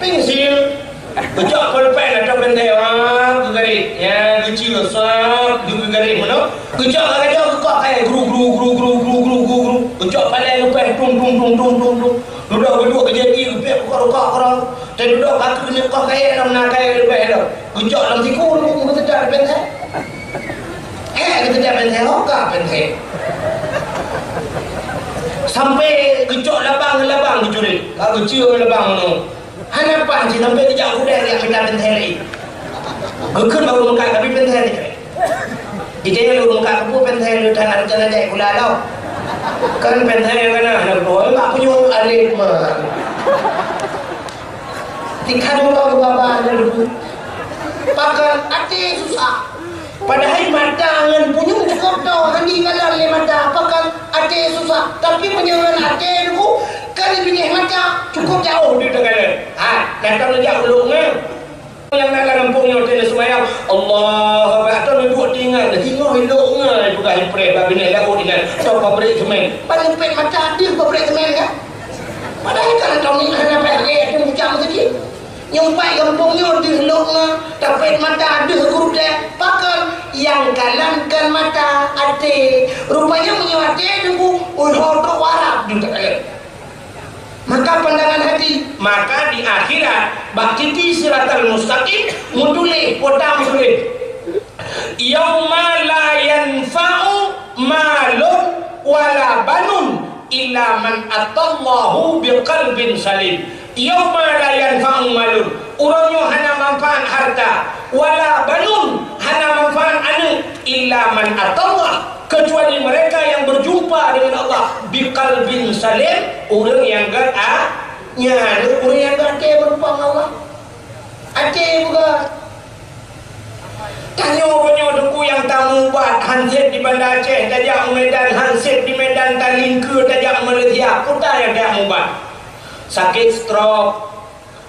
Pensil. Geucok pulpen atau pensil, wah, geugaréh. Ya, geucue, sab, geugaréh meunoe. Geucok ka gadoh geukoh kayée, gru, gru, gru. Geucok palée leupah, tung, tung, tung. Dudoe geuduek keu jaki, geupék bukon rukok keudroe. Teududoe ka keuneuk koh kayée lom na kayée leupah lom. Geucok lam siku, geuteutap pensil. Eh, geuteutap pensil, oh, ka pensil. Sampai geucok labang, labang geucuri. Ka geucue labang meunoe. Hana paih cit sampoe geujak u kudée jak mita pensil lé. Geukheun bak ureuëng meukat, tapi pensil teucré. Jitanya lé ureuëng meukat, "Peue pensil lé that, hana rencana jai kula lom." Kan pensil nyang kana hana geutuwoe, mak punyueng alet mah. Tikhan uroe geuba-ba hana geutuwoe. Pakon até susah. Padahai mata ngon punyueng cukôp toe, hana jikalon lé mata. Pakon até susah. Tapi meunyoe ngon até teungku, Kali binéh mata, cukup jauh di tengah. Ha, datang jak ulok ngan. Nyang na lam gampông nyoe teuh seumayang, Allahu Akbar, atau neuduek tinggai, singoh ilok ngai peugah ipreh bak binéh laôt nyan, atau pabrik semen. Paléng pet mata deuh pabrik semen kan? Padahai kan atau ni hana payah lé, atau bujang sikit. Nyang pat gampông nyoe deuh lok na, tapet mata deuh gurudek, pakon nyang kalankan mata até. Rupanya meunyoe até deungon, ui, ho trok warab deuh takalon. Maka pandangan hati, maka di akhirat, bak titi siratal mustaqim, meutuléh, kota meutuléh. Yauma la yanfa'u malun wala banun illa man atallahu biqalbin salim. Yauma la yanfa'u malun, uroe nyoe hana manfaat harta, wala banun, hana manfaat aneuk, illa man atallah, kecuali mereka yang berjumpa dengan Allah, biqalbin salim, ureuëng nyang gét a-, nyan ureuëng nyang gét até meurumpok ngon Allah. Até buka. Tanyoe meunyoe Teungku nyang tamubat hansét di Banda Aceh, tajak u Medan, hansét di Medan talingkeue tajak u Malaysia, peue nyang tamubat? Sakét stroke,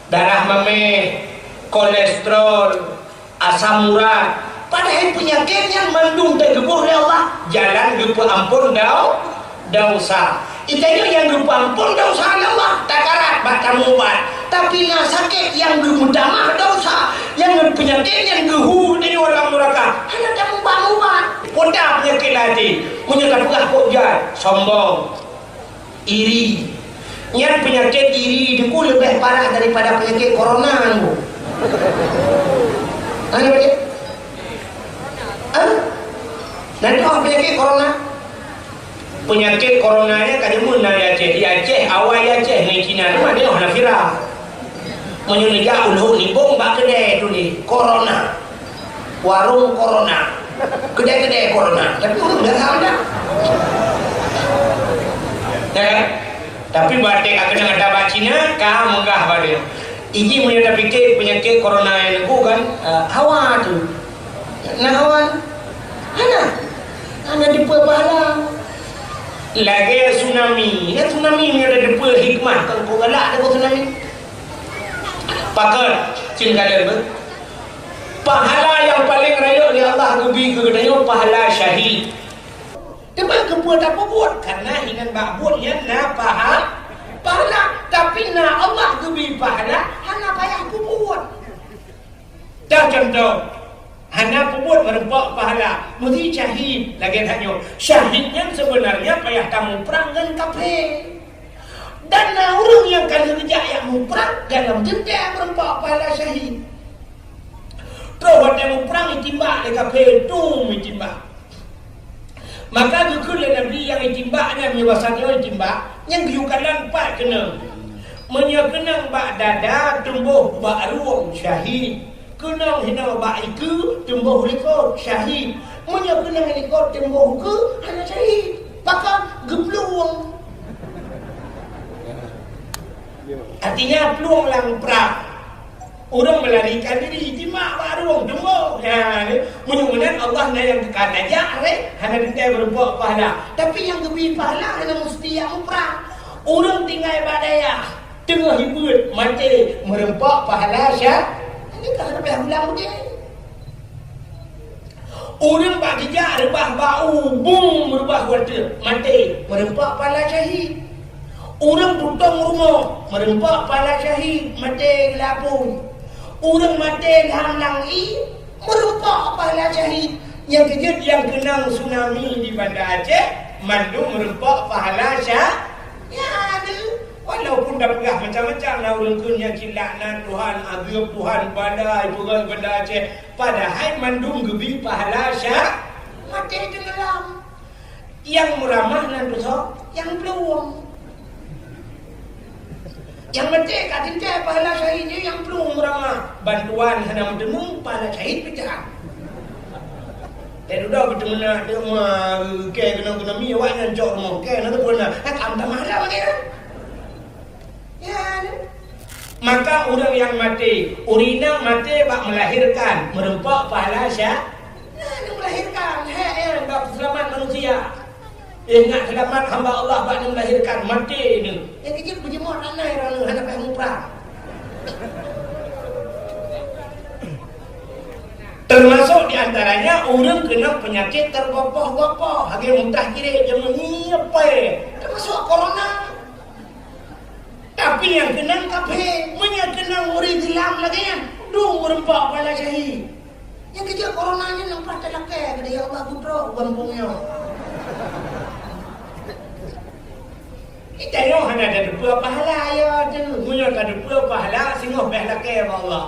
darah mamèh, kolesterol, asam urat. Padahai peunyakét nyan mandum teugeubôh lé Allah, jalan geupeuampôn dau-, Desya. Geutanyoe nyang geupeuampôn desya lé Allah, takarat bak tamubat. Tapi na sakét nyang geumeutamah desya, nyang peunyakét nyang geuhu geutanyoe lam nuraka. Hana tamubat-mubat. Peue peunyakét até? Meunyoe tapeugah kok jai, sombong, iri. Nyan peunyakét iri Teungku leubeh parah daripada peunyakét corona, Teungku. Hana beutôi? Hah? Na dua peunyakét corona? Peunyakét corona nyan ka deungon na di Aceh. Di Aceh, awai Aceh ngon Cina teuma, nyoe hana viral. Meunyoe neujak u Lhok Libong bak keudè tuléh corona. Warong corona. Keudè-keudè corona. Tapi ureueng biasa mantong. Ya kan? Tapi bak watèe ka keunong ata bak Cina, ka meugah bak dia. Iji meunyoe tapike peunyakét corona nyan Teungku kan, eh, hawa tu. Na hawa? Hana. Hana dipeue pahala. Lagèe tsunami. Ya, tsunami meunyoe na dipeue hikmah, kan kok galak deungon tsunami. Pakon, cen ka lheueh beuh. Pahala nyang paleng rayeuk lé Allah geubri keu geutanyoe pahala syahid. Teuma keupeue tapeubuet? Karena inan bak buet nyan na paha-, pahala. Tapi na Allah geubri pahala, hana payah peubuet. Dah contoh, hana peubuet meureumpok pahala, meusé syahid lagèe that nyoe. Syahid nyan seubeunarnya payah tamuprang ngon kaphé. Dan na ureueng nyang ka lheueh geujak jak muprang, dalam teuntèe meureumpok pahala syahid. Troh watèe muprang itimbak lé kaphé, dum itimbak. Maka geukheun lé Nabi nyang itimbak nyan, meunyoe basa nyoe itimbak, nyang geuyue kalon pat keunong. Meunyoe keunong bak dada, teumboh bak rueng, syahid. Keunong hinoe bak ikeue, teumboh likot, syahid. Meunyoe keunong likot, teumboh ukeue, hana syahid. Pakon? Geuplueng. Artinya, plueng lam prang. Ureueng melarikan diri, jimat bak rueng, teumboh. Nyan, meunyoe meunan Allah na nyang ka tajak, reh, hana teuntèe meureumpok pahala. Tapi nyang geubri pahala hana musti nyang muprang. Ureueng tinggai bak dayah, teungoh hibuet, maté, meureumpok pahala syah-, ini ka hana payah ulang udép. Ureueng bak jijak reubah bak u, bum, reubah watèe, maté, meureumpok pahala syahid. Ureueng tutong rumoh, meureumpok pahala syahid, maté geulapui. Ureueng maté lam langèt, meureumpok pahala syahid. Nyang keujeuet nyang keunong tsunami di Banda Aceh, mandum meureumpok pahala syah-, ya, ada. Walaupun tapeugah macam-macam, na ureueng kheun nyan cit laknat Tuhan, azeueb Tuhan, bala, ipeugah Banda Aceh. Padahai mandum geubri pahala syah-, maté teungoh lam. Nyang meuramah nan teusoe, nyang plueng. Nyang maté ka teuntèe pahala syahid nyan nyang plueng meuramah. Bantuan hana meuteumé, pahala syahid peucah. Teududoe geuteumeunak teuma, kèe keunong tsunami, awak nyan cok rumoh, kèe na teupeue na. Ka tamah lom lagèe nyan. Ya, ni. Maka ureueng nyang maté, ureueng inong maté bak melahirkan, meureumpok pahala syah-, nah, ni melahirkan, he, eh, bak peuseulamat manusia. Ingat seulamat hamba Allah bak neumelahirkan, maté nyoe. Nyang keuh jeuet beujeumoe ranai droeneuh hana payah muprang. Termasuk di antaranya ureuëng keunong peunyakét teugopoh-gopoh, lagée muntah kirek, jameun ngiep, termasuk corona. Tapi nyang keunong kafé, meunyoe keunong ureuëng Islam lagée nyan, dum meureumpok bala syahid. Nyang keuh jeuet corona nyan nampak talakée keudeh, ya Allah, putroe u gampông nyoe. Kita nyoe hana tateupeue pahala, ya, tu. Meunyoe tateupeue pahala, singoh beh lakée bak Allah.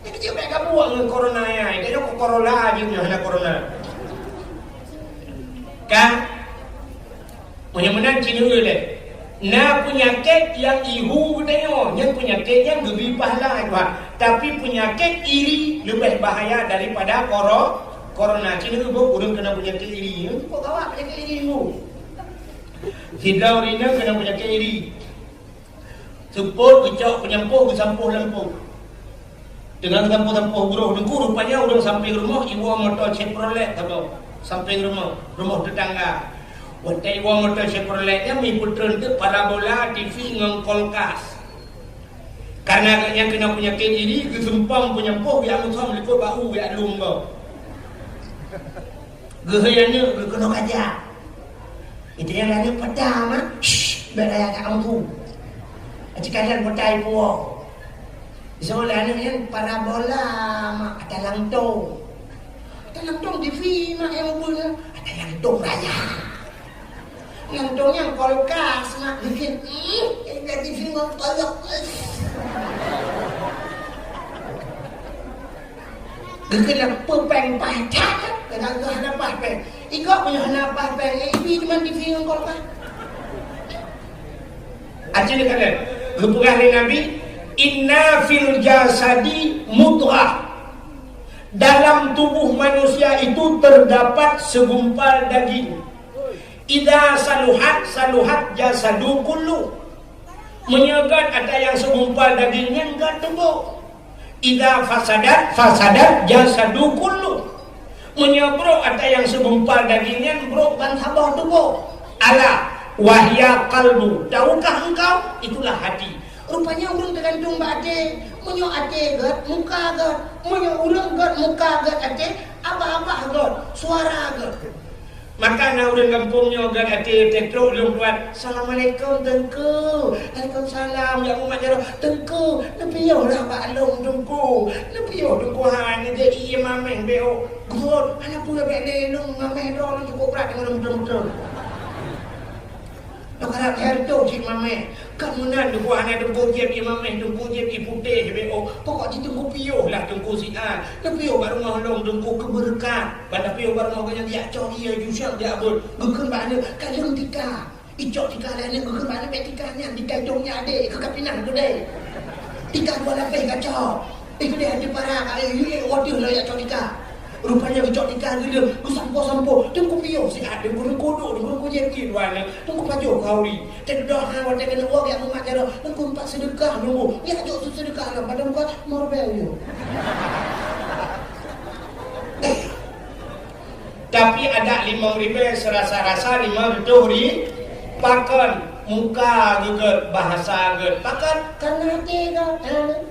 Nyang keuh jeuet beh gabuek ngon corona nyan. Kita nyoe kok corona jeuet nyoe, hana corona. Kan? Meunyoe meunan ci neueu lé. Na peunyakét nyang ihu geutanyoe, nyan peunyakét nyang geubri pahala Tuhan. Tapi peunyakét iri leubeh bahaya daripada koro-, corona. Ci neueu boh ureuëng keunong peunyakét iri. Nyan kok gawat peunyakét iri ihu. Sidroe ureuëng inong keunong peunyakét iri. Seupôt geucok peunyampôh geusampôh lampôh. Teungoh geusampôh-sampôh groh teungku, rupanya ureuëng sampéng rumoh iwoe moto Chevrolet saboh. Sampéng rumoh, rumoh tetangga. Watée iwoe moto Chevrolet nyan meupeutreun teuk parabola, T V ngon kulkas. Karena gobnyan keunong peunyakét iri, geuseumpang peunyampôh geujak musöm likot bak u geujak lom gob. Geuhôi aneuk geuh keunoe kajak. Itu nyang aneuk peuta mak, shh, bèk raya ka ampu. Aci kadang peuta ipuwoe. Soe lé aneuk nyan parabola mak ata langtong. Ata langtong T V mak nyang ubeut nyan. Ata langtong raya. Langtong nyang kulkas mak bikin, hmm, jadi T V ngon kolok. Geukheun lam peue péng paih that, kadang tu hana paih péng. Ikok meunyoe hana paih péng, eh, ibi teuma T V ngon kulkas. Aci neukalon, geupeugah lé Nabi, "Inna fil jasadi mudghah." Dalam tubuh manusia itu terdapat segumpal daging. Idza saluhat, saluhat jasadu kullu. Meunyoe gét ata nyang segumpal daging nyan gét tuboh. Idza fasadat, fasadat jasadu kullu. Meunyoe brok ata nyang segumpal daging nyan brok bansaboh tuboh. Ala wa hiya qalbu. Tahukah engkau? Itulah hati. Rupanya ureuëng teugantung bak até. Meunyoe até gét, muka gét. Meunyoe ureuëng gét, muka gét até, abah-abah gét, suara gét. Maka na ureuëng gampông nyoe gét até teutrok lôn buet, "Assalamualaikum, Teungku." "Waalaikumsalam." Jak mumat jaroe, "Teungku, neupiôh lah bak lôn, Teungku. Neupiôh, Teungku, hai neujak ié mamèh beuh." "Gét, hana peue bèk lé lôn mamèh droe lôn cukôp brat deungon lôn beutôi-beutôi." Nyoe karab lhèe reutôh cit mamèh. Kan meunan Teungku hana Teungku jieb ié mamèh, Teungku jieb ié putéh beuh. Pokok jih Teungku piôh lah Teungku si A. Neupiôh bak rumoh lôn Teungku keu beureukat. Ban tapiôh bak rumoh geuh nyan jak cok ié jusang jak beuet. Geukheun bak aneuk, "Ka lheueh tika." Icok tika lé aneuk, geukheun bak aneuk, "Bèk tika nyan, tika itong nyan adék, keu ka pinah keudéh. Tika dua lapéh ka cok." Eh, keudéh até para ka, eh, yue, eh, watèe lôn jak cok tika. Rupanya geucok tika geuleuh, geusampoe-sampoe. Teungku piôh siat, Teungku, Teungku duek, Teungku, Teungku jieb ié dua aneuk. Teungku pajoh khauri. Teududoe han watèe keuneuk woe geujak mumat jaroe. Teungku, pat seudeukah Teungku. Nyak jok seudeukah lom, padahai bukan morbel nyoe. Tapi adak limong ribèe seurasa-rasa limong reutôh ri-, pakon muka geuh gét, bahasa gét. Pakon? Karena até gét.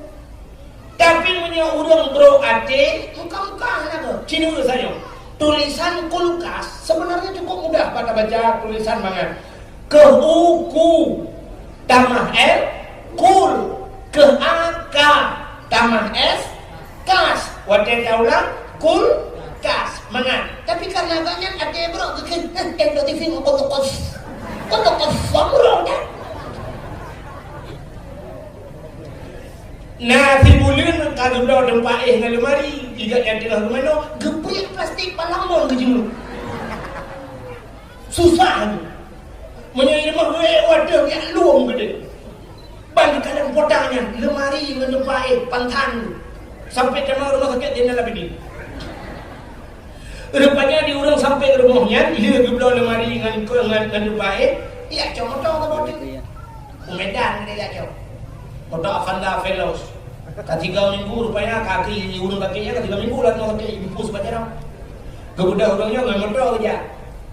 Tapi meunyoe ureuëng brok até, muka-muka hana gét. Ci neueu sajoe. Tulisan kulkas sebenarnya cukup mudah bak tabaca tulisan mangat. Keu u, ku, tamah l, kul. Keu a, ka, tamah s, kas. Watèe taulang, kul, kas. Mangat. Tapi karena gobnyan até brok geukheun, eh, eh, dok T V ngon kotok kos. Kotok kos, samroh dah. Na sibuleuen ka geubloe teumpat éh ngon leumari, igat nyang teungoh geumanoe, geupiek plastik palang mon geujeumeuet. Susah nyoe. Meunyoe i rumoh geuék watèe jak lueng keudéh. Ban di kalon potang nyan, leumari ngon teumpat éh, pantan. Sampai teuma rumoh sakét Zainal Abidin. Rupanya di ureuëng sampai rumoh nyan, lheueh geubloe leumari ngon, ngon, ngon teumpat éh, jak cok moto ka bak U Medan keudéh jak cok. Moto Avanza Veloz. Ka tiga minggu rupanya kaki ureuëng sakét nyan ka tiga minggu lah ngon sakét impus bak jaroe. Geubeudôh ureuëng nyoe ngon moto geujak.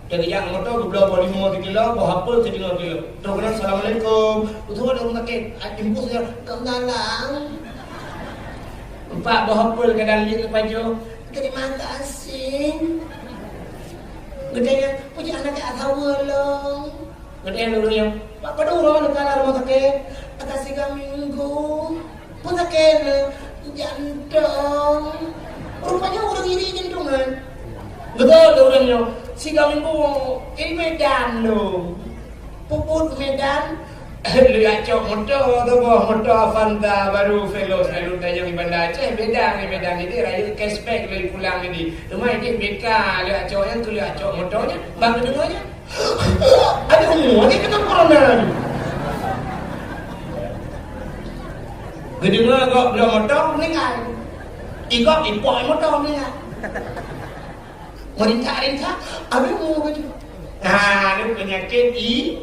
Teugeujak moto geubloe boh limau sikilo, boh apel sidroe kilo. Trok keunan, "Assalamualaikum." Beutôi ureueng sakét, "Ai, impus ya." "Keunalang." Empat boh apel ka dan jeuet geupajoh. "Terima kasih." Geutanyong, "Peue jih hana ka saweue lom?" Geutanyong lé ureueng nyan, "Bak padum uroe neukalon rumoh sakét?" "Ka sigoe minggu." "Peue sakét neuh?" "Jantong." Rupanya ureueng iri jantong nyan. Beutôi lé ureueng nyoe, sigoe minggu i Medan lom. Peubuet Medan, lheueh cok moto, saboh moto Avanza baru Veloz, lalu tanyong di Banda Aceh, Medan, di Medan ini rayeuk cashback lagi pulang ini. Teuma ideh B K lheueh cok nyan, keu lheueh cok moto nyan, bang deungoe nyan. Aduh, lagi kena corona ni. Geudeungoe gob bloe moto, meuninggai. Igob ipoh moto, meuninggai. Meurintak-rintak, aduh, mau baju. Nah, ni penyakit i-,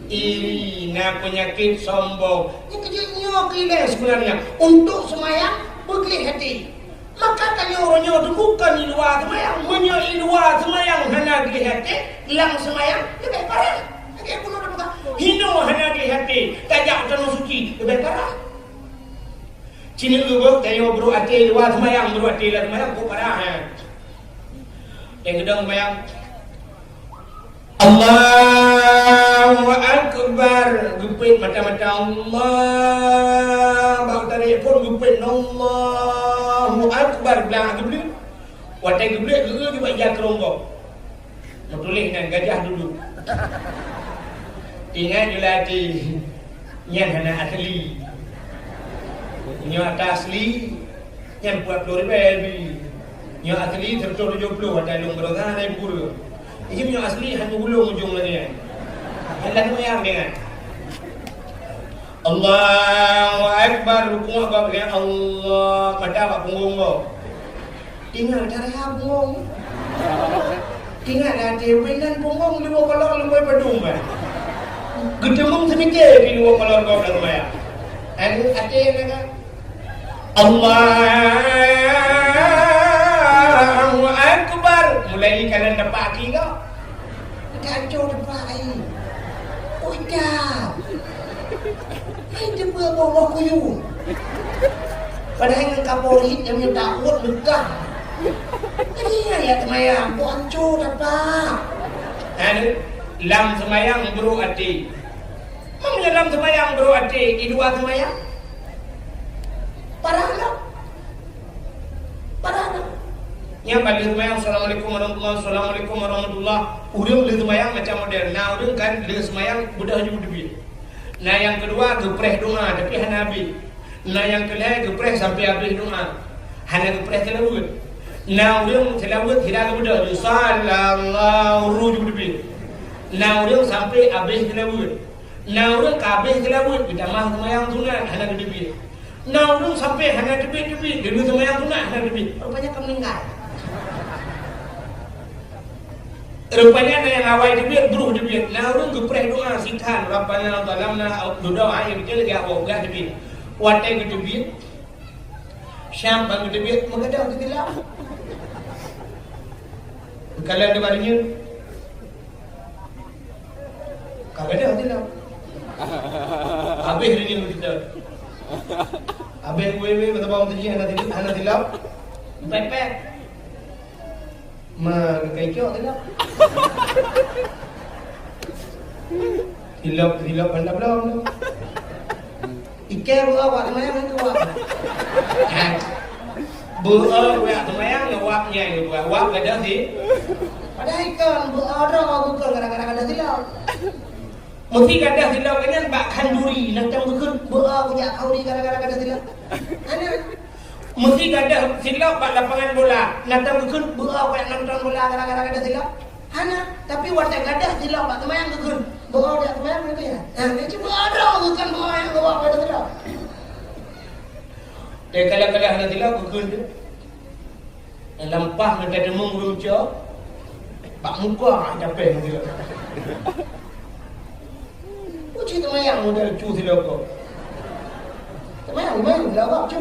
iri, na penyakit sombong. Ni kejut nyoe keuilée sebenarnya. Untuk semayang, beugléh hati. Maka tanyoe uroe nyoe teuh bukon i luwa seumayang. Meunyoe i luwa seumayang hana gleh até, lam seumayang leubeh parah. Lagèe bunoe tapeugah, hinoe hana gleh até, tajak u tanoh suci leubeh parah. Ci neueu boh tanyoe brok até i luwa seumayang, brok até lam seumayang, kok parah, eh. Nyang keudong seumayang, Allahu Akbar. Geupeuet mata-mata Allah. Bak tari phon geupeuet Allahu Akbar. Blang geubleuk. Watèe geubleuk, geu-eu bak ija keurong gob. Meutuléh nan Gajah Duduk. Ingat ju latih. Nyan hana asli. Nyoe ata asli, nyan empat puluh ribèe bi. Nyoe asli seratus tujuh puluh, ata lôn beurasa hana pura. Jadi nyoe asli hana ulông ujông lagèe nyan. Nyan lagèe nyan dengan Allahu Akbar, rukuk bak lagèe Allah, mata bak punggong gob. Ingat cara punggong. Ingat dah, até wéh nan punggong dua kolor leubeh padum, eh. Geuteumeung seumike di dua kolor gob lam maya. Anu até na ka. Allahu Akbar. Mulai kalian dapat aki kau. Kacau depan air. Oh, dah. Hai teupeu boh-boh kuyueng. Padahai ngon kaporit nyang mita uet leugah. Jadi nyan ya seumayang, boh anco tapa. Anu, lam seumayang brok até. Meunyoe lam seumayang brok até, di luwa seumayang? Parah lom. Parah lom. Nyang ban lheueh seumayang, "Assalamualaikum warahmatullah, assalamualaikum warahmatullah." Ureueng lheueh seumayang macam model. Na ureueng kan lheueh seumayang beudôh ju teubiet. Na nyang keudua geupreh doa tapi hana habéh. Na nyang keulhèe geupreh sampai habéh doa. Hana geupreh seulaweuet. Na ureueng seulaweuet sira geubeudôh ju, "Sallallahu," ru ju teubiet. Na ureueng sampai habéh seulaweuet. Na ureueng ka habéh seulaweuet geutamah seumayang sunat hana geuteubiet. Na ureueng sampai hana teubiet-teubiet, deungon seumayang sunat hana teubiet. Rupanya ka meuninggai. Rupanya na nyang awai teubiet, brôh teubiet. Na ureueng geupreh doa sikhan, "Rabbana zalamna," dudoe, ha, nyang beutôi lagèe awai teubiet. Watèe geuteubiet, siang ban geuteubiet, meugadôh teutilap. Geukalon di barinyeun. Ka gadôh teutilap. Habéh rinyeun beutôi. Habéh wéh-wéh mata bawang teuji hana teutilap, hana tilap. Pepet. Ma, ka icok teutilap. Tilap, tilap bandar belom tu. Ikèe beuo wak teuma nyang tu wak. Beuo wak teuma nyang wak nyang wak, wak gadôh si. Padahai ikon beuo droe bukon gara-gara gadôh silop. Meusi gadôh silop nyan bak khanduri, na tang geukheun beuo kujak khanduri gara-gara gadôh silop. Hana. Meusi gadôh silop bak lapangan bola, na tang geukheun beuo kujak nonton bola gara-gara gadôh silop. Hana, tapi watèe gadôh silop bak teuma nyang geukheun, beuo jak teuma nyang geukheun. Nah, ni cuba ada geukheun beuo nyang geuwak pada silop. Teuh kala-kala hana silop geukheun tu. Lam paih meutateumeung ureueng cok, bak muka japée meusilop. Uji teuma nyang model cu silop ko. Teuma nyang main lawak cu.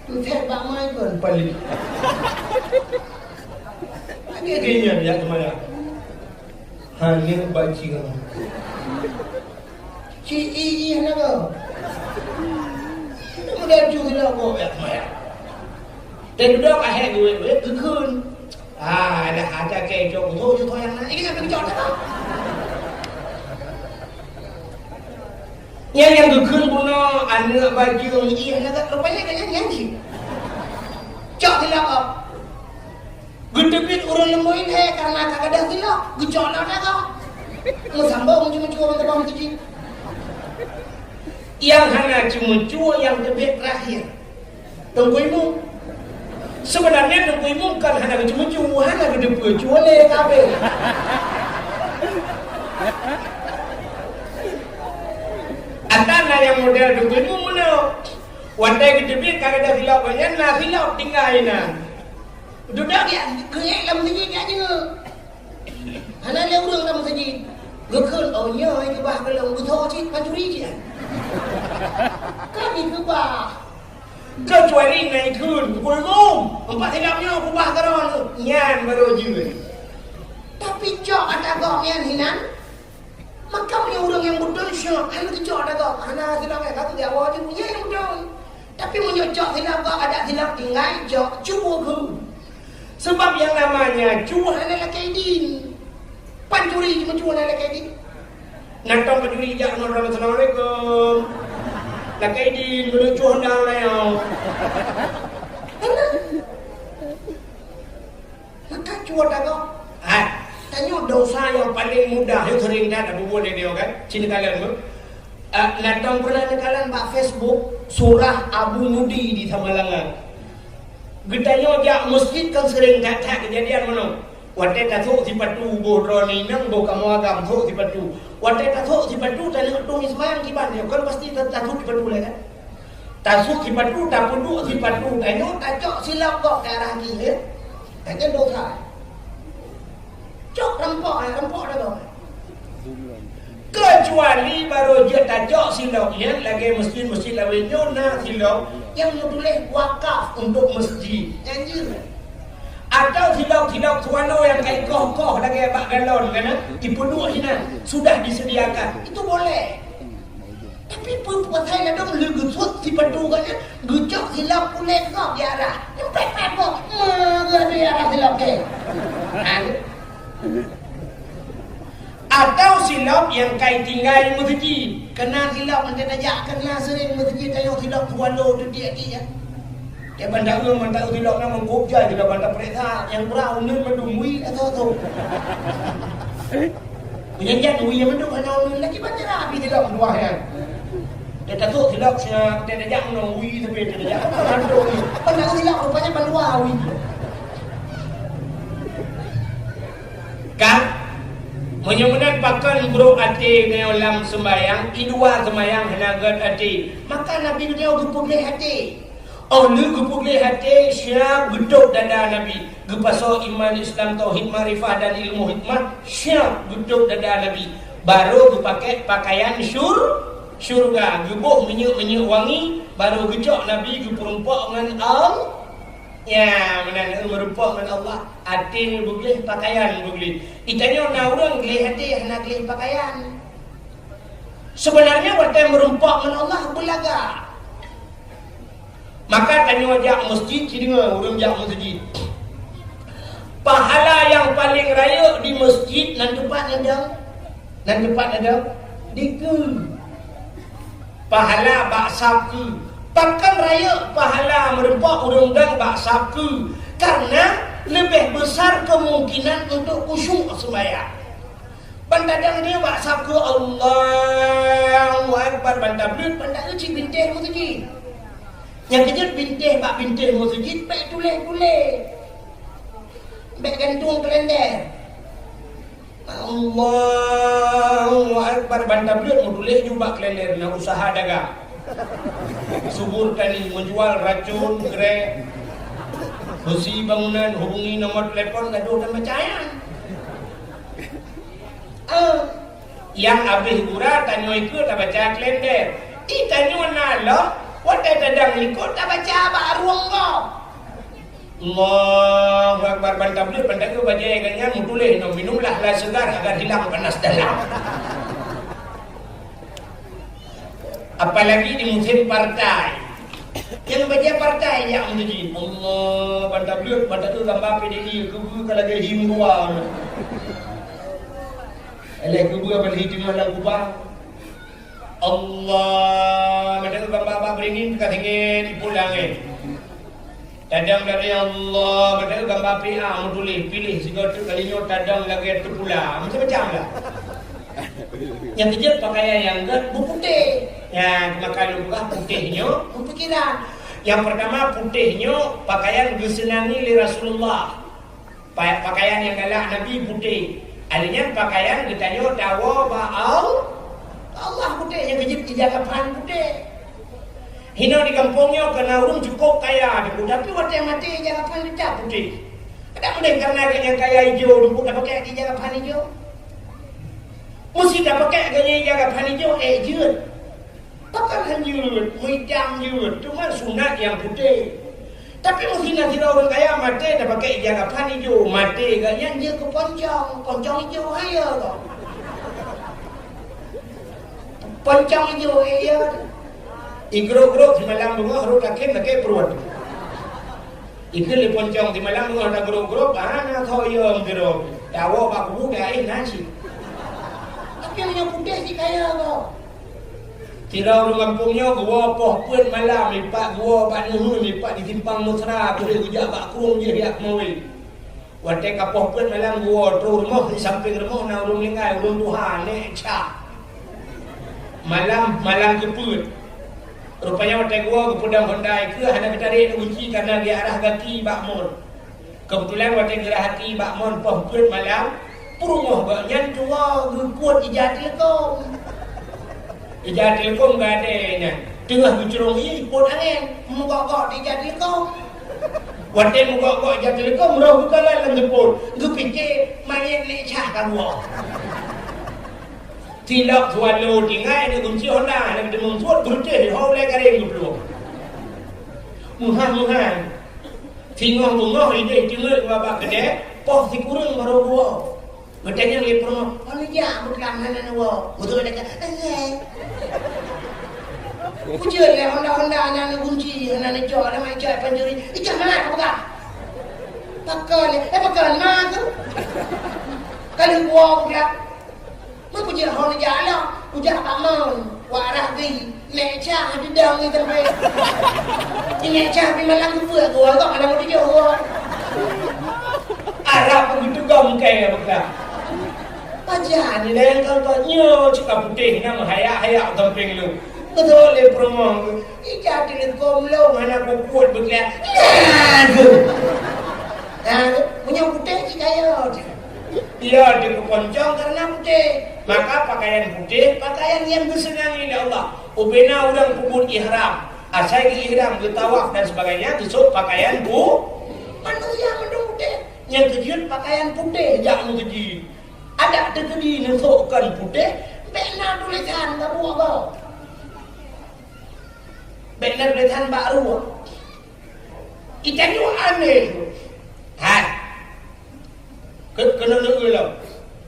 Tutet bak mai kon pali. Lagèe nyan jak seumayang. Hana baca. Ci i i hana ka. Mudah ju sila ko jak seumayang. Dan dudoe ka hék duek-duek geukheun. Ah, dah ada keu cok tu, tu yang na. Ini kan keu cok dah. Nyan nyang geukheun bunoe aneuk bajeueng ié lagak rupanya nyan nyan cit. Cok silap ah. Geuteubiet ureueng leumoe ilhèe karena ka gadôh silap, geucok lom lagak. Meusambong ceumeucue bak teubang teuji. Nyang hana ceumeucue nyang teubiet terakhir. Teungku Imum. Sebenarnya Teungku Imum kan hana geucue-cue, hana geuteupeue, cue lé kabeh. Ata na nyang model Teungku Imum meunoe. Watèe geuteubiet ka gadôh silop nyan, na silop tinggai inan. Dudoe geuék lam sijil jak jeuet. Hana lé ureueng lam meuseujid. Geukheun, "Oh, nyoe keubah gohlom beutôi cit, pancuri cit." Kan dikeubah. Keucuali na ikheun, "Teungku Imum, eumpat silop nyoe keubah keudroe." Nyan barô jeuet. Tapi cok ata gobnyan hinan, maka meunyoe ureueng nyang beutôi syok, hana teucok ata gob, hana silop, eh, ka teujawa jeuet, nyan nyang beutôi. Tapi meunyoe cok silop gob, adak silop tinggai, cok, cuba keu. Sebab yang namanya cue hana lakèe idin. Pancuri cuma cue hana lakèe idin. Nantong pancuri jak ngon orang, "Assalamualaikum." Lakèe idin, meunyoe cue hana layang. Maka cue ata gob. Ha, tanyoe dosa nyang paleng mudah, nyang sering that tapubuet lé droe kan, ci neukalon beuh. Ah, nantong pernah neukalon bak Facebook, surah Abu Mudi di Samalanga. Geutanyoe jak meuseujid kan sering that-that keujadian meunoe. Watèe tasôk sipatu boh droeneuh inong, boh kamoe agam sôk sipatu. Watèe tasôk sipatu tanyoe tueng seumayang kiban nyoe, kan pasti ta-, tasôk sipatu lé kan? Tasôk sipatu, tapeuduek sipatu, tanyoe tacok silop gob ke arah kiri, ya. Kan nyan dosa. Cok rampok, eh, rampok ata gob. Keucuali barô jeuet tacok silop nyan lagèe meuseujid-meuseujid lawét nyoe na silop nyang meutuléh wakaf untuk meuseujid. Nyan jeuet. Atau silop-silop swallow nyang ka ikoh-koh lagèe bak galon kan, eh, ipeuduek hinan, sudah disediakan. Itu boleh. Tapi peue pasai ladôm lheueh geusuet sipatu gobnyan, geucok silop kulét gob di arah. Nyoe pèt-pèt gob, ma geuh di arah silop kèe. Ha, atau silop nyang ka itinggai di meuseujid. Keuna silop mantong tajak, keuna sering meuseujid tanyoe silop swallow tu tiek-tiek. Di Banda Eue, Banda Eue silop na meukup jai, di Banda Presa, nyang kurang uneun mandum wi atau tu. Meunyan jak wi mandum hana uneun lagi baca rapi silop dua nyan. Dia tasôk silop siap, dia tajak ngon wi tapi dia tajak apa mandum wi. Banda Eue silop rupanya bandua wi. Kan? Meunyoe meunan pakon brok até nyoe lam seumbayang, i luwa seumbayang hana gèt até. Maka Nabi geutanyoe geupeugléh até. Óh lheueh geupeugléh até, siap geutôb dada Nabi. Geupasoe iman, Islam, tauhid, makrifah dan ilmu hikmah, siap geutôb dada Nabi. Barô geupakèk pakaian syur-, syurga, geuboh minyeuk-minyeuk wangi, barô geucok Nabi geupeurumpok ngon Allah. Ya, meunan, eh, meurumpok ngon Allah. Até beugléh, pakaian beugléh. Di tanyoe na ureueng gléh até, hana gléh pakaian. Sebenarnya watèe meurumpok ngon Allah beulagak. Maka tanyoe jak meuseujid, ci deungoe ureueng jak meuseujid. Pahala nyang paleng rayeuk di meuseujid nan teumpat na dong. Nan teumpat na dong. Dikeue. Pahala bak sab keue. Pakon rayeuk pahala meurumpok ureueng dong bak sab keue? Karena leubeh besar kemungkinan untuk khusyuk seumbayang. Ban tadong dia bak sab keue, Allahu Akbar, ban tableuet, ban taeu cit bintéh meuseujid. Nyang keujeuet bintéh bak bintéh meuseujid bèk tuléh-tuléh. Bèk gantung kalender. Allahu Akbar, ban tableuet meutuléh ju bak kalender na usaha dagang. Subur tani menjual racun, grek, besi bangunan, hubungi nomor telepon, gadoh dan macam. Ah, nyang habéh gura tanyoe ikeu tabaca kalender. Di tanyoe na lom, watèe tadong likot tabaca bak rueng gob. Allahu Akbar ban tablet, ban taeu bajèe geuh nyan meutuléh nyoe, "Minumlah lah segar agar hilang panas dalam." Apalagi di musim partai. Nyang bajèe partai jak meuseujid. Allah, ban tablet, ban taeu gambar P D I, keubeue ka lagèe him dua. Alah keubeue ban hi teungoh lam kubang. Allah, ban taeu gambar bak beringin ka singét ipot langét. Tadong dari Allah, ban taeu gambar P A meutuléh, piléh sigoe teuk kali nyoe tadong lagèe teupula. Macam-macam lah. Nyang keujeuet pakaian nyang gèt beuputéh. Nyan, maka lôn peugah putéh nyoe beupikiran. Nyang peurtama, putéh nyoe pakaian geuseunangi lé Rasulullah. Pa-, pakaian nyang galak Nabi putéh. Alèh nyan pakaian geutanyoe tawoe bak Al-, Allah putéh, nyang keujeuet ija kafan putéh. Hinoe di gampông nyoe ka na ureueng cukôp kaya, tapi watèe maté ija kafan teutap putéh. Kadang udeh kareuna gobnyan kaya ijo, teupeu tapakèk ija kafan ijo. Meusé tapakèk gobnyan ija kafan ijo, ék jeuet. Pakon han jeuet, meuitam jeuet, teuma sunat nyang putéh. Tapi meusé na sidroe ureueng kaya maté tapakèk ija kafan ijo, maté gobnyan jeuet keu poncong, poncong ijo, hayeue kah? Poncong ijo, eh, ya. Igrôp-grôp simalam beungoh rhot lakèe, lakèe pruet. Ikheun lé poncong simalam beungoh tagrôp-grôp, hana soe yom sidroe. Tawoe bak kubu, taéh na cit. Tapi meunyoe putéh cit kaya kah. Sidroe ureueng gampông nyoe geuwoe poh peuet malam, ipat geuwoe bak neuheun, ipat di Simpang Mesra, terus geujak bak krueng jih jak keumawe. Watèe ka poh peuet malam geuwoe, troh rumoh, di sampéng rumoh na ureueng meuninggai, ureueng tuha, nèk Chah. Malam, malam keupeuet. Rupanya watèe geuwoe geupeudong honda ikeue, hana geutarek gunci kareuna geuarah gaki bak mon. Keubeutulan watèe geurah gaki bak mon poh peuet malam, peurumoh gobnyan tuwoe geukuet ija teuleukom. Ija teuleukom gadée nyan, teungoh geucurông ie ipot angén, meugok-gok di ija teuleukom. Watèe meugok-gok ija teuleukom, roh geukalon lam seupôt, geupike manyét nèk Chah ka geuwoe. Tilok swallow tinggai, nèk gunci honda, nèk teumeusuet, beureutéh ho ulèe garéng geuplueng. Meuhan-meuhan. Singoh beungoh idéh teungeut bak keudè, poh sikureueng barô geuwoe. Geutanyong lé peurumoh, "Hana jak beuklam hana neuwoe?" Beutôi lagèe, "Eh." Kujeuet lé honda-honda hana neugunci, hana neucok, hana meucok pancuri. Ijak mangat ka peugah. Pakon lé, eh, pakon ma tu? Ka lheueh geuwoe beuklam. Meunyoe kujak ho neujak lom, kujak bak mon, wak rah geuh, nèk Chah didong ngon teumpat. Nèk Chah pih malam geupeuet geuwoe, kok malam geutujôh geuwoe. Arab pun geuteugom kèe beuklam. Pajan nilai kau kok nyoe cit ka putéh na meuhayak-hayak sampéng lôn. Beutôi lé peurumoh, ija teuleukom lôn hana kukuet beuklam. Nah, tu. Nah, tu. Meunyoe putéh cit kaya. Iya, dikeuponcong karena putéh. Maka pakaian putéh, pakaian nyang geuseunangi lé Allah. Ubena ureueng peubuet ihram, asai geu-ihram, geutawaf dan sebagainya, geusôk pakaian pu-, manusia mandum putéh. Nyang keujeuet pakaian putéh jak meukeujeuet. Adak teukeudi neusôk kon putéh, bèk na tulésan bak ruwah gob. Bèk na tulésan bak ruwah. Itanyoe aneh. Hai. Keu-, keuneuk neueu lom.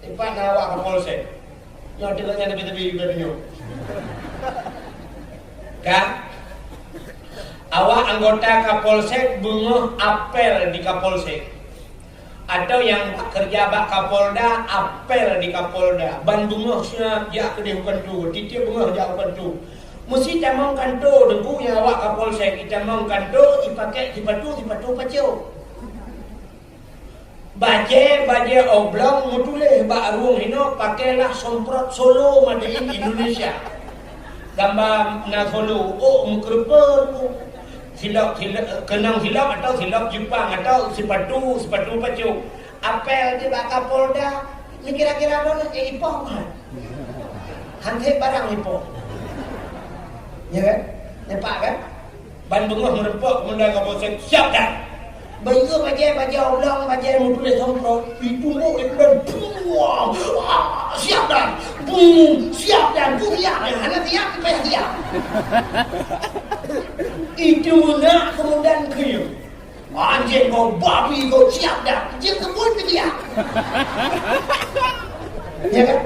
Ipat na awak Kapolsek. Nyoe teuka nyan tebi-tebi udah nyoe. Kan? Awak anggota Kapolsek beungoh apel di Kapolsek. Atau nyang keureuja bak Kapolda, apel di Kapolda. Ban beungoh siat jak keudeh u kanto, tiep-tiep beungoh jak u kanto. Meusé tamong kanto, Teungku, nyang awak Kapolsek, itamong kanto, ipakèk sipatu, sipatu pacok. Bajèe-bajèe oblong meutuléh bak rueng hinoe, pakailah semprot Solo made in Indonesia. Gamba na Solo, oh, meukeureupeue. Silop, silop, keunong silop atau silop Jepang atau sipatu, sipatu pacok. Apel di bak Kapolda, ni kira-kira droeneuh, eh, ipoh kan? Hanse barang ipoh. Ya kan? Nampak kan? Ban beungoh meureumpok, keumandan Kapolsek, "Siap dan!" Bajèe, bajèe, bajèe oblong, bajèe meutuléh semprot, itumbok lé keunan, buang! Ah, "Siap dan!" Bung! "Siap dan!" Bung, siap dan! Hana siap, payah siap. Itu meunak keumandan keu Anjing kau, babi kau, siap dah. Jeuet keu buet keu dia. Ya kan?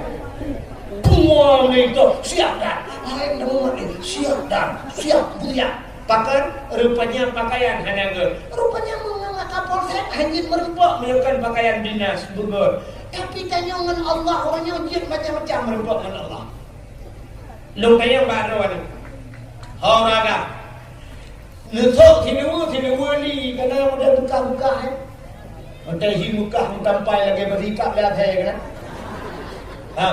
Pungo ni tu, siap dah. Hai, nama ni, siap dah. Siap, siap. Pakon, rupanya pakaian hana gèt. Rupanya meunyoe ka polsek, hana jeuet meureumpok meunyoe kon pakaian dinas, beugèt. Tapi tanyoe ngon Allah, uroe nyoe jeuet macam-macam meureumpok ngon Allah. Lôn tanyong bak droeneuh. Ho raga. Neusok siluweue, siluweue li, kana model beukah-beukah, eh. Model hi beukah meutampai lagèe beusikap lé asèe, kana. Ha.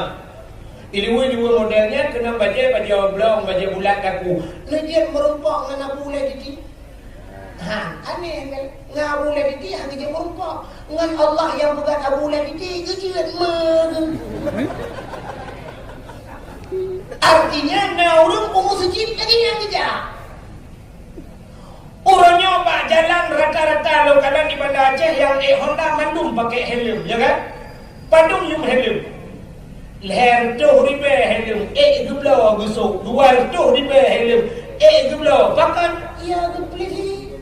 Siluweue, siluweue model nyan keunong bajèe, bajèe oblong, bajèe bulat daku. Neujeuet meureumpok ngon Abu Ulèe Titi. Ha, aneh kan? Ngon Abu Ulèe Titi hana jeuet meureumpok. Ngon Allah nyang peugah Abu Ulèe Titi, geujeuet meuh. Artinya, na ureueng u meuseujid lagèe nyan geujak. Uroe nyoe bak jalan rata-rata lôn kalon di Banda Aceh nyang ék Honda mandum pakai helm, ya kan? Padum yum helm. Lhèe reutôh ribèe helm, ék geubloe geusok. Dua reutôh ribèe helm, ék geubloe. Pakon? Ya, geupeulisi.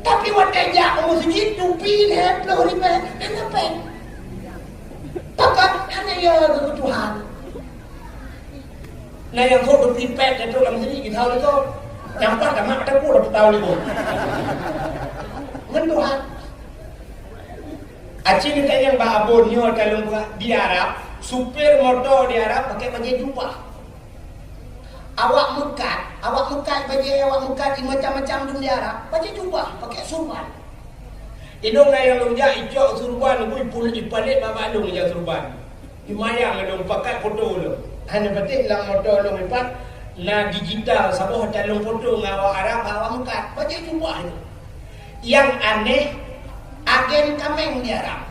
Tapi watèe jak u meuseujid, tupi lhèe ploh ribèe, hana pèng. Pakon? Hana ya keu Tuhan. Na nyang sôk tupi pèng, nyang trôk lam meuseujid, geutawök lé gob. Nyang pat tamat mata pun, tapeutawök lé gob. Ngon Tuhan. Aci neutanyong bak Abon nyoe, ka lôn peugah, di Arab, supir moto di Arab pakai bajèe jubah. Awak meukat, awak meukat bajèe, awak meukat di macam-macam dum di Arab, bajèe jubah, pakai surban. Inong na nyang lôn jak, icok surban, bui pul ipalét bak lôn ija surban. Imayang lôn pakat foto lôn. Hana patéh lam moto lôn ipat, na digital, saboh ta lôn foto ngon awak Arab, awak meukat, bajèe jubah nyoe. Nyang aneh, agen kaméng di Arab.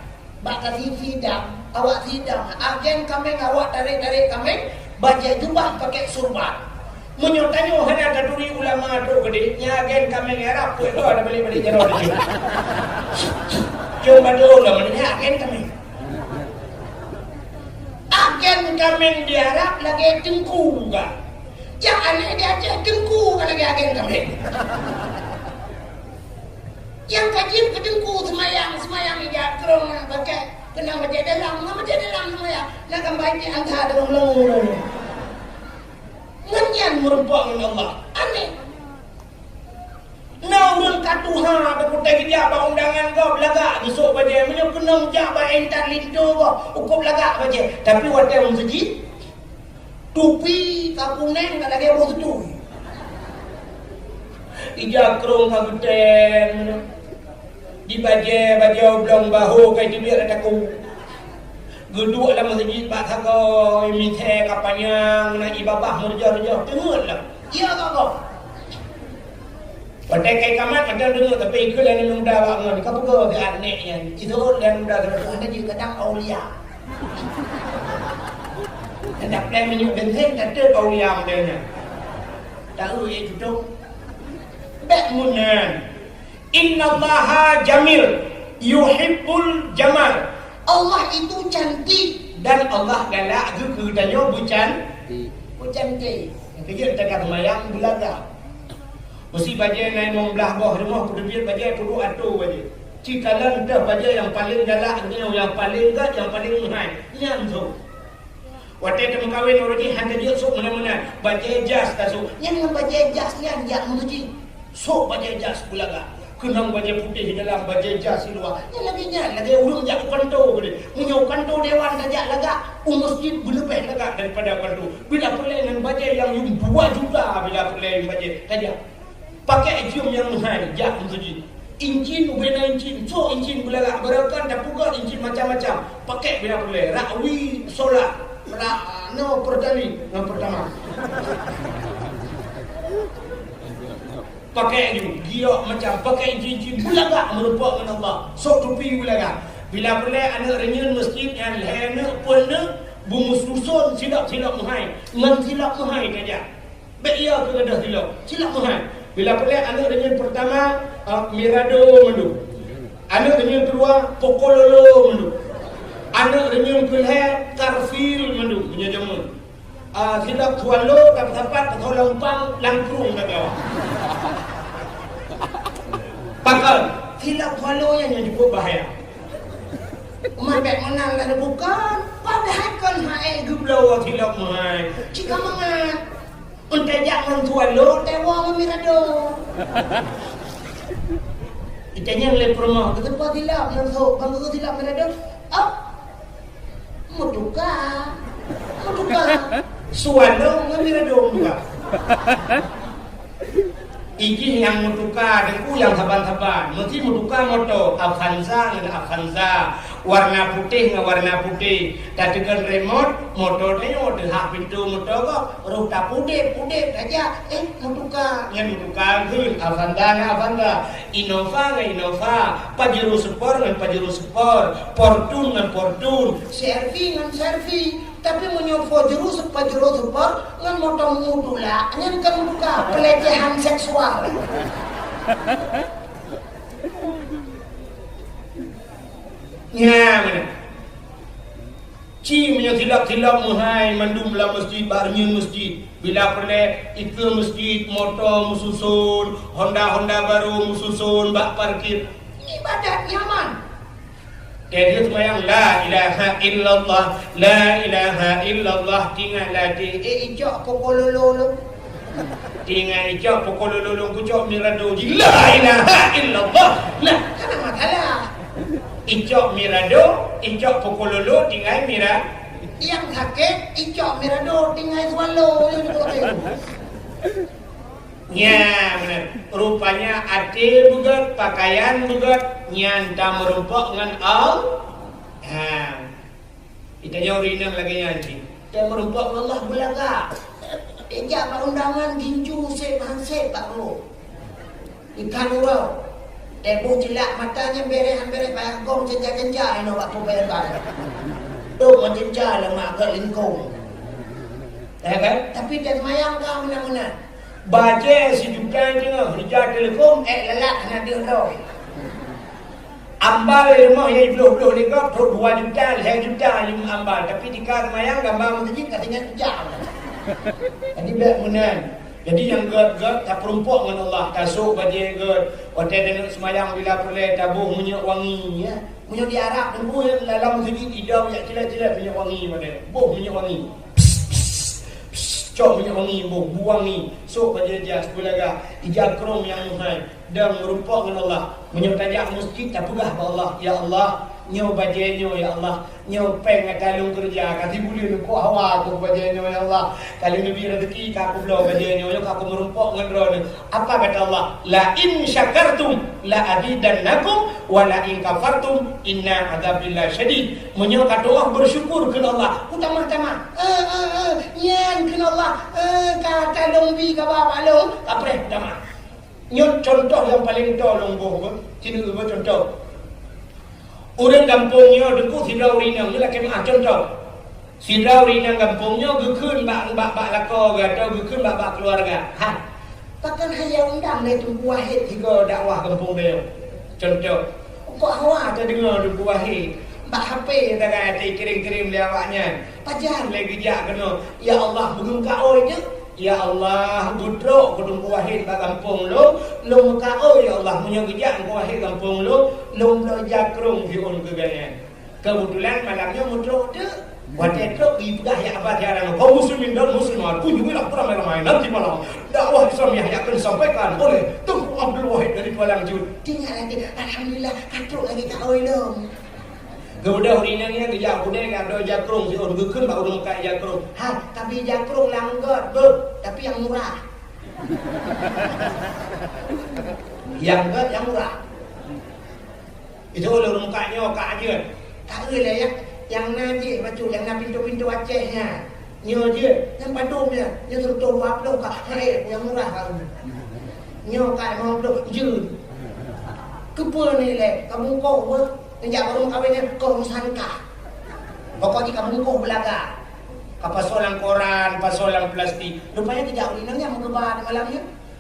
Bak ka si, si dam, awak si dam. Agen kaméng awak tarek-tarek kaméng, bajèe jubah pakai surban. Meunyoe tanyoe hana taturi ulama trôk keudéh, nyan agen kaméng Arab, peue goe na balik-balik jaroe di jih. Jom bantu ulama ni agen kaméng. Agen kaméng di Arab lagèe teungku ka. Nyang aneh di Aceh, teungku ka lagèe agen kaméng. Nyang ka jeuet keu teungku seumayang, seumayang ija krông na pakai, keunong bajèe dalam, na bajèe dalam seumayang, na kan bajèe anta dalam lông. Ngon nyan meureumpok ngon Allah. Aneh. Na ureueng ka tuha, teupeutèe geujak bak undangan gob, lagak geusok bajèe. Meunyoe keunong jak bak intan linto gob, ukôb lagak bajèe. Tapi watèe u meuseujid, tupi ka kunéng ka lagèe boh teutui. Ija krông ka geutén. Di bajèe, bajèe oblong bahô ka iteubiet lam takue. Geuduek lam meuseujid bak sagoe, misèe ka panyang, na ié babah meureujoh-reujoh, teungeut lom. Iya, Kak, Kak. Watèe ka ikamat, mantong teungeut, tapi ikheun lé aneuk muda bak ngon, ka peugah keu aneuk nyan. Iseuôt lé aneuk muda, "Hana jeuet, kadang aulia." Kadang plan minyeuk bensén, ka teuh aulia model nyan. Tahu, eh, tutup. Bèk meunan. Innallaha jamil, yuhibbul jamal. Allah itu cantik dan Allah galak geukeue tanyoe beucan-, beucantik. Keujeuet teuka seumayang beulagak. Meusi bajèe na limong blah boh rumoh, peuteubiet bajèe, peuduek atô bajèe. Ci kalon teuh bajèe nyang paleng galak nyoe, nyang paleng gèt, nyang paleng meuhai. Nyan sôk. Watèe teumeukawen uroe jih hana jeuet sôk meunan-meunan, bajèe jas tasôk. Nyan ngon bajèe jas nyan jak meuseujid. Sôk bajèe jas beulagak. Keunong bajèe putéh dalam, bajèe jas siluwa. Nyan lagèe nyan, lagèe ureueng jak u kantô keudéh. Meunyoe u kantô dewan tajak lagak, u meuseujid beuleubèh lagak daripada u kantô. Bila peureulèe ngon bajèe nyang yum dua juta, bila peureulèe ngon bajèe tajak. Pakai jeuem nyang meuhai jak meuseujid. Incin, ubena incin, sôk incin beulagak, barangkapeue tapeugah incin macam-macam. Pakai bila peureulèe, rakwi solar, rak no Pertalite ngon Pertamax. Pakai ju, giok macam, pakai incin-incin beulagak meurumpok ngon Allah. Sôk tupi beulagak. Bila peureulèe aneuk reunyeuen meuseujid nyan lhèe neuk, peuet neuk, beumeususon silop-silop meuhai. Ngon silop meuhai tajak. Bèk iya keu gadôh silop. Silop meuhai. Bila peureulèe aneuk reunyeuen peurtama, ah, Mirado mandum. Aneuk reunyeuen keudua, Pokololo mandum. Aneuk reunyeuen keulhèe, Garfield mandum. Meunyoe jameun. Ah, silop Swallow, tapi sapat, Swallow Empang, Langkrung ka gawat. Silop swallow nyan nyang cukup bahaya. Umat bèk meunan lagèe bukan, padahai kon hai geubloe silop meuhai. Cit ka mangat. Enteuk jak ngon swallow, teuwoe ngon mirado. Itanyong lé peurumoh, "Keuteupeu silop ngon sôk, bang keuteupeu silop mirado?" "Ap, meutuka." Meutuka. Swallow ngon mirado meutuka. Ijih nyang meutuka, Teungku, nyang saban-saban. Meusti meutuka moto, Avanza ngon Avanza. Warna putéh ngon warna putéh. Tateukon remote, moto tanyoe teuhah pintoe moto gob. Roh tapudép-udép tajak, eh, meutuka. Nyan meutuka kheun, Avanza ngon Avanza. Innova ngon Innova. Pajero Sport ngon Pajero Sport. Fortuner ngon Fortuner. C R V ngon C R V. Tapi meunyoe Pajero, Pajero Sport ngon moto meutuka, nyan kan meutuka, pelecehan seksual. Nyan meunan. Ci meunyoe silop-silop meuhai mandum lam masjid, bak reunyeun masjid. Bila peureulèe, ikeue masjid, moto meususon, Honda-Honda barô meususon bak parkir. Ibadat nyaman. Teuh seumayang, "La ilaha illallah, la ilaha illallah," tingai ladé, eh, icok pokololo lom. Tingai icok pokololo lom, kucok mirado jih, "La ilaha illallah." Nah, kan masalah. Icok mirado, icok pokololo, tingai mira-, nyang sakét, icok mirado, tingai swallow. Nyan, meunan. Rupanya até beugét, pakaian beugét, nyan tameurumpok ngon Allah. Ha. Itanyong ureueng inong lagèe nyan cit. Tameurumpok ngon Allah beulagak. Ijak bak undangan gincu sép han sép bak rumoh. Ikan uroe. Teuboh cilak mata nyan bèrèh han bèrèh payah gom cenca-cenca inoe bak peubayan-bayan. Dok meucenca lemak gèt lingkong. Ya kan? Tapi teuh seumayang ka meunan-meunan. Bajèe sijuta teungoh, ija telepon, ék lalat hana deuh droe. Ambal rumoh nyang jibloh-bloh lé gob, trok dua juta, lhèe juta lim ambal. Tapi tika seumayang, gamba meuseujid ka tinggai ija. Jadi bèk meunan. Jadi nyang gèt-gèt, tapeurumpok ngon Allah, tasôk bajèe gèt. Watèe taneuk seumayang bila peureulèe, taboh minyeuk wangi, ya. Meunyoe di Arab, teungku, ya, lam meuseujid idong jak cilet-cilet minyeuk wangi watèe. Boh minyeuk wangi. Pss, pss, pss, cok minyeuk wangi, boh, bu wangi. Sôk bajèe jas, beulagak, ija krông nyang meuhai, dan meurumpok ngon Allah. Meunyoe tajak meuseujid, tapeugah bak Allah, "Ya Allah, nyoe bajèe nyoe, ya Allah. Nyoe péng nyang ka lôn keureuja, ka sibuleuen lôn kok hawa keu bajèe nyoe, ya Allah. Ka lôn neubri raseuki, ka kubloe bajèe nyoe, nyoe ka kumeurumpok ngon Droeneuh." Apa kata Allah? "La in syakartum la azidannakum wa la in kafartum inna adzabi lasyadid." Meunyoe katoe beusyukur keu Allah, kutamah-tamah. Eh, eh, eh, nyan keu Allah, eh, ka talôn bi kaba bak lôn, kapreh tamah. Nyoe contoh nyang paleng toe lôn boh, beuh. Sinoe beuh contoh. Ureueng gampông nyoe, teungku, sidroe ureueng inong, nyoe lakèe meu'ah contoh. Sidroe ureueng inong gampông nyoe geukheun bak, bak, bak lakoe geuh atau geukheun bak, bak keuluwarga. Ha. Pakon han undang lé Teungku Wahid sigoe dakwah gampông tanyoe? Contoh. Kok hawa tadeungoe Teungku Wahid? Bak H P tagai, takirém-kirém lé awaknyan. Pajan lé geujak keunoe? Ya Allah, beugeuh kaôi jeuet. Ya Allah, beutrok keu Teungku Wahid bak gampông lôn, lôn meukaôi, ya Allah, meunyoe geujak Teungku Wahid gampông lôn, lôn bloe jakrong siôn keu gobnyan. Keubeutulan malam nyoe meutrok teuk. Watèe trok, jipeugah, "Ya Aba, ya Rama, kaum muslimin dan muslimat, kunjungilah beramai-ramai nanti malam. Dakwah Islamiah yang akan disampaikan oleh Teungku Abdul Wahid dari Tualang Jut." Tinggai lagèe, "Alhamdulillah, ka trok lagèe kaôi lôn." Geubeudôh ureueng inong nyan geujak u keudè, geudoe jakrong siôn, geukheun bak ureueng meukat jakrong. "Ha, tabi jakrong lam gèt, beuh, tapi nyang murah." Nyang gèt, nyang murah. Itu ureueng meukat nyoe ka jeuet. Ka eu lé, ya, nyang na jih bacut, nyang na pintoe-pintoe Aceh nyan. Nyoe jeuet, nyang padum nyan, nyoe sireutoh dua ploh ka, hai, nyang murah baru. Nyoe ka limong ploh, jeuet. Keupeue ni lé, ka bungkôh beuh, neujak barô meukawen nyan, kôh meusangka. Pokok jih ka bungkôh beulaga. Ka pasoe lam koran, pasoe lam plastik. Rupanya geujak ureueng inong nyan meugeuba di malam nyoe.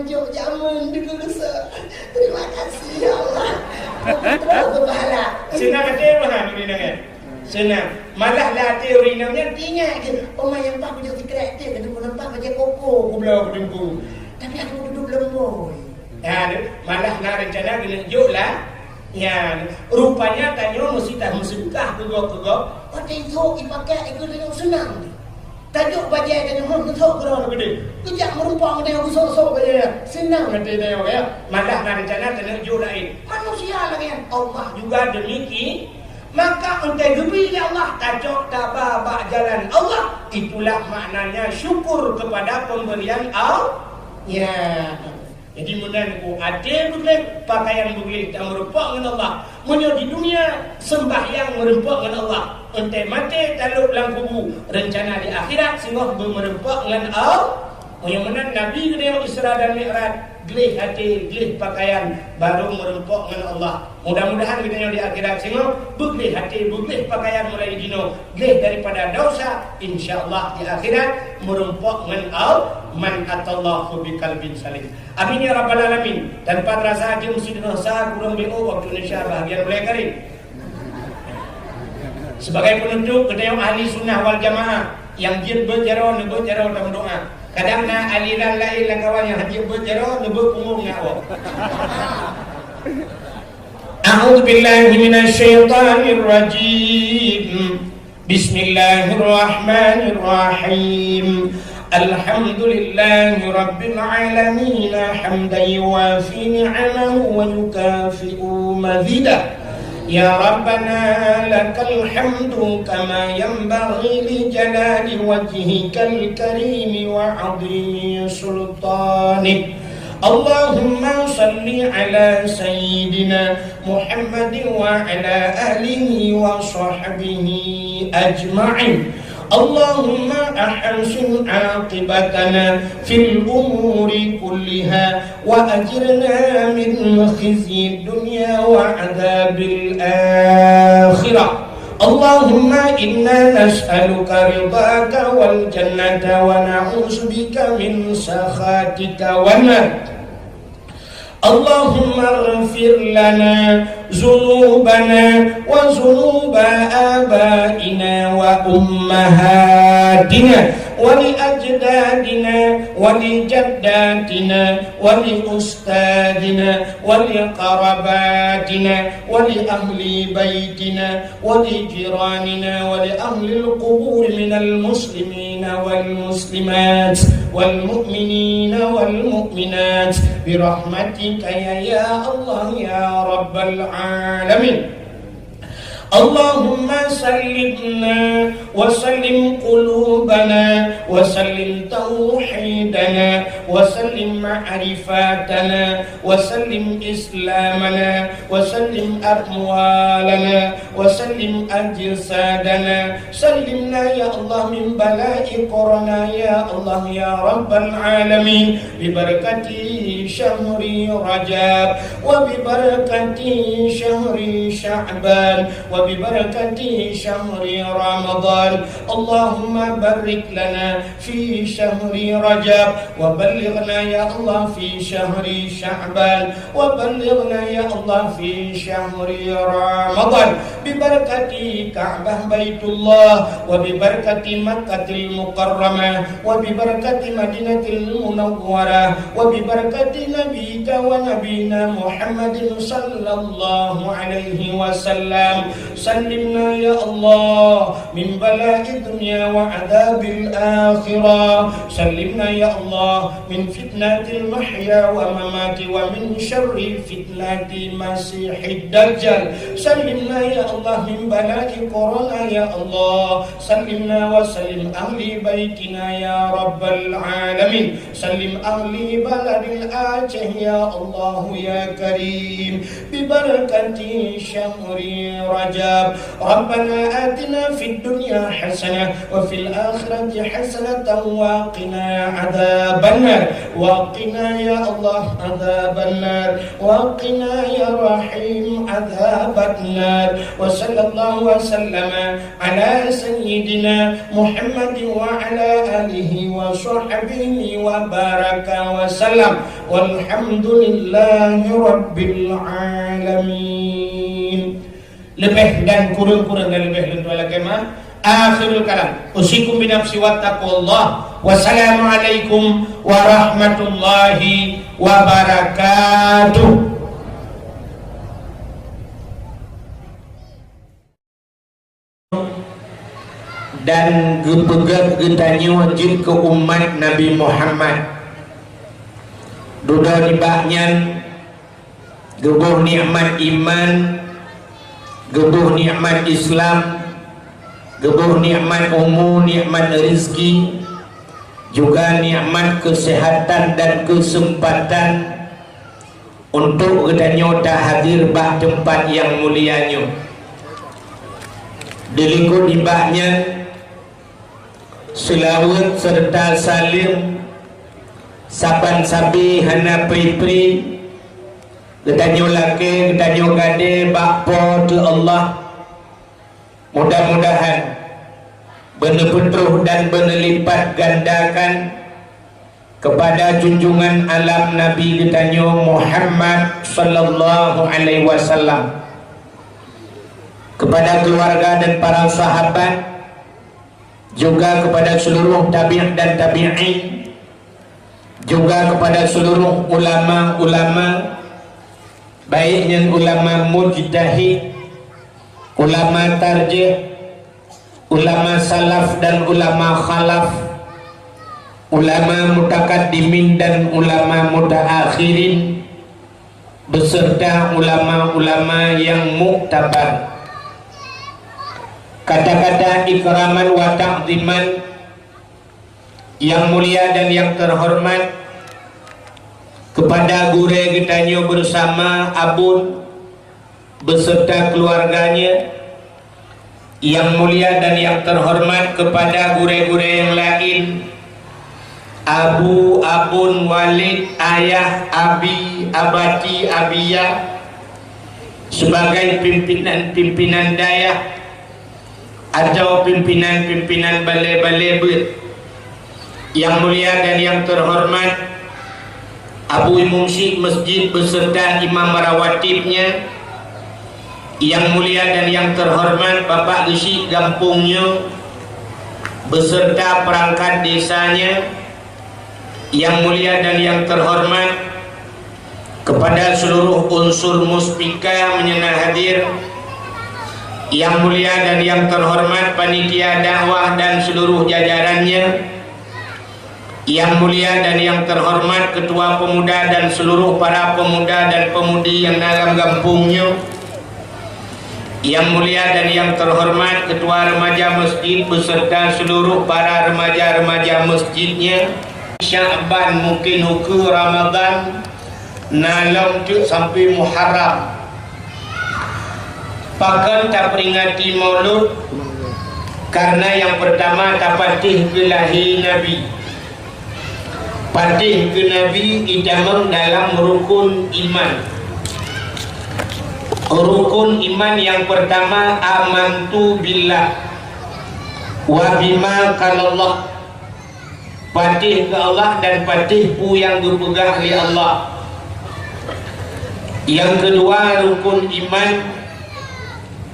ngon jok jameun di Geurusa. Terima kasih, ya Allah. Putra berpahala. Seunang até meuhan ureueng inong nyan. Seunang. Malah lam até ureueng inong nyan teuingat keu, "Oh, ma, nyang paih kujok sikrek teuh, keuneuk meunan paih bajèe koko kubloe keu Teungku. Tapi aku duduek lom bôi." Nyan, malah na reuncana keuneuk jok lah. Nyan, rupanya tanyoe meusti tameuseudekah keu gob-keu gob. Watèe sôk jipakai, ikeu tanyoe seunang. Tajok bajèe tanyoe, hom, sôk keudroe geude. Keujak meurumpok ngon tanyoe, geusôk-sôk bajèe nyan. Seunang até tanyoe, ya. Malah na reuncana keuneuk jok laén. Manusia lagèe nyan. Allah juga demikian. Maka, 'oh watèe geubri lé Allah, tacok taba bak jalan Allah. Itulah maknanya syukur kepada pemberian Allah. Ya. Jadi, meunan ku até beugleh, pakaian beugleh, tameurumpok ngon Allah. Meunyoe di dunia, seumbahyang meurumpok ngon Allah. 'Oh watèe maté, talôb lam kubu, reuncana di akhirat singoh beumeureumpok ngon Allah. Meunyoe meunan Nabi geutanyoe Isra dan Mi'raj, gleh até, gleh pakaian, barô meurumpok ngon Allah. Mudah-mudahan geutanyoe di akhirat singoh beugleh até, beugleh pakaian mulai jinoe, gleh daripada desya, insya Allah di akhirat meurumpok ngon Allah, man atallaha biqalbin salim. Amin ya rabbal alamin. Tanpa terasa jeuem sidroe sa kurang B O waktu Indonesia bahagian mulai kering. Sebagai penutup, geutanyoe ahli sunnah wal jamaah nyang jeuet beuet jaroe, neubeuet jaroe dan meudoa. Kadang na aliran laén lam kawan nyang hana jeuet beuet jaroe, neubeuet punggong ngon awak. A'udzubillahi minasyaitonirrajim. Bismillahirrahmanirrahim. Alhamdulillahi rabbil alamin, hamdan yuwafi ni'amahu wa yukafi'u mazidah. Ya Rabbana, lakal hamdu kama yanbaghi li jalali wajhikal karimi wa 'azimi sultanik. Allahumma salli ala sayyidina Muhammadin wa ala alihi wa sahbihi ajma'in. Allahumma ahsin aqibatana fil umuri kulliha wa ajirna min khizyid dunya wa adzabil akhirah. Allahumma inna nas'aluka ridhaka wal jannata wa na'udzubika min sakhatika wan nar. Allahumma ighfir lana dzunubana wa dzunuba abaina wa ummahatina ولأجدادنا ولجداتنا ولأستاذنا ولقراباتنا ولأهل بيتنا ولجيراننا ولأهل القبور من المسلمين والمسلمات والمؤمنين والمؤمنات برحمتك يا، يا الله يا رب العالمين. اللهم سلمنا وسلم قلوبنا وسلم توحيدنا وسلم معرفتنا وسلم إسلامنا وسلم أموالنا وسلم أجسادنا. سلمنا يا الله من بلاء كورونا يا الله يا رب العالمين، ببركة شهر رجب وببركة شهر شعبان وببركة شهر رمضان. اللهم بارك لنا في شهر رجب وبلغنا يا الله في شهر شعبان وبلغنا يا الله في شهر رمضان ببركة كعبة بيت الله وببركة مكة المكرمة وببركة مدينة المنورة وببركة نبيك ونبينا محمد صلى الله عليه وسلم. سلمنا يا الله من بلاء الدنيا وعذاب الآخرة. سلمنا يا الله من فتنة المحيا وممات ومن شر فتنة المسيح الدجال. سلمنا يا الله من بلاء كورونا يا الله. سلمنا وسلم أهل بيتنا يا رب العالمين. سلم أهل بلد الآجه يا الله يا كريم، ببركة شهر رجب. ربنا آتنا في الدنيا حسنة وفي الآخرة حسنة وقنا عذاب النار. وقنا يا الله عذاب النار. وقنا يا رحيم عذاب النار. وصلى الله وسلم على سيدنا محمد وعلى آله وصحبه وبارك وسلم. والحمد لله رب العالمين. Leubeh dan kureueng-kureueng dan leubeh lôn tuan lakée meu'ah. Akhirul kalam. Usikum binafsi wa taqwallah. Wassalamualaikum warahmatullahi wabarakatuh. Dan geupeugét geutanyoe jeuet keu umat Nabi Muhammad. Dudoe nibak nyan, geuboh nikmat iman, geuboh nikmat Islam, geuboh nikmat umu, nikmat rizki, juga nikmat keuseuhatan dan keuseumpatan untuk geutanyoe tahadir bak teumpat nyang mulia nyoe. Dilikot nibak nyan, seulaweuet seureuta saleuem saban sabe hana pri-pri geutanyoe lakée, geutanyoe gadée bak Po teu Allah. Mudah-mudahan beuneupeutroh dan beuneulipatgandakan keupada junjungan alam Nabi geutanyoe Muhammad sallallahu alaihi wasallam, keupada keuluwarga dan para sahabat, juga keupada seuluruh tabi' dan tabi'in, juga keupada seuluruh ulama-ulama, baik nyan ulama mujtahid, ulama tarjih, ulama salaf dan ulama khalaf, ulama mutakaddimin dan ulama mutaakhirin, beserta ulama-ulama yang muktabar. Kata-kata ikraman wa ta'ziman yang mulia dan yang terhormat kepada gurée geutanyoe bersama Abon beserta keluarganya, yang mulia dan yang terhormat kepada gurée-gurée yang lain, Abu, Abon, Walid, Ayah, Abi, Abati, Abiya, sebagai pimpinan-pimpinan dayah atau pimpinan-pimpinan balé-balé beuet. Yang mulia dan yang terhormat Abu Imum Syik Masjid beserta imam rawatibnya, yang mulia dan yang terhormat Bapak Geuchik gampông nyoe, beserta perangkat desanya, yang mulia dan yang terhormat, kepada seluruh unsur Muspika meunyoe na hadir, yang mulia dan yang terhormat panitia dakwah dan seluruh jajarannya, yang mulia dan yang terhormat ketua pemuda dan seluruh para pemuda dan pemudi yang na lam gampông nyoe, yang mulia dan yang terhormat ketua remaja masjid beserta seluruh para remaja-remaja masjidnya, Sya'ban mungkin ukeue Ramadan, na lom teuk sampai Muharram. Pakon taperingati Maulud? Karena yang pertama tapatéh keu lahé Nabi. Patéh keu Nabi itamong dalam rukun iman. Rukun iman yang pertama, amantu billah wa bima qalallah. Patéh keu Allah dan patéh peue nyang geupeugah lé Allah. Yang kedua, rukun iman,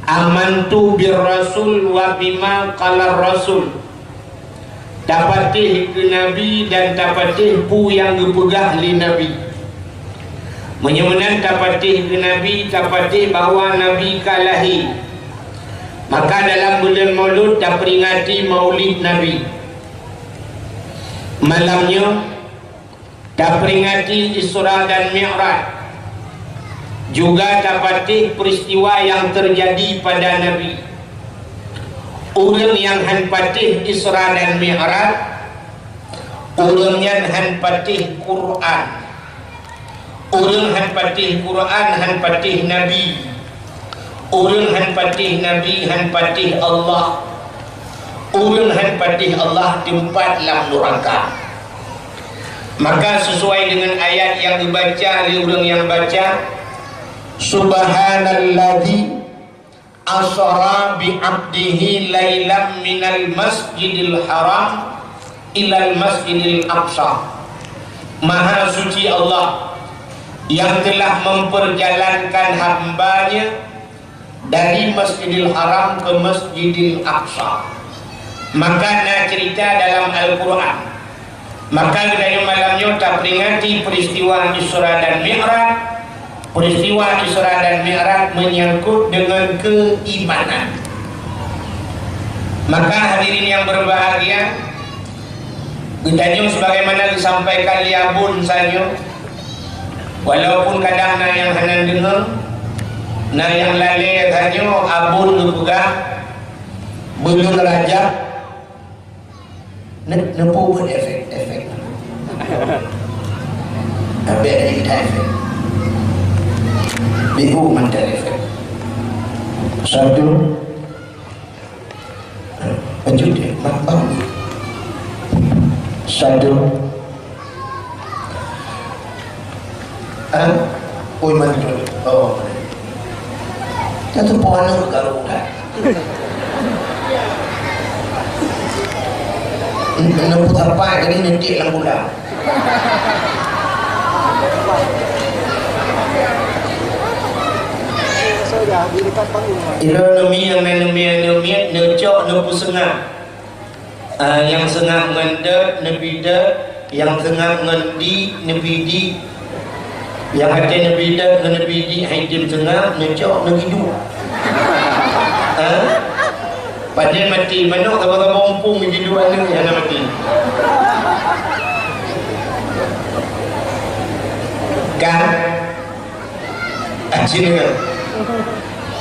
amantu bir rasul wa bima qalar rasul. Tapatéh keu Nabi dan tapatéh peue nyang geupeugah lé Nabi. Meunyoe meunan tapatéh keu Nabi, tapatéh bahwa Nabi ka lahé. Maka dalam buleuen Maulud taperingati Maulid Nabi. Malam nyoe taperingati Isra dan Mi'raj. Juga tapatéh peristiwa yang terjadi pada Nabi. Ureuëng nyang hán patéh Isra dan Mi'raj, ureuëng nyan hán patéh Quran. Ureuëng hán patéh Quran, hán patéh Nabi. Ureuëng hán patéh Nabi, hán patéh Allah. Ureuëng hán patéh Allah teumpat lam nuraka. Maka sesuai dengan ayat yang dibaca oleh ureuëng yang baca, Subhanalladzi asra bi abdihi lailam minal masjidil haram ilal masjidil aqsa. Maha suci Allah yang telah memperjalankan hamba-Nya dari Masjidil Haram ke Masjidil Aqsa. Maka na cerita dalam Al-Quran. Maka geutanyoe malam nyoe taperingati peristiwa Isra dan Mi'raj. Peristiwa Isra dan Mi'raj menyangkut dengan keimanan. Maka hadirin yang berbahagia, geutanyoe sebagaimana disampaikan lé Abon sanyoe, walaupun kadang na nyang hana deungoe, na nyang lalée sanyoe, Abon geupeugah, buleuen Rajab, ne-, neupeu efek, efek. Habéh dari kita efek. Minggu mantel efek. Satu, Lanjut deh, mak bang. Satu. Ah, oi mantul. Oh. Satu pohon tu kalau udah. Nemu apa jadi nanti lam bulan. Ilo numi nyang na numi numi neucok neupeuseungab. Ah, nyang seungab ngon dot neubi dot, nyang seungab ngon di neubi di. Nyang até neubi dot ngon neubi di hai tem seungab neucok neubi dua. Ha? Padahai mati manok gaba-gaba umpung di dua ni hana mati. Kan? Aci deungoe.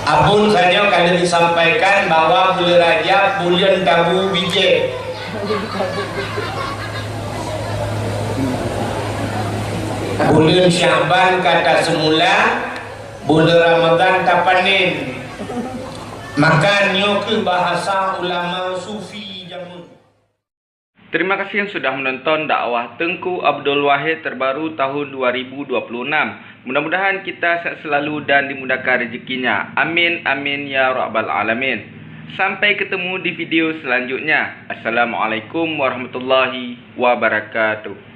Abon sanyoe ka lheueh disampaikan bahwa buleuen Rajab buleuen tabu bijéh. Buleuen Sya'ban ka taseumula, buleuen Ramadhan tapanen. Maka nyoe keuh bahasa ulama sufi jameun. Terima kasih yang sudah menonton dakwah Teungku Abdul Wahid terbaru tahun dua ribu dua puluh enam. Mudah-mudahan kita sehat selalu dan dimudahkan rezekinya. Amin, amin, ya rabbal alamin. Sampai ketemu di video selanjutnya. Assalamualaikum warahmatullahi wabarakatuh.